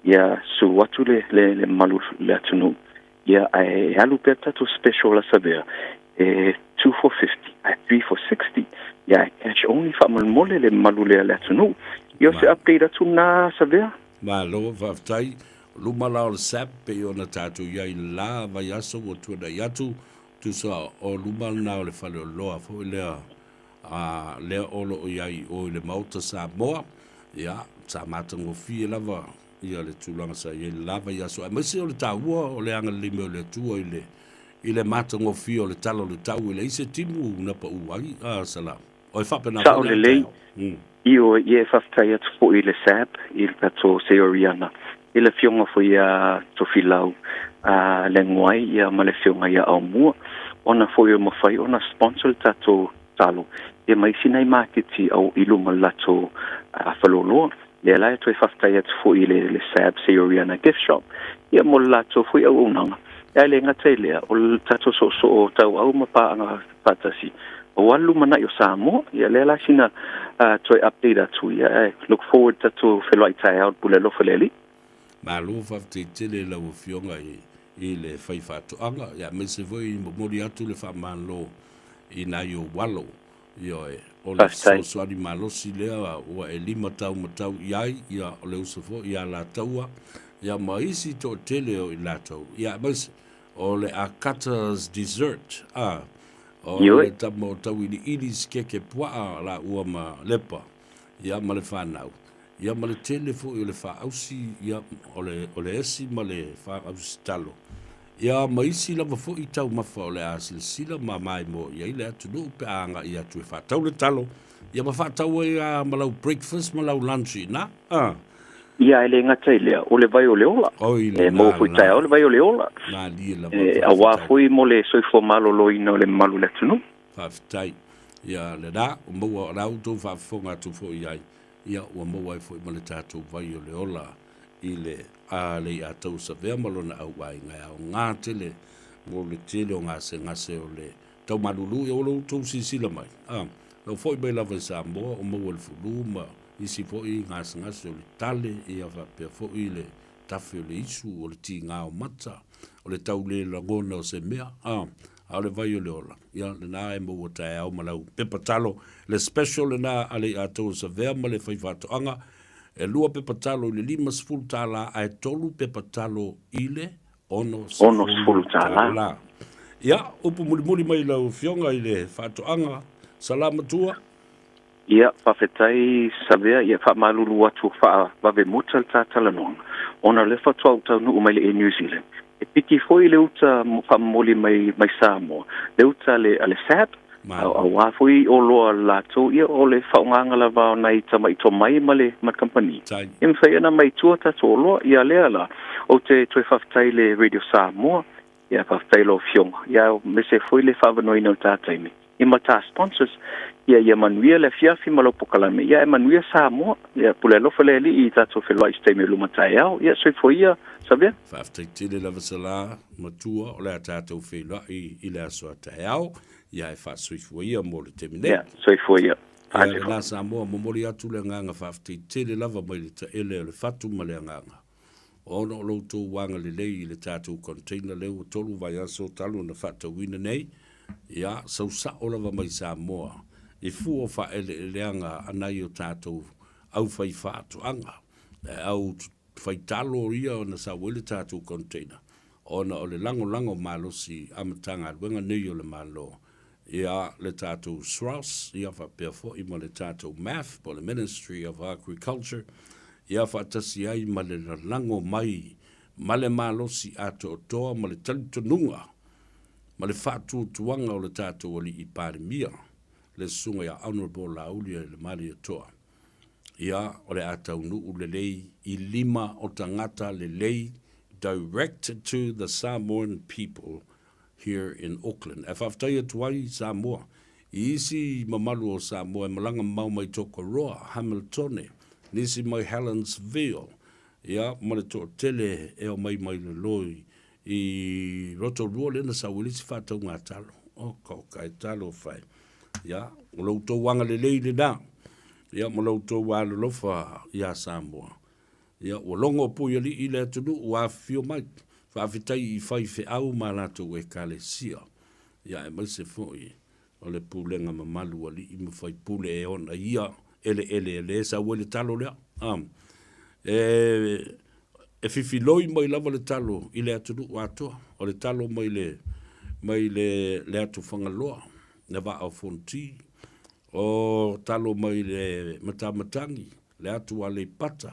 Ia, susu atu le le le mamalu o le atunuu. Ia, ae alu pea le tatou special a Savea, e 2 for 50, ae 3 for 60. Ia, ae cash only faamolemole le mamalu lea o le atunuu. Ia, o se update atu lena Savea. Malo, faafetai. O luma la o le SAP pei ona tatou i ai i le la vaiaso ua tuanai atu, tusa o luma lena o le faleoloa foi lea a lea o lo o i ai i o i le Maota Samoa. Ia, sa matagofie lava ia le tulaga sa i ai le la vaiaso, aemaise o le taua o le agalelei mai o le Atua i le i le matagofie o le tala o le tau e leai se timu na pau ai a Salam. O e faapena foi le lelei. Ioe, ia e faafetai atu foi i le SAB, i le tatou Seoriana, i le afioga foi ia Tofilau a Leguai ia ma le afioga ia Aumua, ona foi o mafai ona sponsor le tatou talo ia ma isi nai maketi au i luma o le latou faleoloa. Lea la e toe faafetai atu foi i le, le SAB Seoriana Gift Shop ia mo le latou foi auaunaga. Ae le gata i lea, o le tatou soosoo tauau ma paaga faatasi aua le lumanai o Samoa. Ia lea la sina toe update atu, ia ae look forward tatou feiloai taeao i le pule alofa le Alii. Malo faafetai tele i lau Afioga i le faifaatoaga, ia aemaise foi momoli atu le faamalo i nai ou alo. Ioe, o le fesoasoani malosi lea ua e limataumatau i ai, ia o le uso foi ia Alataua, ia ma isi toatele o i latou, ia aemaise o le Akata's Dessert, a, o le tama o Tauiliili Sikeke Puaa laua ma Lepa, ia ma le fanau. Ia ma le tele foi o le faaausi, ia, o le, o le esi ma le faaausi talo. Ia ma isi lava foi taumafa o le a silasila ma maimoa i ai le atunuu pe a agai atu e faatau le talo, ia ma faatau ai lava ma lau breakfast ma lau lunch i ina. A. Ia, e le gata i lea, o le vai o le ola. Oi, E maua foi taeao le vai o le ola. Malie lava, E, aua foi mo le soifua maloloina o le mamalu o le atunuu. Faafetai. Ia, lena, ua maua o la outou faafofoga atu foi i ai. Ia, ua maua ai foi ma le tatou vai o le ola i le Leiatau Savea ma lona auaiga e aoga tele mo le tele o gasegase o le taumalulu. Ia, ua lo outou silasila mai, a, na ou foi mai lava i Samoa o maua le fulu ma isi foi gasegase o le tale, ia faapea foi le tafe o le isu, o le tiga o mata, o le tau le lagona o se mea, a. A o le vai o le ola, ia, lena e maua taeao ma lau pepa talo. Le special lena a le Iatoa Savea ma le faifaatoaga, e lua pepa talo i le $50 ae tolu pepa talo i le $60. Ia, upu mulimuli mai lau Afioga i le Faatoaga, Salamatua. Ia, faafetai Savea, ia faamalulu atu faavave muta le ta talanoaga, ona o lea faatoa ou taunuu mai le Air New Zealand. E piki foi le uta faamomoli mai mai Samoa, le uta a le, a le SAB, auā foi oloa a latou, ia o le faaaogaga lava o nai tamai tomai ma le ma le kamupani. E mafai ona aumai i tua tatou oloa. Ia lea la, ou te toe faafetai i le Radio Samoa, ia faafetai i lau Afioga, ia aemaise foi le faaavanoaina o le ta taimi i ma ta sponsors. Ia ia manuia le afiafi ma lau pokalame, ia ae manuia Samoa. Ia pule alofa le Alii i tatou feiloai i se taimi o luma taeao. Ia soifua ia, Savea. Faafetai tele lava Sala matua o le a tatou feiloai i le aso a taeao. Ia e faasoifua ia mo le taimi nei. Ia, soifua ia. Ia lena Samoa, momoli atu le agaga faafetai tele lava mai le taele o le fatu ma le agaga. Ona o lo outou agalelei i le tatou container lea ua tolu vaiaso talu ona faatauina nei, ia, sau sao lava mai Samoa i fua o faaeleeleaga a nai o tatou aufaifaatoaga, e au faitalo ia na sau ai le tatou container, ona o le lagolago malosi a Matagaluega nei o le Malo, ia, le tatou SROS, ia faapea foi ma le tatou MAF po o le Ministry of Agriculture, ia faatasi ai ma le lalago mai ma le malosi atoatoa ma le talitonuga ma le faatuatuaga o le tatou Alii Palemia, le Susuga ia Honourable Laaulialemalietoa. Ia, o le a taunuu lelei i lima o tagata lelei direct to the Samoan people here in Auckland. Ae faafetai atu ai Samoa i isi mamalu o Samoa e malaga mamao mai Tokoroa, Hamiltone, nisi mai Helensville, ia, ma le toatele e omai mai lalo i Rotorua lea na sau ai le isi faatauga talo. Oka oka e talofa e. Ia, o lo outou agalelei lena, ia, ma lo outou alolofa iā Samoa. Ia, ua logo Puialii i le atunuu ua afifio mai. Faafetai i faifeau ma latou ekalesia, ia aemaise foi o le pulega mamalu alii ma faipule e ona ia eleele e le sau ai le talo lea. A, e, e fifiloi mai lava le talo i le atunuu atoa. O le talo mai le, mai le, le atu Fagaloa, le Vaa o Fonoti, o talo mai le Matamatagi, le atu Aleipata,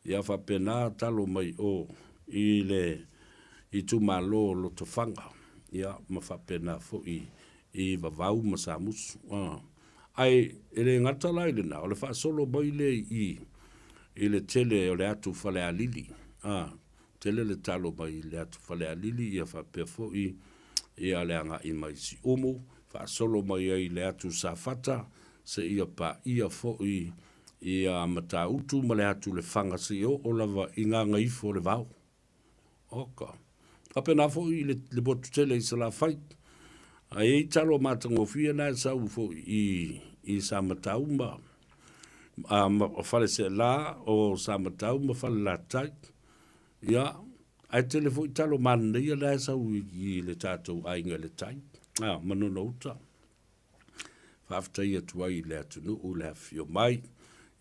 ia faapena talo mai o i le itumalo o Lotofaga, ia ma faapena foi i Vavau ma Samusu. Ae e le gata la i lena, o le faasolo mai lea i i le tele o le atu Falealili, a, tele le talo mai le atu Falealili, ia faapea foi ia le agai mai Siumu, faasolo mai ai le atu Safata, seia paia foi ia Matautu ma le atu Lefaga seia oo lava i Gagaifo o le Vao. Oka. Faapena foi i le, le motu tele i Salafai. A i ai talo matagofie na e sau foi i, i Samatau ma, a, ma Faleseela o Samatau ma Falelatai. Ia, ae tele foi talo manaia na e sau i, i le tatou aiga i le tai, a, Manono uta. Faafetai atu ai i le atunuu le afifio mai,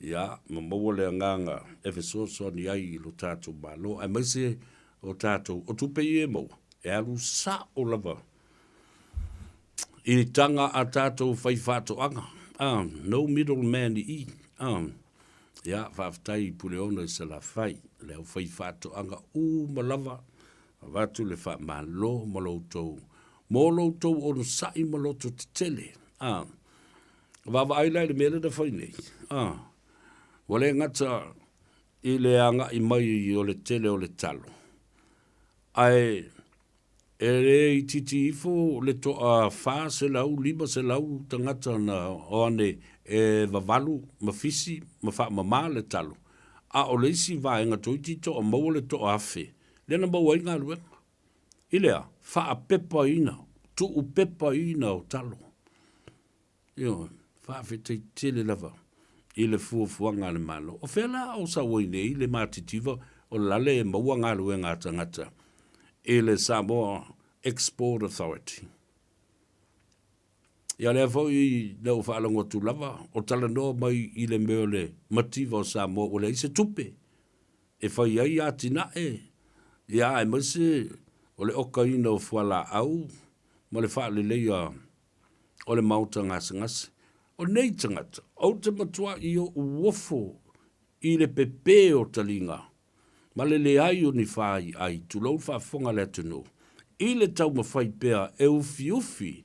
ia, ma maua le agaga e fesoasoani ai i lo tatou Malo, aemaise o tatou, o tupe ia e maua, e alu sao lava i taga a tatou faifaatoaga, a, no middle man i i, a, ia, faafetai i Puleono i Salafai, le aufaifaatoaga uma lava, Avatu le faamalo ma lo outou, mo lo outou onosai ma loto tetele. A, vaavaai la i le mea lea na fai nei. A, ua le gata i le agai mai o le tele o le talo, ae e le itiiti ifo le toa 400, 500 tagata na o ane e vavalu ma fisi ma faamama le talo, a o le isi vaega toeitiiti toa maua le toa afe lea na maua ai galuega. I lea, faapepaina, tuupepaina o talo. Ioe, faafetai tele lava i le fuafuaga a le Malo. O fea la o sau ai nei le matitiva o le lale e maua galuega a tagata i le Samoa Export Authority? Ia lea foi na ou faalogo atu lava o talanoa mai i le mea o le mativa o Samoa ua leai se tupe e fai ai atinae, ia aemaise o le okaina o fualaau ma le faaleleia o le maota gasegase. O nei tagata, ou te matuai ou ofo i le pepe o taliga ma le leai o ni faiai, tulou le faafofoga a le atunuu, i le taumafai pea e ufiufi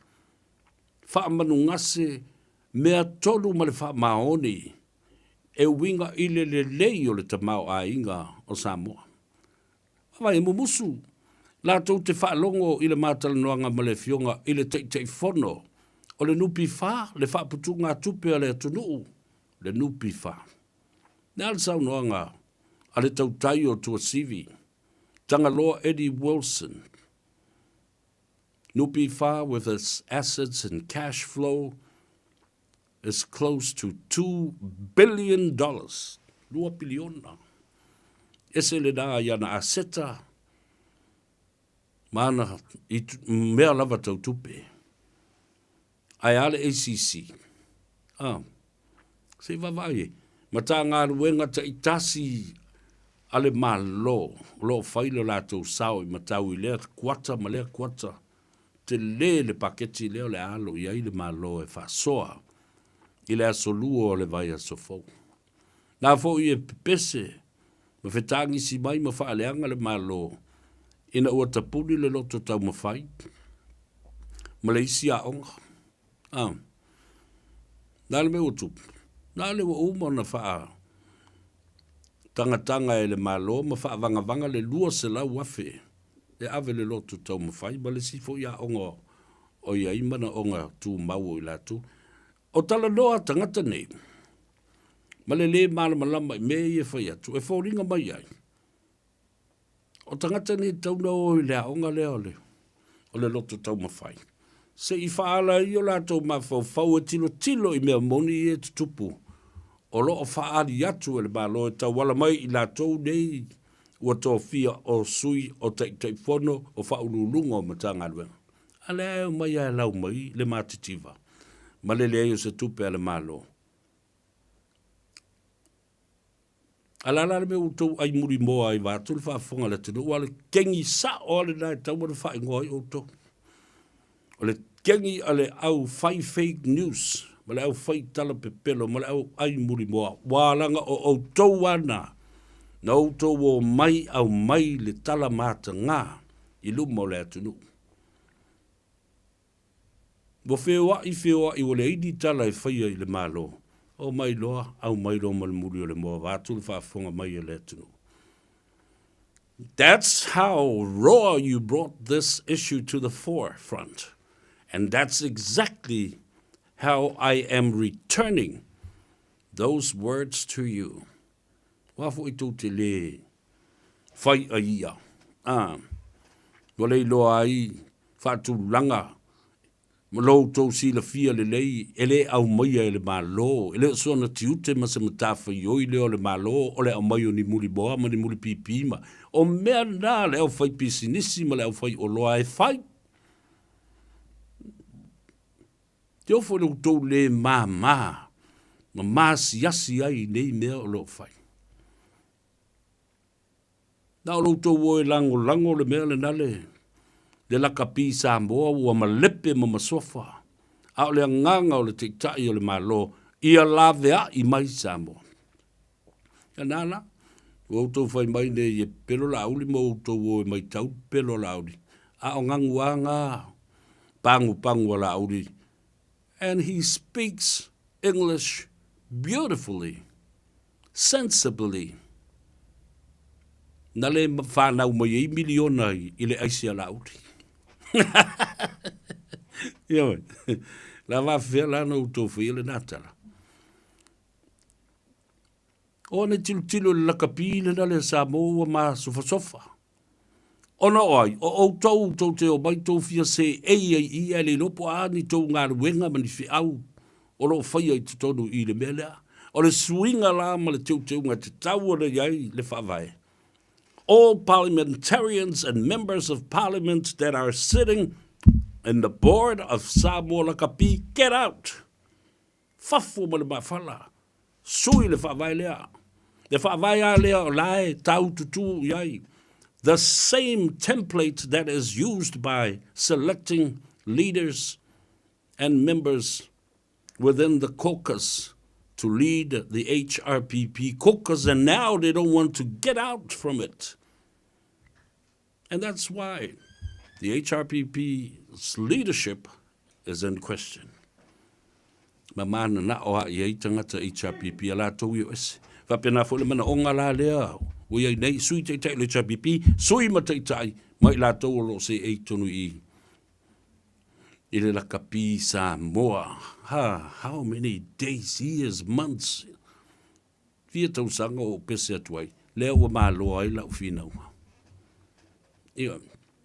faamanugase meatonu ma le faamaoni e uiga i le lelei o le tamaoaiga o Samoa. Vaai, e mumusu latou te faalogo i le ma talanoaga ma le Afioga i le Taitaifono o le NPF, le Faaputugatupe a le atunuu, le NPF. Le a le saunoaga a le tautai o Tuasivi, Tagaloa Eddie Wilson, NPF with its assets and cash flow is close to $2 billion, 2 piliona. Ese lena i ana aseta ma ana mea lava tau tupe. Ae a le ACC? Ah, se i vaavaai e. Matagaluega taitasi a le Malo o lo o fai lo latou sao i matau i lea kuata ma lea kuata. Tele le paketi lea o le a alo i ai le Malo e faasoa i le aso Lua o le vaiaso fou. Na foi e pepese ma fetagisi mai ma faaleaga le Malo ina ua tapuni le loto taumafai ma le isi aoga. A, na le mea ua tupu, na le ua uma ona faa tagataga e le Malo ma faavagavaga le 200,000 e ave le loto taumafai ma le isi foi aoga o i ai manaoga tumau o i latou. O talanoa tagata nei, ma le lē malamalama i mea ia e fai atu, e foliga mai ai, o tagata nei e tatau ona o i le aoga lea o le, o le loto taumafai, se i faaala ai o latou mafaufau e tilotilo i mea moni ia e tutupu, o lo o faaali atu e le Malo e tauala mai i latou nei ua tofia o sui o Taitaifono o Faauluuluga o Matagaluega. A lea e omai lava e lau mai le matitiva ma le leai o se tupe a le Malo. A o le a la le mea ua outou ai mulimoa ai vaeatu le faafofoga a le atunuu, aua o le kegi sao lava lena e tatau ona faaigoa ai outou. O le kegi a le au fai fake news ma le au fai tala pepelo ma le au ai mulimoa, ua leaga o outou lava na na outou omai aumai le tala mataga i luma o le atunuu. Ua feoai feoai ua leai ni tala e faia i le Malo, omai loa aumai loa ma le muli o le moa vaeatu le faafofoga mai a le atunuu. That's how raw you brought this issue to the forefront and that's exactly how I am returning those words to you. Ua foi tou te lē fai a ia, ā, ua le iloa ai faatulaga ma lo outou silafia lelei e le aumaia e le Malo, e le o sona tiute ma se matafaioi lea o le Malo o le aumai o ni mulimoa ma ni mulipipi ma o mea na a le aufaipisinisi ma le aufaioloa e fai. Te ofo i lo outou le māmā ma maasiasi ai i nei mea o lo o fai. Na o lo outou o e lagolago le mea lena le, le lakapi Samoa ua malepe ma masofa, a o le agaga o le Taitai o le Malo ia laveai mai Samoa. Ia na la, ua outou fai mai nei e pepelo Laauli ma ua outou o e maitau le pepelo a Laauli, a o gaguaga pagupagu a Laauli and he speaks English beautifully, sensibly. Na le fanau mai ai miliona i le aisi a Laauli. Ioe. La faafefea la ona outou faia lena tala. O ana tilotilo i le lakapi lena lea Samoa ua masofasofa. Ona o ai, o outou tou te omai tou fia seei ai i i ae le iloa po o a ni tou galuega ma ni feau o lo o faia i totonu i le mea lea. O le suiga la ma le teuteuga e tatau ona i ai le Faavae. All parliamentarians and members of parliament that are sitting. in the board of Samoa Lakapi, get out! Fafo ma le mafala. Sui le faavae lea. Le faavae a lea o la e tāututu i ai. The same template that is used by selecting leaders and members within the caucus to lead the HRPP caucus, and now they don't want to get out from it. And that's why the HRPP's leadership is in question. Ma mana na o a i tangata HRPP a lātou i o ese. Whapena fo le mana o ngā la lea, o iai nei, sui taitai le HRPP, sui ma taitai, mai lātou o lo se ei tonu i i le lakapi Samoa. Ha, how many days, years, months, fia tausaga o pese atu ai, lea ua malo ai lau finauga. Ia,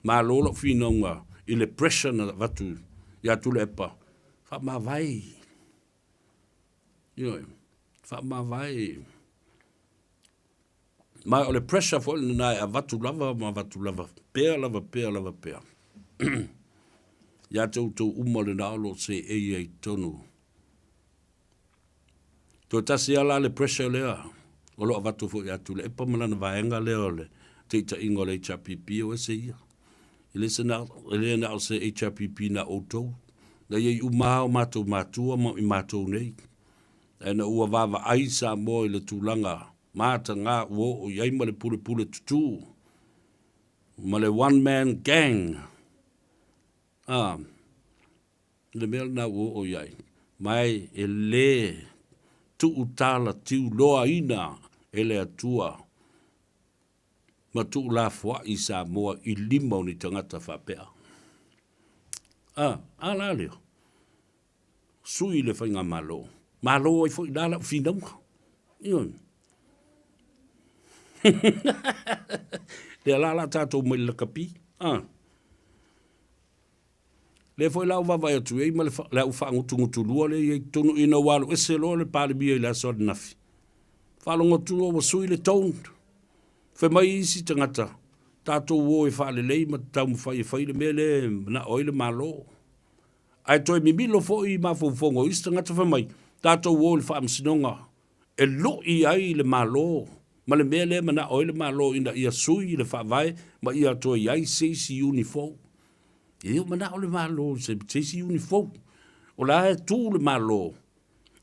malo lau finauga i le pressure na avatu ia Tuilaepa, faamavae. Ioe, faamavae. Ma o le pressure foi lena e avatu lava ma avatu lava pea lava pea lava pea. Ia te outou uma lena o lo o seei ai i totonu. Toe tasi lava la le pressure lea o lo o avatu foi ia Tuilaepa ma lana vaega lea o le teitaiga o le HRPP o ese ia. E le se na, e le na o se HRPP na outou. Na iai uma lava o matou matua ma i matou nei. Ina ua vaavaai Samoa i le tulaga mataga ua oo i ai ma le pulepule tutū ma le one man gang, a, le mea lena ua oo i ai, ma e le tuutala tiuloaina e le Atua ma tuulafoai Samoa i lima o ni tagata faapea. A, a la lea. Sui le faigamalo. Malo ai foi la lau finauga. Ioe. Lea la la tatou mai le lakapi. Ah. Lea foi la ua vaavaai atu i ai ma le, le au faagutugutulua lea i ai totonu ina ua alu ese loa le Palemia i le aso ananafi. Faalogo atu loa ua sui le tone. Fai mai isi tagata, tatou o e faalelei ma taumafai e fai le mea lea e manao ai le Malo. Ae toe mimilo foi i mafaufauga o isi tagata fai mai, tatou o i le faamasinoga e lui ai le Malo ma le mea lea e manao ai le Malo ina ia sui le faavae ma ia toe i ai se isi iuni fou. E le o manao le Malo i se isi iuni fou. O la e tu le Malo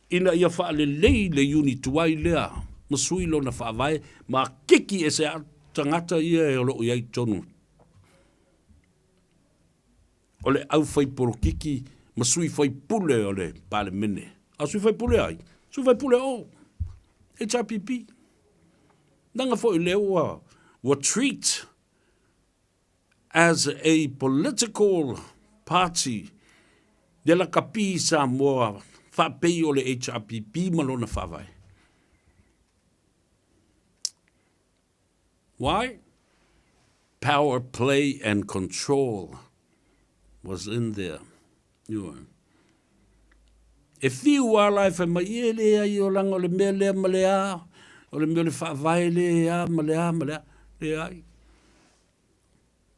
ina ia faalelei le iuni tuai lea ma sui lona faavae ma kiki ese a tagata ia o lo o i ai i totonu. O le aufaipolokiki ma sui faipule o le Palemene. A o sui faipule ai? Sui faipule o HRPP. Leaga foi lea ua, ua treat as a political party le lakapi i Samoa faapei o le HRPP ma lona faavae. Why? Power play and control was in there. Ioe. E whiu a la e whai mai, e le ai o langa o le mea lea ma le a, o le mea o le whaavae le a ma le a ma le a, le ai.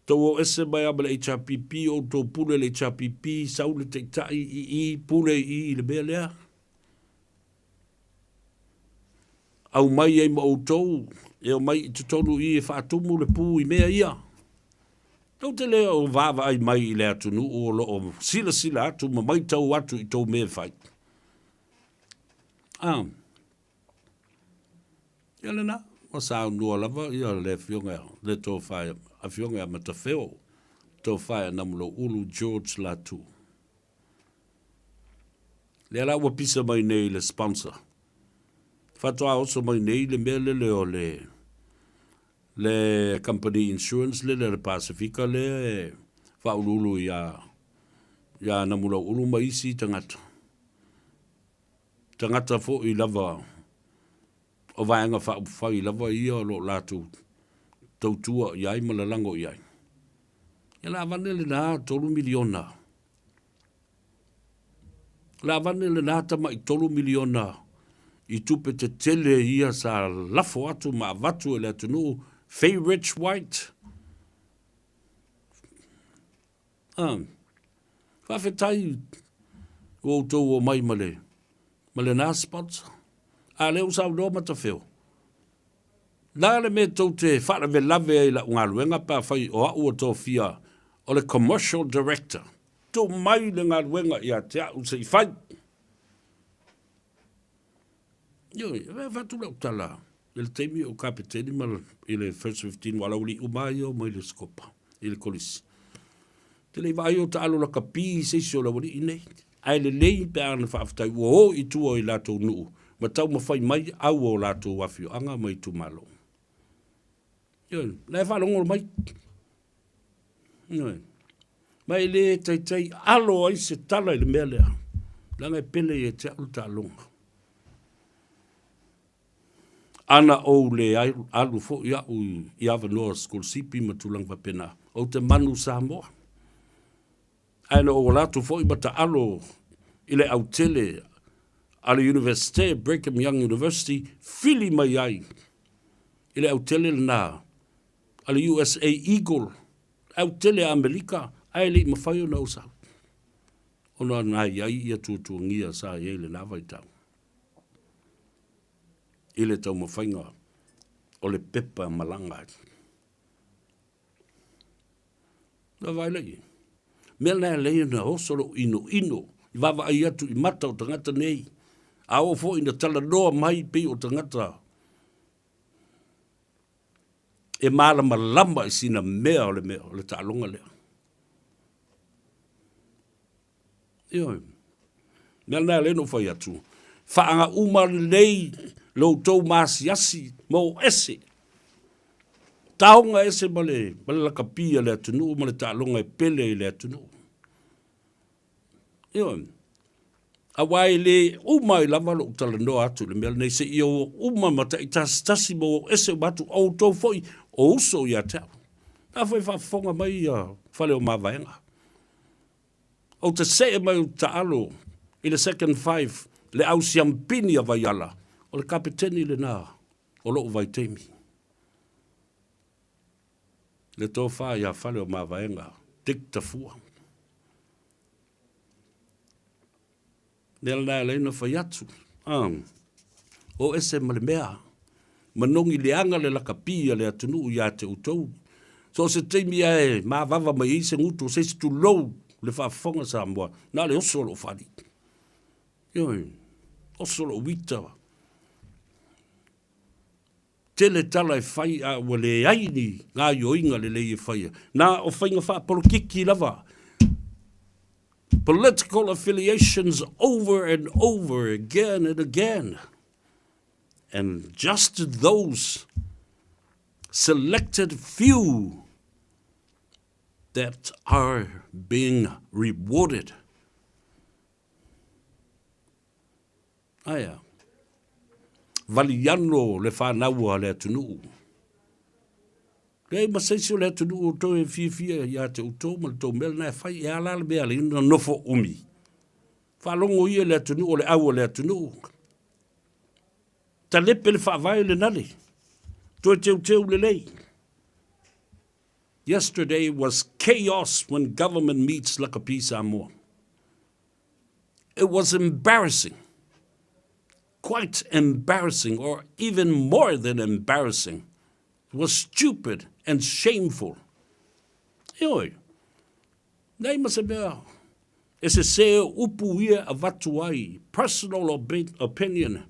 Tou o ese mai a ma le HRPP, o tou pule le HRPP, sau le taitai i i, pule i i le mea lea. Aumai ai ma outou, e omai i totonu i i e faatumu le pū i mea ia. Tou te le o vaavaai mai i le atunuu o lo o silasila atu ma maitau atu i tou mea e fai. A, ia lena, ua saunoa lava ia le afioga, le tofa, afioga ia Matafeo, tofa ia Namuloulu George Latu. Lea la ua pisa mai nei le sponsor. Faatoa oso mai nei le mea lele o le le company insurance lele a le Pasifika lea e faauluulu ia ia Namulauulu ma isi tagata. Tagata foi lava o Vaega Faaupufai lava ia o lo o latou tautua i ai ma lalago i ai. Ia le avane lena $3 miliona. Le avane lena tamai $3 miliona i tupe tetele ia sa lafo atu ma avatu e le atunuu, Fay Rich White. Ah. Faafetai ua outou omai ma le ma lena sponsor. A lea ua saunoa Matafeo, na le mea tou te faalavelave ai i lau galuega pe afai o au ua tofia o le Commercial Director. Tuu mai le galuega ia te au se i fai. Ioe, e avatu lau tala i le taimi o Kapeteni ma i le First 15 aua o le aualii uma lava ia o mai le Sikopa i le Kolisi. Te le i vaai o taalo lakapi i se isi o le aualii nei. Ae lelei pe ana faafetai ua o i tua i latou nuu ma taumafai mai au o latou afioaga ma itumalo. Ioe, la e faalogologo mai. Ioe. Ma e le taitai alo ai se tala i le mea lea, leaga e pele ia te au le taaloga. Ana ou le alu foi au i avanoa sikolasipi ma tulaga faapena, ou te manu Samoa. Ae na ou ala atu foi ma taalo i le autele a le Universite, Brigham Young University, fili mai ai i le autele lena a le USA Eagle, le autele a Amerika, ae le i mafai ona ou sau, ona na i ai ia tuatuagia sa i ai i lena vaitau i le taumafaiga o le pepa e malaga ai. Na vaai lea i ai. Mea la e alai ona oso lou inoino i vaavaai atu i mata o tagata nei, a oo foi ina talanoa mai pei o tagata e malamalama i sina mea o le mea o le taaloga lea. Ioe. Mea lena lea na ou fai atu, faagauma lelei lo outou maasiasi ma o ese. Taoga ese ma le, ma le lakapi a le atunuu ma le taaloga e pele i le atunuu. Ioe. Aua e le uma ai lava lou talanoa atu i le mea lenei, seia o uma ma taitasitasi ma o ese uma atu, o outou foi o uso ia te au. La foi e faafofoga mai ia fale o Mavaega. Ou te see mai ou taalo i le second five, le au siampini a Vaiala, o le kapeteni lena o lou vaitaimi. Le tofa ia Fale o Mavaega, Dick Tafua. Mea lena e ala ai ona fai atu, o ese ma le mea, manogi leaga le lakapi a le atunuu ia te outou. So o se taimi lava e mavava mai ai se gutu o se isi, tulou le faafofoga Samoa, na o le oso o lou fali. Ioe, oso lou uita. Tele tala e fai a ua leai ni gaoioiga lelei e faia. Na o faiga faapolokiki lava. Political affiliations over and over again and again. And just those selected few that are being rewarded. Aea. Valiano le whanau a le atunuu. Leai ma se isi o le atunuu o toe fiafia ia te outou ma le tou mea lena e fai, e a la le mea alai ona nofo umi. Faalogo ia le atunuu o le au a le atunuu. Talepe le faavae le nale. Toe teuteu lelei. Yesterday was chaos when government meets Lakapi Samoa. It was embarrassing. Quite embarrassing, or even more than embarrassing. It was stupid and shameful. Heoi, nei ma se mea e sesē upu ia avatu ai, personal opinion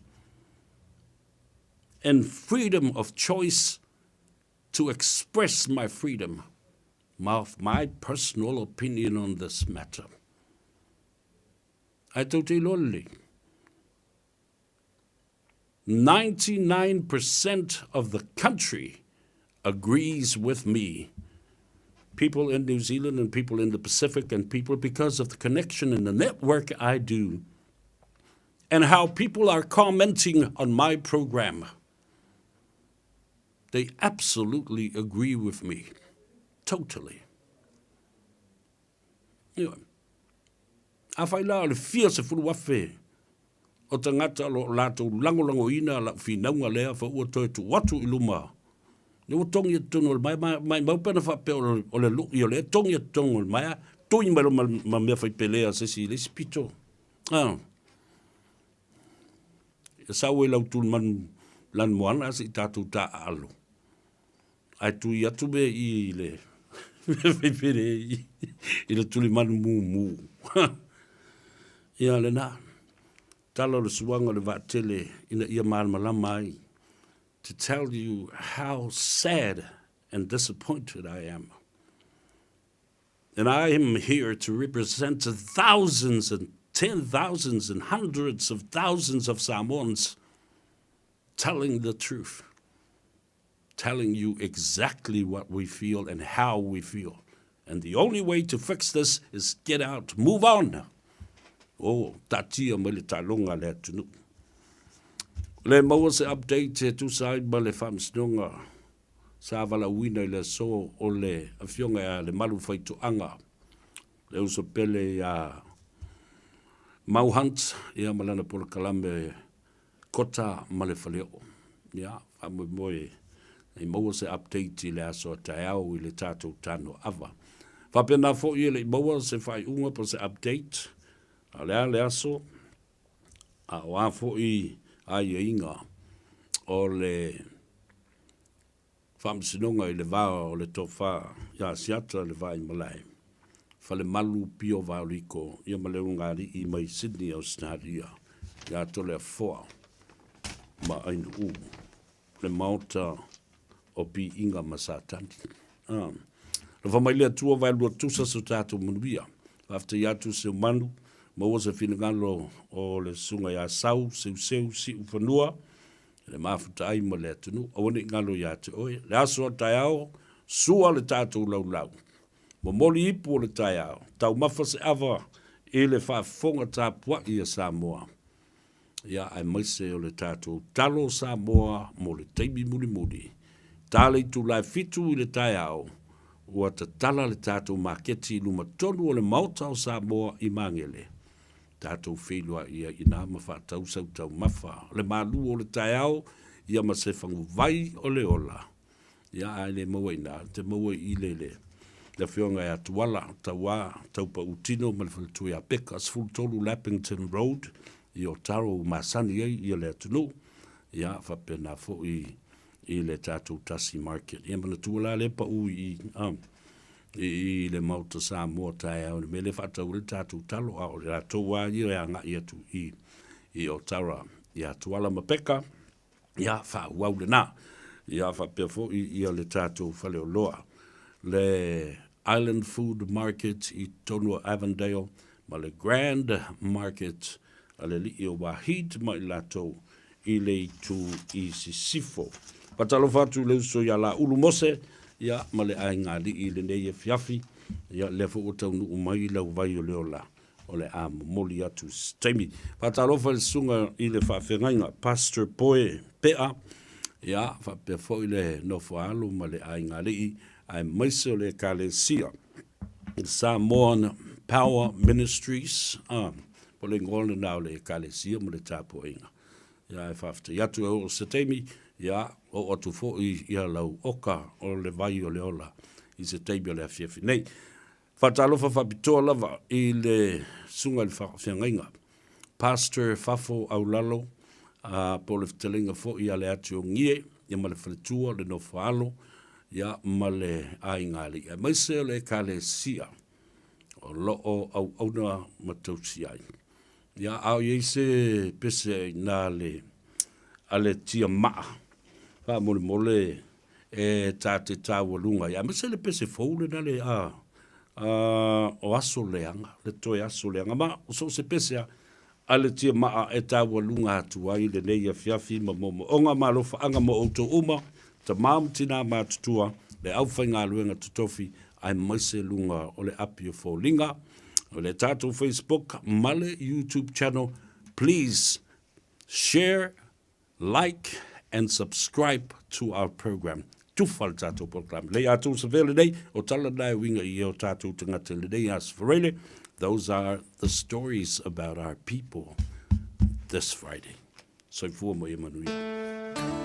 and freedom of choice to express my freedom of my personal opinion on this matter. Ae tou te iloa lelei, 99% of the country agrees with me. People in New Zealand and people in the Pacific and people because of the connection and the network I do and how people are commenting on my program. They absolutely agree with me. Totally. Ioe. Afai la o le fia 10,000 o tagata o lo o latou lagolagoina lau finauga lea fa ua toe tuu atu i luma, lea ua togi i totonu o le maea, maimau pe ana faapea o le lui o lea e togi i totonu o le maea, Tui mai loa ma mea fai pele a se isi i le isi pito. Ah. E sau e lau tulimanu lanumoana ae se i tatou taaalo. Ae tui atu mea i i le mea fai pele i, i le tulimanu mumu. Ia lena. Tala o le suaga o le vaatele ina ia malamalama ai to tell you how sad and disappointed I am. And I am here to represent thousands and 10,000s and hundreds of thousands of Samoans telling the truth, telling you exactly what we feel and how we feel. And the only way to fix this is get out, move on. Oh, taatia mai le taaloga a le atunuu. Le maua se update e tusa ai ma le faamasinoga sa valaauina i le aso o le Afioga ia Lemalu Faitoaga, le uso pele ia Mau Hunt ia ma lana polokalame Kota ma le Faleoo. Ia, faamoemoe i maua se update i le aso a taeao i le tatou tanoaava. Faapena foi e le i maua se faaiuga po o se update, a o le a le aso, a o a foi aiaiga o le Faamasinoga i le va o le Tofa ia Asiata le Vaaimalae, Falemalu Pio Vaoliko ia ma le Ulugalii mai Sydney Ausetalia ia Toleafoa ma Ainuu le Maota o Piiga ma Satani. Ah. Alofa mai le Atua vaelua tusa so tatou manuia. Faafetai atu Seumanu, maua se finagalo o le Susuga ia Sau, Seuseu, Siufanua, le mafuta ai ma le atunuu. Aua ne i galo ia te oe. Le aso a taeao, sua le tatou laulau. Momoli ipu o le taeao, taumafa se ava i le faafofoga tapuai a Samoa. Ia, aemaise o le tatou talo Samoa mo le taimi mulimuli. Ta le itula e fitu i le taeao, ua tatala le tatou maketi i luma tonu o le Maota o Samoa i Magele. Tatou feiloai ai inā ma faatau sau taumafa. O le malu o le taeao, ia ma se faguvai o le ola. Ia, a e le maua inā, te maua i le le le afioga ia Tuala, Tauā, Taupautino ma le faletua ia Peka, 13 Lappington Road i Otago ua masani ai ia le atunuu. Ia, faapena foi i le tatou Tasi Market. Ia manatua la lea pau i, ah, i le Maota Samoa taeao i le mea lea e faatau ai le tatou talo, a o le latou lava ia e agai atu i, i Otara ia Tuala ma Peka, ia faaauau lena. Ia faapea foi ia le tatou faleoloa, le Island Food Market i totonu o Avondale ma le Grand Market a le alii o Wahid ma i latou i le itu i sisifo. Faatalofa atu i le uso ia Laulu Mose ia ma le aiga alii i lenei afiafi, ia lea foi ua taunuu mai lau vai o le ola o le a momoli atu i se taimi. Faatalofa i le susuga i le faafeagaiga Pastor Poe Pea, ia faapea foi le nofo a alo ma le aiga alii aemaise o le Ekalesia Samoan Power Ministries, ah, po o le igoa lena o le Ekalesia ma le tapuaiga. Ia, e faafetai atu e oo se taimi, ia, oo atu foi ia lau oka o le vai o le ola i se taimi o le afiafi nei. Faatalofa faapitoa lava i le susuga i le faafeagaiga, Pastor Fafo Aulalo, a, po o le fetalaiga foi ia Leatiogie, ia ma le faletua, le nofoaalo, ia ma le aiga alii, aemaise o le Ekalesia o lo o auauna ma tausi ai. Ia, a o i ai se pese i nā le, a le tia maa, faamolemole e tā te tāualuga ai, aemaise le pese fou lena le, a, a, o aso leaga, le toe aso leaga, ma o so o se pese a, a le tia maa e taualuga atu ai lenei afiafi ma moomooga ma alofaaga mo outou uma, tamā ma tinā matutua, le aufaigaluega totofi, aemaise luga o le api o foliga, o le tatou Facebook ma le YouTube channel. Please share, like and subscribe to our program. Tufa le tatou polokalame. Lei atu sa vea lenei, o tala na e winga i o tatou tangata lenei Aso Faraile. Those are the stories about our people this Friday. Soifua ma ia manuia.